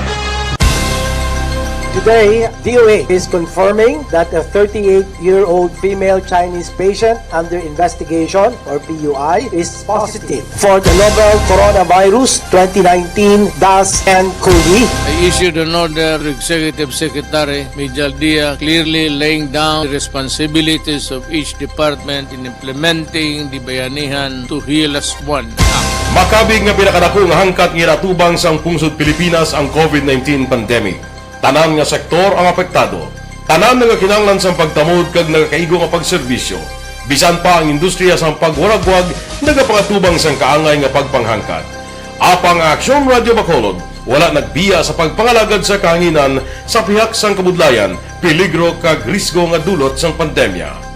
Today, D O A is confirming that a thirty-eight-year-old female Chinese patient under investigation, or P U I, is positive for the novel coronavirus twenty nineteen dash nCoV. I issued an order to Executive Secretary Mijal Dia, clearly laying down the responsibilities of each department in implementing the Bayanihan to Heal Us One Act. Makabig nga pinakadako nga hangkat nga ginatubang sang pungsod Pilipinas ang COVID nineteen pandemic. Tanan nga sektor ang apektado. Tanan nagakinahanglan sang pagtamod kag nagakaigo nga pagserbisyo. Bisan pa ang industriya sang pagwaragwag nagapangatubang sang kaangay nga pagpanghangkat. Apang ang Aksyon Radyo Bacolod wala nagbiya sa pagpangalagad sa kahanginan sa pihak sang kabudlayan, peligro kag risgo nga dulot sang pandemya.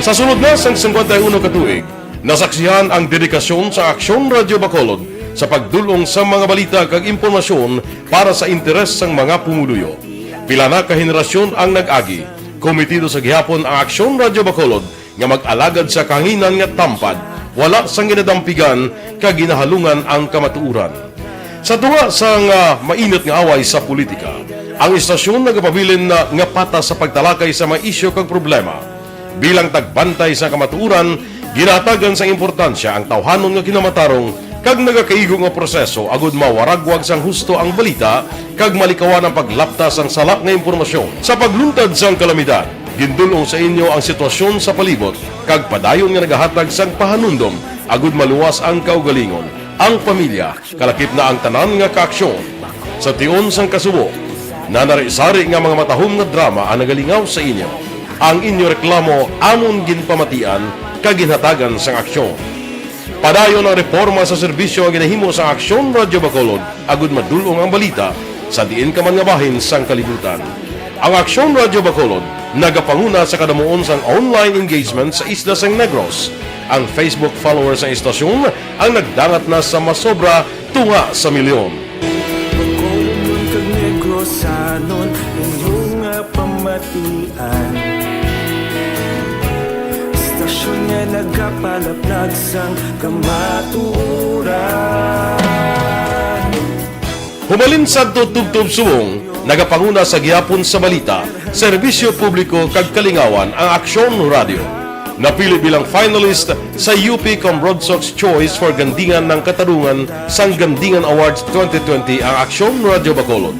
Sa sulod na sang singkwenta y uno ka tuig, nasaksihan ang dedikasyon sa Aksyon Radyo Bacolod sa pagdul-ong sa mga balita kag impormasyon para sa interes sang mga pumuluyo. Pila na ka henerasyon ang nag-agi. Kometido sa gihapon ang Aksyon Radyo Bacolod nga mag-alagad sa kahanginan nga tampad, wala sang ginadampigan kag ginahalungan ang kamatuoran. Sa tunga sang, ah, mainit nga away sa politika, ang istasyon nagapabilin na nga patas sa pagtalakay sa mga isyu kag problema. Bilang tagbantay sa kamatuoran, ginahatagan sang importansya ang tawhanon nga kinamatarong kag nagakaigo nga proseso agud mawaragwag sang husto ang balita kag malikawan ang paglapta sang sala nga impormasyon. Sa pagluntad sang kalamidad, gindul-ong sa inyo ang sitwasyon sa palibot kag padayon nga nagahatag sang pahanumdom agud maluwas ang kaugalingon, ang pamilya, kalakip na ang tanan nga kaaksyon. Sa tion sang kasubo, nanari-sari nga mga matahom nga drama ang nagalingaw sa inyo. Ang inyo reklamo amon ginpamatian kag ginhatagan sang aksyon. Padayon ang reporma sa serbisyo nga ginahimo sang Aksyon Radyo Bacolod agud madul-ong ang balita sa diin ka man nga bahin sang kalibutan. Ang Aksyon Radyo Bacolod nagapanguna sa kadamuon sang online engagement sa isla sang Negros. Ang Facebook followers sang istasyon ang nagdangat na sa masobra tunga sa milyon. Bacolodnon kag Negrosanon, inyo nga pamatian. Istasyon nga nagapalaplag sang kamatuoran. Humalin sadto tubtob subong, nagapanguna sa gihapon sa balita, serbisyo publiko kag kalingawan ang Aksyon Radyo. Napili bilang finalist sa U P Comrod Sox Choice for Gandingan ng Katarungan sang Gandingan Awards twenty twenty ang Aksyon Radyo Bacolod.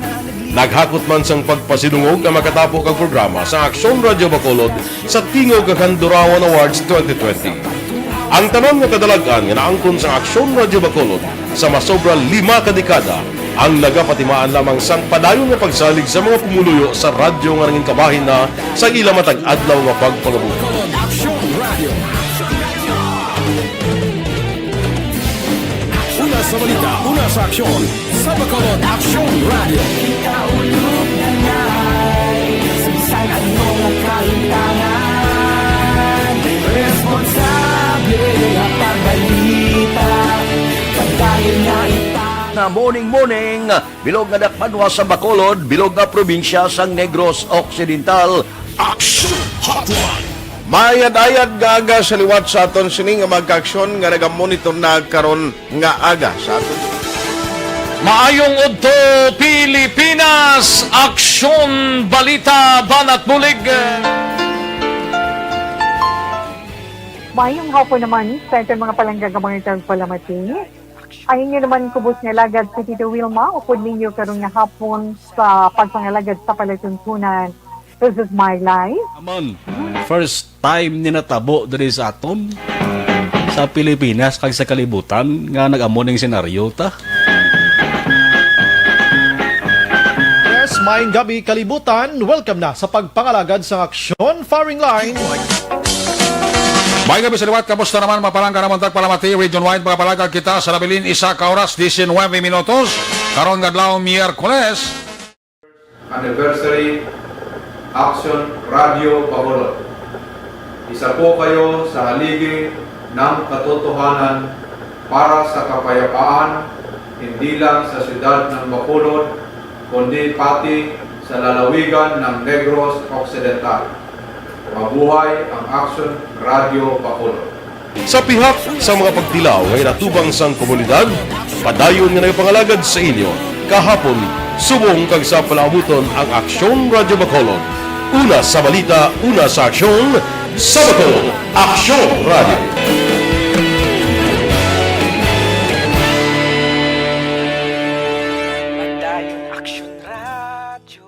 Naghakot man sang pagpasidungog ang makatapo kag programa sa Aksyon Radyo Bacolod sa Tingog kag Handurawan Awards twenty twenty. Ang tanan nga kadalag-an nga naangkon sa Aksyon Radyo Bacolod sa masobra lima ka dekada ang nagapatimaan lamang sang padayon nga pagsalig sa mga pumuluyo sa radyo nga nangin kabahin na sa ila matag adlaw nga pagpangabuhi. Aksyon Radio. Una sa balita, una sa aksyon, sa Bacolod Aksyon Radio. Sa bisan ano nga kahimtangan, responsable nga pagbalita, pagdayon nga ita- Na morning, morning, bilog nga dakbanwa sa Bacolod, bilog nga probinsya sang Negros Occidental. Action Hotline. Maayad-ayad nga aga sa liwat sa aton sini nga mga kaaksyon nga nagamonitor na karon nga aga sa aton. Maayong udto, Pilipinas! Aksyon, balita, banat bulig. Maayong hapon naman sa aton mga palangga nga mga tagpalamati. Ang inyo naman kubos nga alagad si Tito Wilma, upod ninyo karon nga hapon sa pagpangalagad sa palatuntunan. This is my life. Amon, first time ni natabo diri sa aton, sa Pilipinas kag sa kalibutan, nga nag-amo ning senaryo ta. Yes, maayong gabi, kalibutan. Welcome na sa pagpangalagad sang Aksyon Firing Line. May gabi sa liwat, kamusta naman? Mapalangga naman tagpalamati, region-wide, makapalagad kita sa nabilin isa ka oras, diecinuebe minutos. Karon nga adlaw, Miyerkules. Anniversary, Aksyon Radio Bacolod. Isa po kayo sa haligi ng katotohanan para sa kapayapaan, hindi lang sa siyudad ng Bacolod, kundi pati sa lalawigan ng Negros Occidental. Mabuhay ang Aksyon Radio Bacolod. Sa pihak sa mga pagtilaw nga ginatubang sang komunidad, padayon nga nagapangalagad sa inyo kahapon, subong kag sa palaabuton ang Aksyon Radio Bacolod. Una sa balita, una sa aksyon, sa Bacolod, Aksyon Radio. Padayon Aksyon Radio.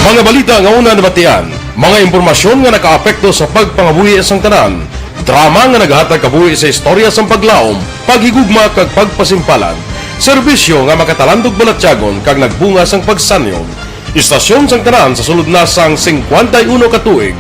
Mga balita nga una nabatian, mga impormasyon nga nakaapekto sa pagpangabuhi sang tanan, drama nga nagahatag kabuhi sa istorya sang paglaom, paghigugma kag pagpasimpalan, serbisyo nga makatalandog balatyagon kag nagbunga sang pagsanyog. Istasyon sang tanan sa sulod na sang singkwenta y uno ka tuig.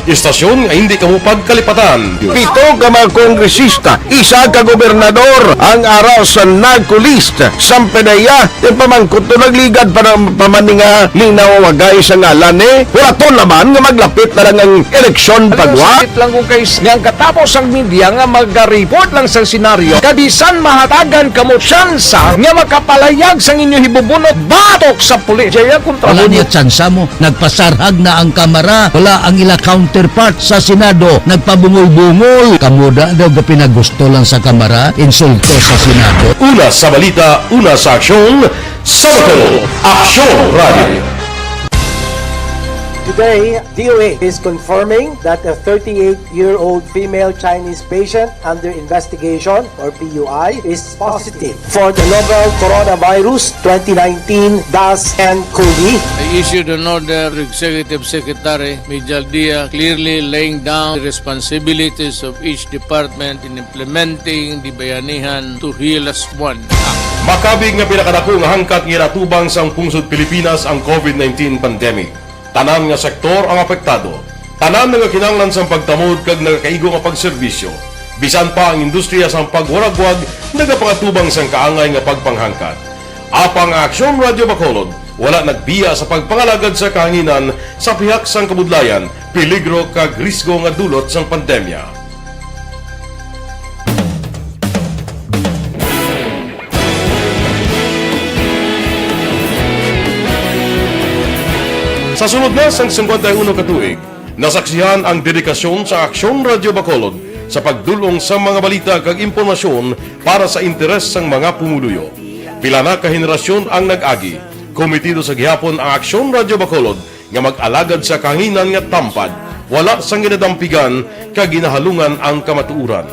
Istasyon nga hindi kamo pagkalipatan. Pito ka mga kongresista, isa ka gobernador ang ara sa NAGCO list. Sang PDEA, ti pamangkot to nagligad pa ng pamaninga ni nawawagay sa ngalan ni. Wala to naman nga maglapit na lang ang eleksyon pagwa. Sakit lang kung kay nga ang katapos ang media nga magareport lang sa senaryo. Kabisan mahatagan kamo tsansa nga makapalayag sang inyo hibubunot batok sa pulis. Jaya kontra Wala mo niya tsansa mo. Nagpasarhag na ang Kamara. Wala ang ila counterpart sa Senado. Nagpabungol-bungol. Kamo da daw gapinagusto lang sa Kamara, insulto sa Senado. Una sa balita, una sa aksyon, sa Bacolod, Aksyon Radio. Today, D O A is confirming that a thirty-eight-year-old female Chinese patient under investigation, or P U I, is positive for the novel coronavirus twenty nineteen dash N COVID. I issued an order to Executive Secretary Mijal Dia, clearly laying down the responsibilities of each department in implementing the Bayanihan to Heal Us One Act. Makabig nga pinakadako nga hangkat nga ginatubang sang pungsod Pilipinas ang COVID nineteen pandemic. Tanan nga sektor ang apektado. Tanan nga kinahanglan sang pagtamod kag nagakaigo nga pagserbisyo. Bisan pa ang industriya sang pagwaragwag nagapangatubang sang kaangay nga pagpanghangkat. Apang ang Aksyon Radio Bacolod wala nagbiya sa pagpangalagad sa kahanginan sa pihak sang kabudlayan, peligro kag risgo nga dulot sang pandemya. Sa sulod na sang singkwenta y uno ka tuig, nasaksihan ang dedikasyon sa Aksyon Radio Bacolod sa pagdul-ong sa mga balita kag impormasyon para sa interes sang mga pumuluyo. Pila na ka henerasyon ang nag-agi. Komitido sa gihapon ang Aksyon Radio Bacolod nga mag-alagad sa kahanginan nga tampad, wala sang ginadampigan kag ginahalungan ang kamatuoran.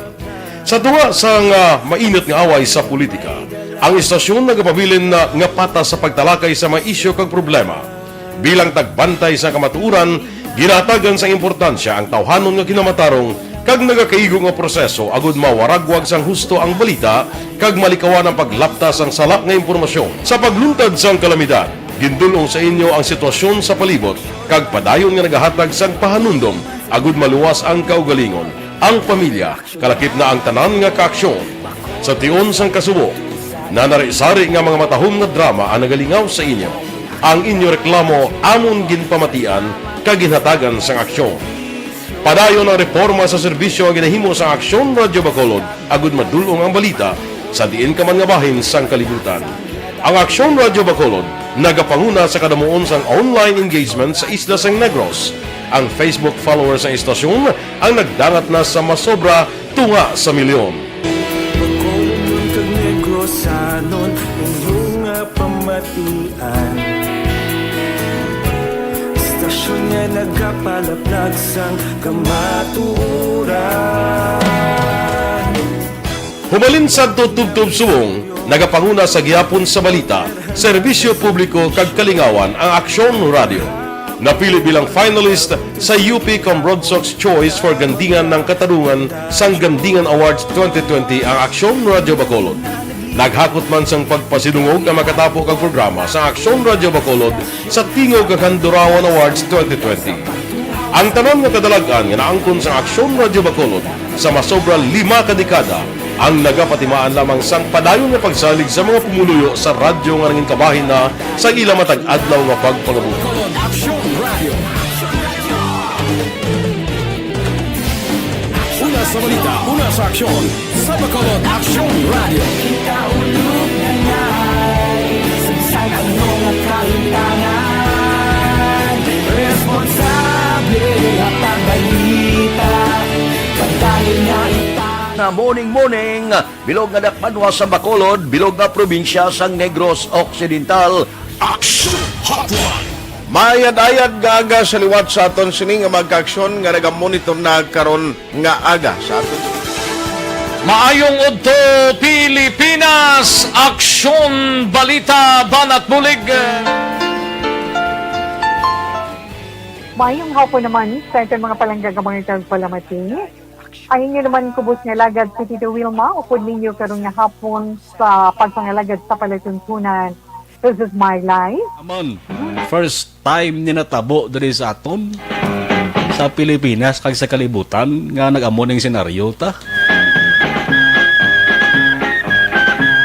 Sa tunga sang, ah, mainit nga away sa politika, ang istasyon nagapabilin na nga patas sa pagtalakay sa mga isyu kag problema. Bilang tagbantay sa kamatuoran, ginahatagan sang importansya ang tawhanon nga kinamatarong kag nagakaigo nga proseso agud mawaragwag sang husto ang balita kag malikawan ang paglapta sang sala nga impormasyon. Sa pagluntad sang kalamidad, gindul-ong sa inyo ang sitwasyon sa palibot kag padayon nga nagahatag sang pahanumdom agud maluwas ang kaugalingon, ang pamilya, kalakip na ang tanan nga kaaksyon. Sa tion sang kasubo, nanari-sari nga mga matahom nga drama ang nagalingaw sa inyo. Ang inyo reklamo amon ginpamatian kag ginhatagan sang aksyon. Padayon ang reporma sa serbisyo nga ginahimo sang Aksyon Radio Bacolod agud madul-ong ang balita sa diin ka man nga bahin sang kalibutan. Ang Aksyon Radio Bacolod nagapanguna sa kadamuon sang online engagement sa isla sang Negros. Ang Facebook followers sang istasyon ang nagdangat na sa masobra tunga sa milyon. Bacolodnon kag Negrosanon, inyo nga pamat- Istasyon nga nagapalaplag sang kamatuoran. Humalin sadto tubtob subong, nagapanguna sa gihapon sa balita, serbisyo publiko kag kalingawan ang Aksyon Radio. Napili bilang finalist sa U P Cambronsox Choice for Gandingan ng Katarungan sang Gandingan Awards twenty twenty ang Aksyon Radio Bacolod. Naghakot man sang pagpasidungog ang makatapo kag programa sa Aksyon Radio Bacolod sa Tingog kag Handurawan Awards twenty twenty. Ang tanan nga kadalag-an nga naangkon sa Aksyon Radio Bacolod sa masobra lima ka dekada ang nagapatimaan lamang sang padayon nga pagsalig sa mga pumuluyo sa radyo nga nangin kabahin na sa ila matag adlaw nga pagpangabuhi. Bacolod Aksyon Radio. Una sa balita, una sa aksyon, sa Bacolod Aksyon Radio. Kita ulog na ngay, sagsag ang mga kahitangan. Responsable at ang balita, padayon nga ita. Na morning, morning, bilog nga dakbanwa sa Bacolod, bilog nga probinsya sang Negros Occidental. Action Hotline. Mayad-ayad nga aga sa liwat sa aton sini nga mga kaaksyon nga nagamonitor na karon nga aga sa aton. Maayong udto, Pilipinas! Aksyon, balita, banat bulig! Maayong hapon naman sa aton mga palangga nga mga tagpalamati. Ang inyo naman kubos nga alagad si Tito Wilma, upod ninyo karon nga hapon sa pagpangalagad sa palatuntunan. This is my life. Amon, first time ni natabo diri sa aton, sa Pilipinas, kag sa kalibutan, nga nag-amo ning senaryo ta.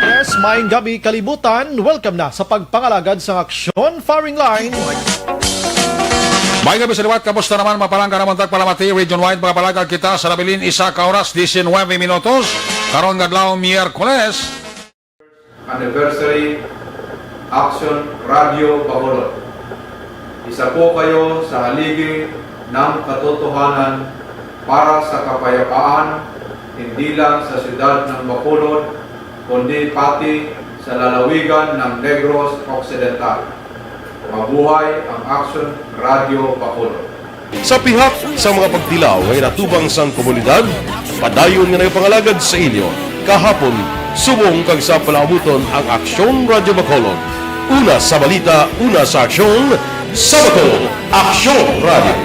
Yes, maayong gabi, kalibutan. Welcome na sa pagpangalagad sa Aksyon Firing Line. Maayong gabi sa liwat, kamusta naman, mga palangga namon tagpalamati, region-wide, mga palangga kita sa nabilin, isa ka oras, diecinuebe minutos, karon nga adlaw, Miyerkules. Anniversary, Aksyon Radio Bacolod. Isa po kayo sa haligi ng katotohanan para sa kapayapaan, hindi lang sa siyudad ng Bacolod, kundi pati sa lalawigan ng Negros Occidental. Mabuhay ang Aksyon Radio Bacolod. Sa pihak sa mga pagtilaw nga inatubang sang komunidad, padayon nga nagapangalagad sa inyo kahapon, subong kag sa palaabuton ang Aksyon Radio Bacolod. Una sa balita, una sa aksyon, sa Bacolod, Aksyon Radio.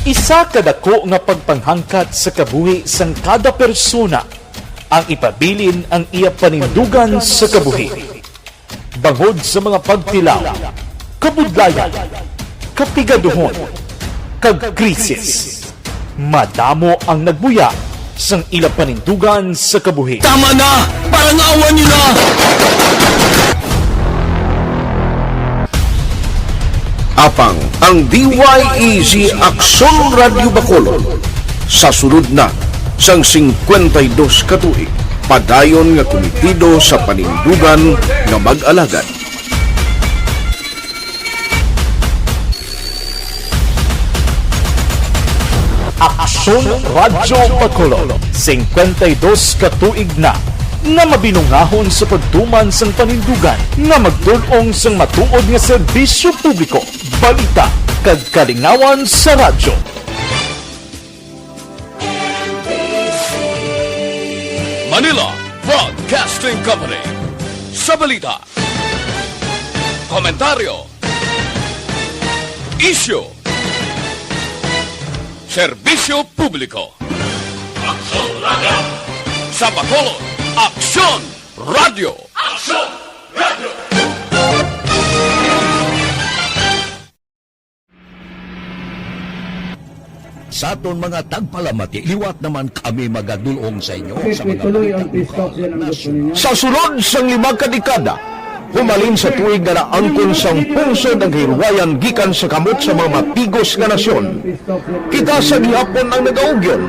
Isa ka dako nga pagpanghangkat sa kabuhi sang kada persona ang ipabilin ang iya panindugan sa kabuhi. Bangod sa mga pagtilaw, kabudlayan, kapigaduhon, kag krisis, madamo ang nagbuya sang ila panindugan sa kabuhi. Tama na! Parangawan niyo na! Apang ang D Y E Z Aksyon Radyo Bacolod, sa sulod na sang singkwenta y dos ka tuig, padayon nga kumitido sa panindugan nga mag-alagad. Aksyon Radyo Bacolod, singkwenta y dos ka tuig na nga mabinungahon sa pagtuman sang panindugan nga magtul-ong sang matuod nga serbisyo publiko, balita, kag kalingawan sa radyo. Manila Broadcasting Company. Sa balita, komentaryo, isyu, serbisyo publiko. Aksyon Radyo. Sa Bacolod, Aksyon Radyo. Aksyon Radyo. Sa aton mga tagpalamati, liwat naman kami magadul-ong sa inyo sa mga balita lokal, nasyonal. Sa sulod sang lima ka dekada, humalin sa tuig nga naangkon sang pungsod ang kahirwayan gikan sa kamot sa mga matigos nga nasyon, kita sa gihapon ang nagaugyon,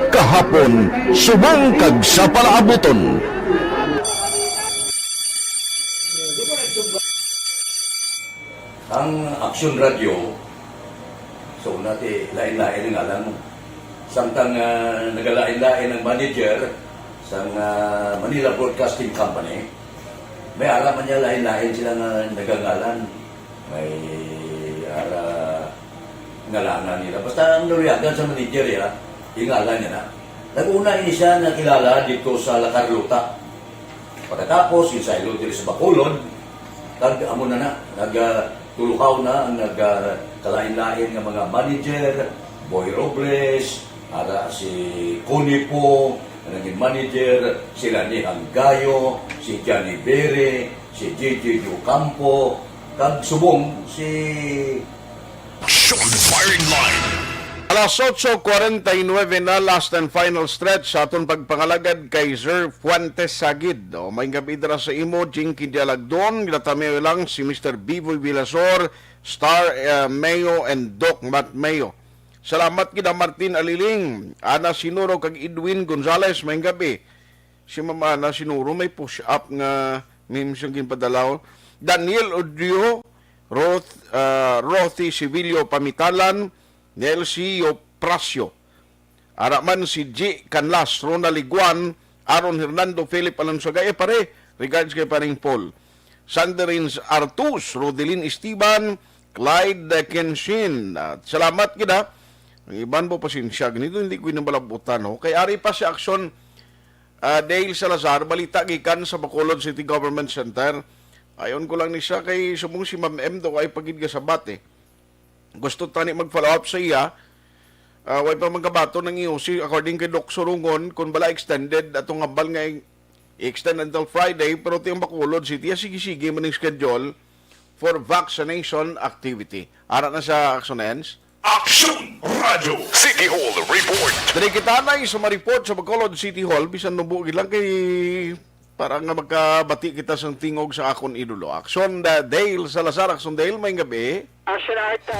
kahapon, subong kag sa palaabuton. Ang Action Radio, so una ti lain-lain ang ngalan mo. Samtang ah, nagalain-lain ang manager sang ah, Manila Broadcasting Company, may ara man niya lain-lain sila nga nagangalan. May ara ngalanan nila. Basta ang naluyagan sa manager ya, ingalan niya na. Nag-una ini siya nakilala dito sa La Carlota. Pagkatapos, yung saylo diri sa Bacolod, kag amo na na, nagtuluhaw na ang nagkalain-lain nga mga manager, Boy Robles, ara si Connie po, nga naging manager, sila ni Hanggayo, si Johnny Bere, si J J Ocampo, kag subong si Action Firing Line. Alas otso kwarenta y nuebe na, last and final stretch sa aton pagpangalagad kay Sir Fuentes Sagid. O, may gabi dira sa imo, Jinky Dialagdon, ginatamiyo lang si Mister Biboy Vilasor, Star eh, Mayo, and Doc Matt Mayo. Salamat gid, Martin Aliling, Ana Sinuro, kag Edwin Gonzales, may gabi. Si Mama Ana Sinuro may push-up nga memes ang ginpadala. Daniel Odrio, Roth, ah, Rothy Civilio Pamitalan, Nelcio Pracio. Ara man si G Canlas, Ronald Liguan, Aaron Hernando, Philip Alonso Gaya, pare, regards kay Paring Paul. Sanderins Artus, Rodelin Esteban, Clyde Kenshin. At salamat gid, ha. Ang iban mo, pasensya. Ganito hindi ko yung nabalabutan, no? Kay ari pa si Action ah, Dale Salazar, balita gikan sa Bacolod City Government Center. Ayon ko lang ni siya kay subong si Ma'am M daw ay pagid nga sabat eh. Gusto tani mag-follow up sa iya. Ah, way pa magkabaton ng E O C according kay Doc Surungon kung bala extended atong hambal nga i-, extend until Friday, pero ti ang Bacolod City, ah, sige-sige man ang schedule for vaccination activity. Ara na sa Action Ends. Action Radio City Hall Report. Diri kita na sa mga report sa Bacolod City Hall, bisan nubo gid lang kay para nga magkabati kita sang tingog sa akon idolo. Action Da-, Dale Salazar, Action Dale, may gabi. Action Art, ah,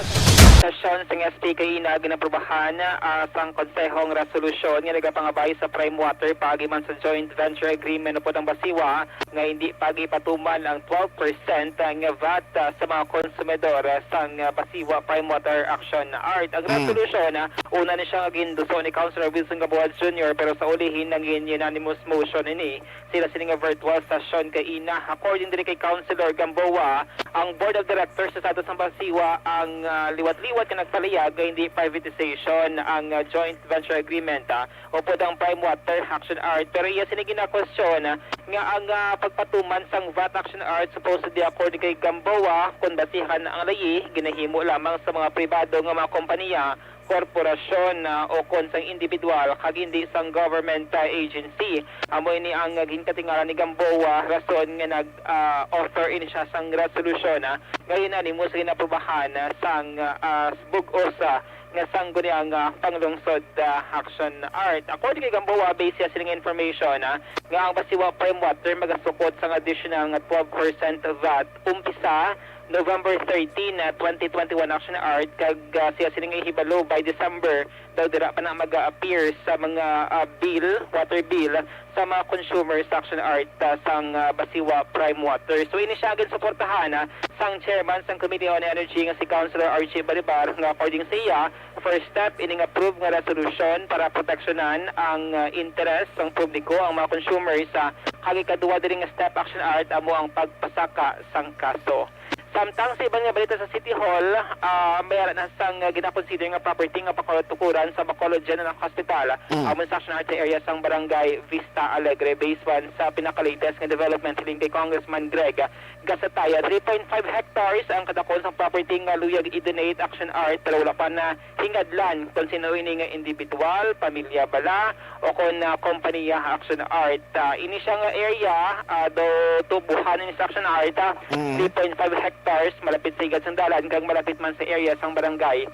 session sa S T K na ginaprubahan, ah, sang konsehong resolusyon nga nagapangabay sa Prime Water paagi man sa joint venture agreement upod ang Basiwa nga hindi pagipatuman ang twelve percent nga vat, ah, sa mga konsumidor, ah, sang, ah, Basiwa Prime Water Action Art. Ang Mm. resolusyon, ah, una ni siya nga ginduso ni Councilor Wilson Gamboa Junior, pero sa ulihi nangin unanimous motion ini. Sila sini nga virtual session kay ina. According diri kay Councilor Gamboa, ang Board of Directors sa Estados ng Basiwa ang, ah, liwat-liwat nga nagpalayag nga hindi privatization ang, ah, joint venture agreement, ah. Upod ang Prime Water Action Art. Pero iya sini ginakwestiyon, ah, nga ang, ah, pagpatuman sang vat Action Art supposedly, according kay Gamboa, kung basihan ang layi, ginahimo lamang sa mga pribado nga mga kompanya, korporasyon, ah, o kon sang individual kag hindi sang government, ah, agency. Amo ini ang, ah, ginkatingala ni Gamboa, rason nga nag, ah, author ini siya sang resolusyon, ah, nga unanimous ginaprubahan, ah, sang, ah, bug-os, ah, nga sangguniang, ah, panglungsod, ah, Action Art. According kay Gamboa, base siya sining information, ah, nga ang Basiwa Prime Water magasukod sang additional nga twelve percent vat umpisa November thirteen, ah, twenty twenty-one, Action Art, kag, ah, siya sining ihibalo by December daw dira pa na mag-appear sa mga, ah, bill, water bill, sa mga consumers sa Action Art, ah, sang, ah, Basiwa Prime Water. So, ini siya ang ginsuportahan, ah, sang chairman sang Committee on Energy nga si Councilor Archie Baribar, nga according sa iya, first step ini nga prove nga resolusyon para proteksyonan ang, ah, interes sang publiko, ang mga consumers, ah, kag ikaduha diri nga step, Action Art, amo ang pagpasaka sang kaso. Samtang sa iban nga balita sa City Hall, ah, may ara na sang, ah, ginakonsider nga property nga Bacolod Tukuran sa Bacolod General Hospital, Mm. amo sa Action Art sa area sang Barangay Vista Alegre, based man sa pinaka-latest nga development siling kay Congressman Greg Gasataya. Three point five hectares ang kadakol sang property nga luyag i-donate, Action Art, pero wala pa na hingadlan kon sin-o ini nga individual, pamilya bala, o kon, ah, kompanya, Action Art. Ah, ini siya nga area, ah, daw tubuhan ini sa Action Art, ah, Mm. three point five hectares, malapit sa higad sang dalan kag malapit man sa area sang barangay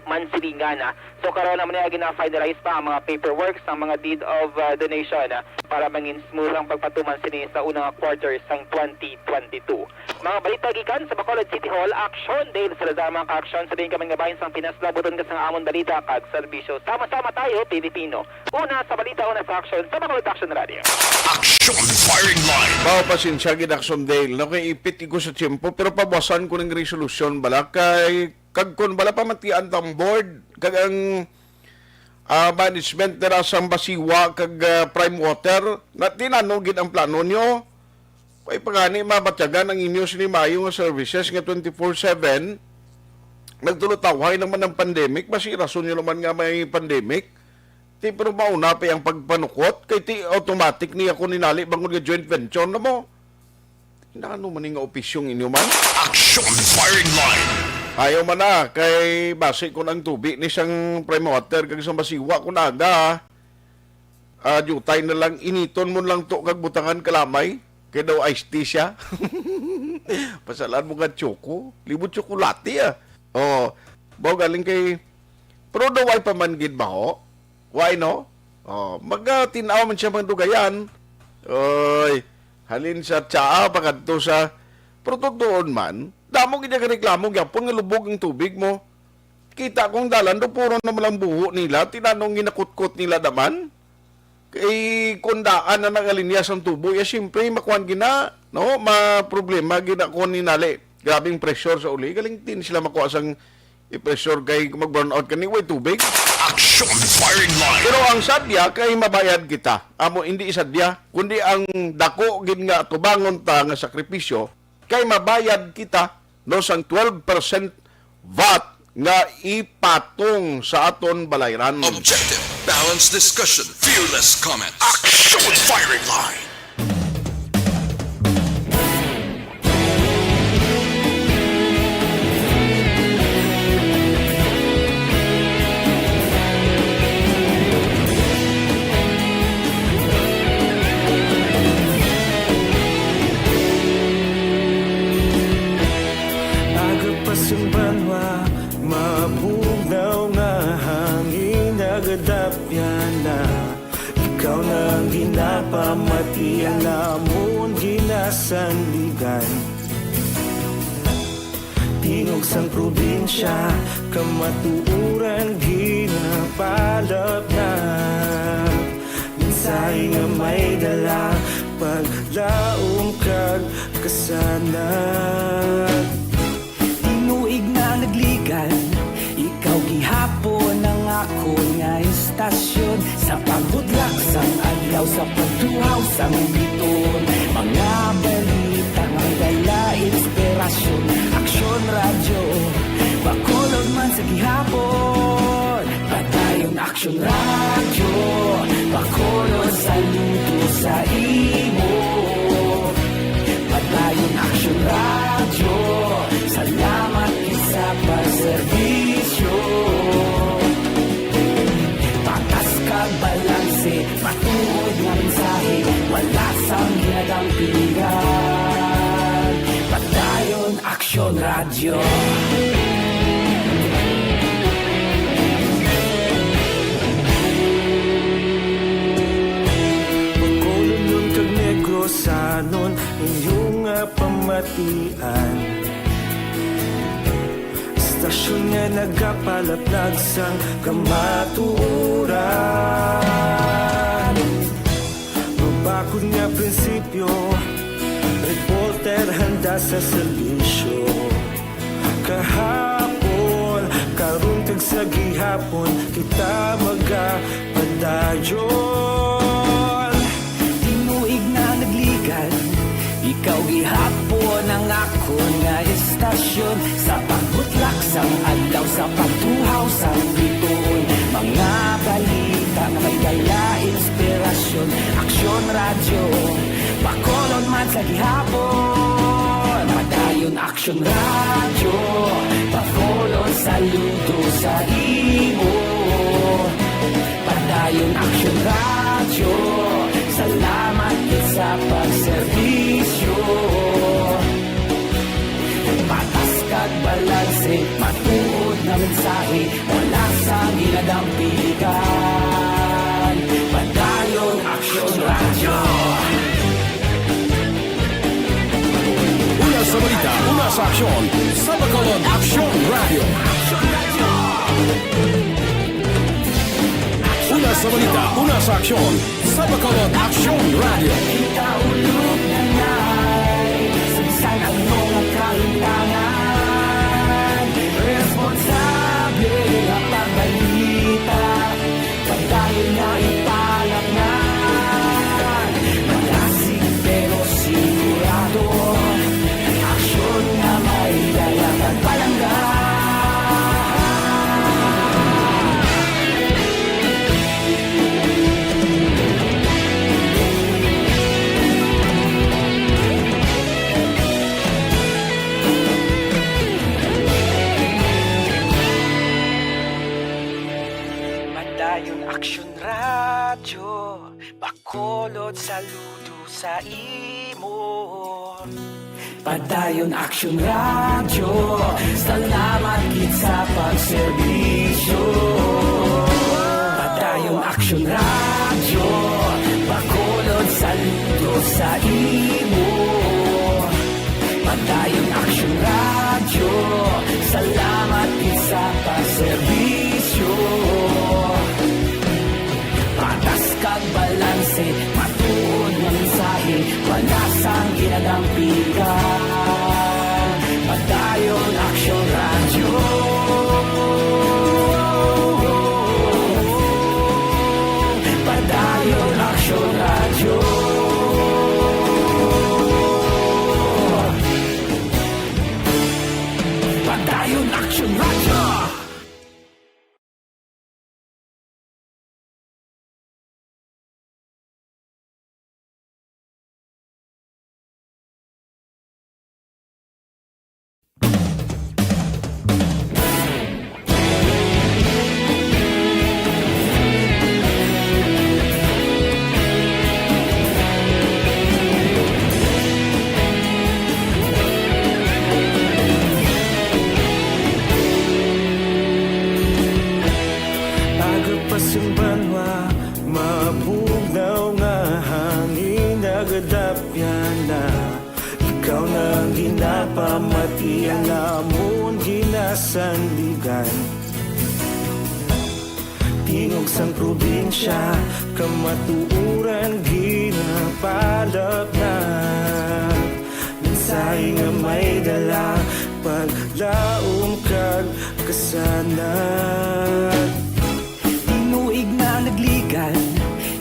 Mansilingan. So, karon naman niya gina-finalize pa ang mga paperwork sa mga deed of, ah, donation, ah, para mangin smooth ang pagpatuman sini sa unang quarter sang twenty twenty-two. Mga balita gikan sa Bacolod City Hall, Aksyon Dale Salazar, mga ka-aksyon sa diin ka man nga bahin sang Pinas, labuton ka sang amon balita kag serbisyo. Sama-sama tayo, Pilipino. Una sa balita, una sa aksyon, sa Bacolod Action Radio. Action Firing Line. Mao, pasensya gid, Aksyon Dale, no, kay ipit ko sa tiyempo, pero pabuwasan ko ng resolusyon bala kay, kag kon bala pamatian tang board kag ang, ah, management nila sang Basiwa kag, ah, Prime Water, na tinano gid ang plano nyo. Kay pagani mabatyagan ang inyo sini maayo nga services nga twenty-four seven. Nagtulutawhay naman ang pandemic, basi rason nyo naman nga may pandemic. Ti, pero mauna pa ang pagpanukot, kay ti automatic ni ako ninali bangod nga joint venture na mo. Nano man nga opisyong inyo man? Action Firing Line. Ayaw man na, kay basi kon ang tubi ni sang Prime Water kag sang Basiwa kon aga, ah, diutay na lang, initon mo lang to kag butangan kalamay, kay daw iced tea siya. Pasalan mo nga choco, libot tsokolate, ah. Oh, mao galing kay, pero daw ay pa man gid ba, ho? Why, no? Oh, magatin-aw man siya, mga dugayan. Oy, halin sa tsaa pakadto sa, pero tutuon man, damo gid ang reklamo gyapon nga lubog ang tubig mo. Kita kong dalan do, puro na malang buho nila, tinanong ginakutkot nila daman. Kay kung daan na nagalinya sang tubo, ya siyempre, makuan gina, no? Maproblema gina ko ninali. Grabing pressure sa uli. Galing din sila makuha sang i-pressure kay kung mag-brownout ka ni, way tubig. Action Firing Line. Pero ang sadya kay mabayad kita. Amo, hindi sadya, kundi ang dako gid nga tubangon ta nga sakripisyo kay mabayad kita, no, sang twelve percent vat nga ipatong sa aton balayran. Objective, balanced discussion, fearless comment. Action Firing Line. Aga pa sang banwa, mabugnaw nga hangin nagadapyan na. Ikaw na ang ginapamati, ang amon ginasandigan. Tingog sang probinsya, kamatuoran ginapalapnap. Mensahe nga may dala, paglaom kag kasanag. Tinuig na nagligan, ikaw gihapon ang akon nga istasyon. Sa pagbutlak sang adlaw, sa pagtuhaw sang biton, mga balita nga dala inspirasyon. Aksyon Radyo, Bacolod man sa gihapon. Padayon Aksyon Radyo, Bacolod, saludo sa imo. Padayon Aksyon Radyo, salamat gid sa pagserbisyo. Patas kag balanse, matuod nga mensahe, wala sang ginadampingan. Padayon Aksyon Radyo. Bacolodnon kag Negrosanon, inyo nga pamatian. Istasyon nga nagapalaplag sang kamatuoran. Mabakod nga prinsipyo, reporter handa sa serbisyo. Kahapon, karon kag sa gihapon, kita magapadayon. Tinuig na nagligan, ikaw gihapon ang akon nga istasyon. Sa pagbutlak sang adlaw, sa pagtuhaw sang bituon, mga balita nga may dala inspirasyon. Aksyon Radyo, Bacolod man sa gihapon. Padayon Aksyon Radyo, Bacolod, saludo sa imo. Padayon Aksyon Radyo, salamat gid sa pagserbisyo. Patas kag Balanse, matuod nga mensahe, wala sang ginadampigan. Padayon Aksyon Radyo. Una sa balita, una sa aksyon, sa Bacolod Aksyon Radyo. Una sa balita, una sa aksyon, sa Bacolod Aksyon Radyo. Kita ulog na ngay, sa bisan ano nga kahintangan, responsable nga pagbalita, padayon nga ipalatnan. Malasig pero sigurado, aksyon nga may dala kag palangga. Padayon Aksyon Radyo, Bacolod, saludo sa imo. Padayon Aksyon Radyo, salamat gid sa pagserbisyo. Padayon Aksyon Radyo, Bacolod, saludo sa imo. Padayon Aksyon Radyo, salamat gid sa pagserbisyo. Patas kag balanse, matuod nga mensahe, wala sang ginadampigan. Padayon Aksyon Radyo. Padayon Aksyon Radyo. Padayon Aksyon Radyo. Aga pa sing banwa, mabugnaw nga hangin nagadapyan na. Ikaw na ang ginapamati, ang amon ginasandigan. Tingog sang probinsya, kamatuoran ginapalapnag. Mensahe nga may dala, paglaom kag kasanag. Tinuig na nagligan,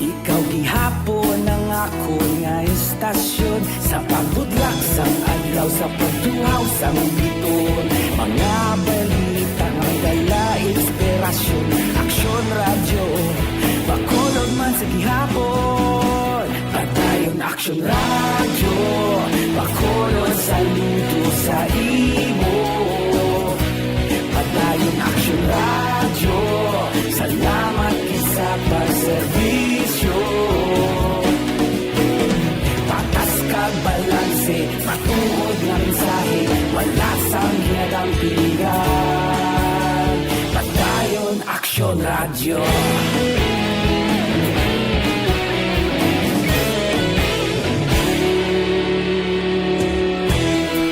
ikaw gihapon ang akon nga estasyon. Sa pagbutlak sang adlaw, sa pagtuhaw sang biton, mga balita nga may dala inspirasyon. Aksyon Radyo, Bacolod man sa gihapon. Padayon Aksyon Radyo, Bacolod, saludo sa imo. Padayon Aksyon Radyo, salamat gid sa pagserbisyo. Patas kag balanse, matuod nga mensahe, wala sang ginadampigan. Padayon Aksyon Radyo.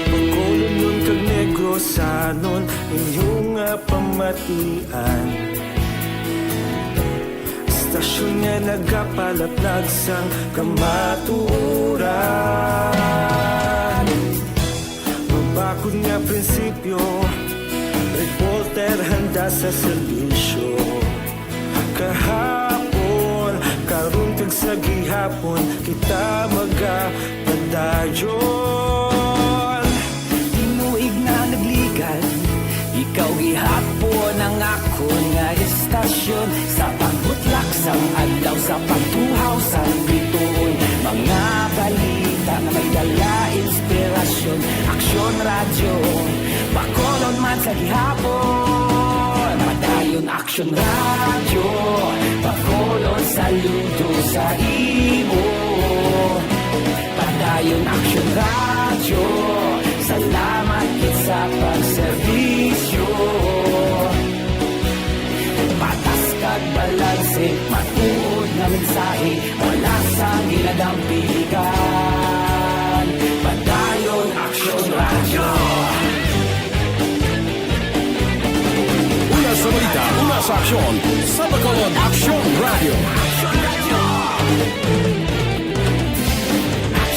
Bacolodnon kag Negrosanon, inyo nga pamatian. Istasyon nga nagapalaplag sang kamatuoran. Mabakod nga prinsipyo, reporter handa sa serbisyo. Kahapon, karon kag sa gihapon, kita magapadayon. Tinuig na nagligan, ikaw gihapon ang akon nga estasyon. Sa pagbutlak sang adlaw, sa pagtuhaw sang biton, mga balita nga may dala inspirasyon. Aksyon Radyo, Bacolod man sa gihapon. Padayon Aksyon Radyo, Bacolod, saludo sa imo. Padayon Aksyon Radyo, salamat gid sa pagserbisyo. Patas kag balanse, matuod nga mensahe, wala sang ginadampigan. Padayon Aksyon Radyo. Una sa balita, una sa aksyon, sa Bacolod Aksyon Radyo.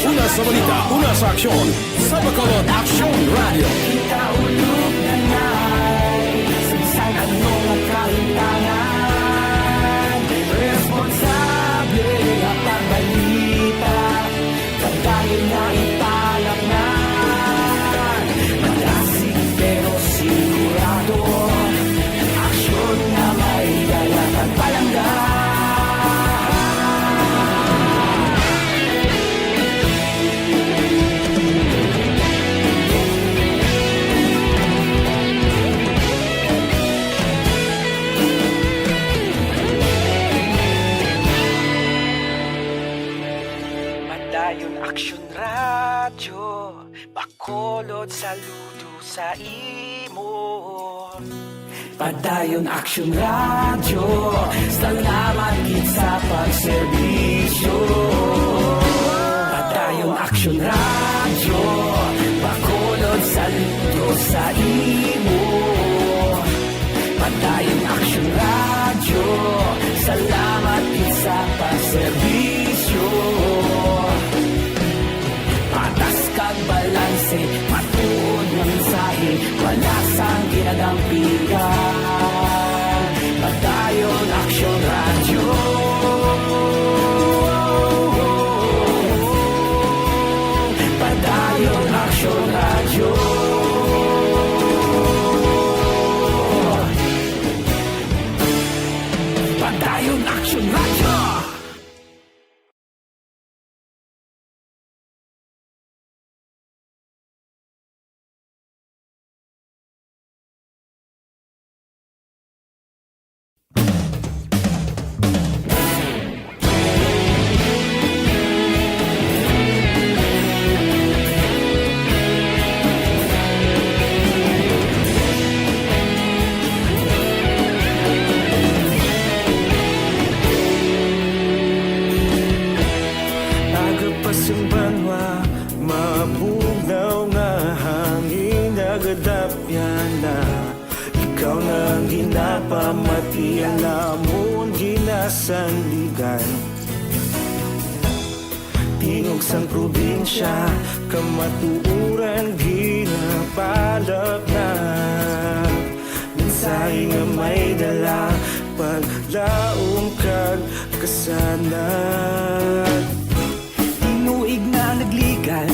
Una sa balita, una sa aksyon, sa Bacolod Aksyon Radyo. Ikaulog na na'y sa bisan ano nga kahintangan. Responsable nga pagbalita, padayon nga ipalapnan. Madasig pero sigurado, aksyon nga may dala kag palangga. Padayon Aksyon Radyo, Bacolod, saludo sa imo. Padayon Aksyon Radyo, salamat gid sa pagserbisyo. Padayon Aksyon Radyo, Bacolod, saludo sa imo. Padayon Aksyon Radyo, salamat gid sa pagserbisyo. Patas kag balanse, matuod nga mensahe, wala sang ginadampigan. Padayon Aksyon Radyo. Padayon Aksyon Radyo. Padayon Aksyon Radyo. Aga pa sang banwa, mabugnaw nga hangin, nagadapyan na. Ikaw na ang ginapamati, ang amon ginasandigan. Tingog sang probinsya, kamatuoran ginapalapnag. Mensahe nga may dala, paglaom kag kasanag. Tinuig na nagligan,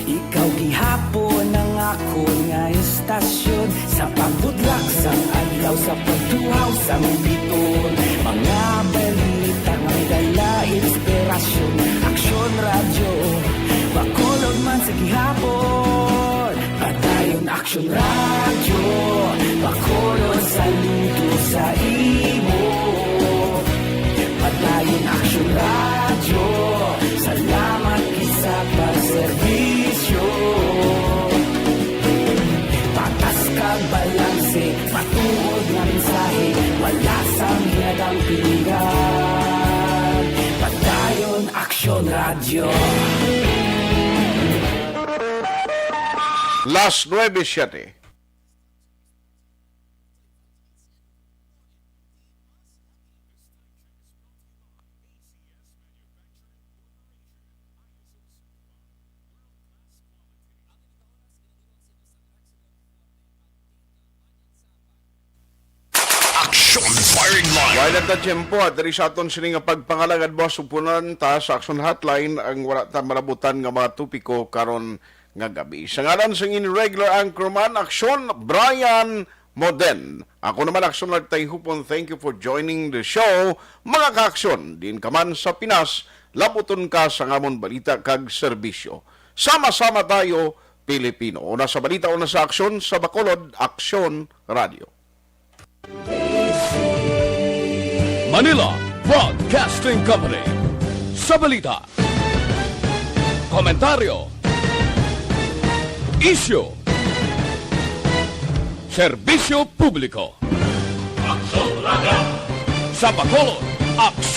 ikaw gihapon ang akon nga istasyon. Sa pagbudlak sang adlaw, sa pagtuhaw sang biton, mga balita nga may dala inspirasyon. Aksyon Radyo, Bacolod man sa gihapon. Padayon Aksyon Radyo, Bacolod, saludo sa imo. Padayon Aksyon Radyo, salamat gid sa pagserbisyo. Patas kag balanse, matuod nga mensahe, wala sang ginadampigan. Padayon Aksyon Radyo. Las nuebe siete. Action Firing Line. Wala ta tiyempo, at diri sa aton sini nga pagpangalagad, boss, upunan ta sa Action Hotline ang wala ta malabutan nga mga topiko karon nga gabi. Sa ngalan sang inyong regular anchorman, Aksyon, Brian Moden. Ako naman, Aksyon Lartay Hupon, thank you for joining the show. Mga ka-Aksyon, diin ka man sa Pinas, labuton ka sa amon balita kag serbisyo. Sama-sama tayo, Pilipino. Una sa balita, una sa aksyon, sa Bacolod, Aksyon Radio. Manila Broadcasting Company. Sa balita, komentaryo, isyu, Serbisyo publiko. Sa Bacolod, Aksyon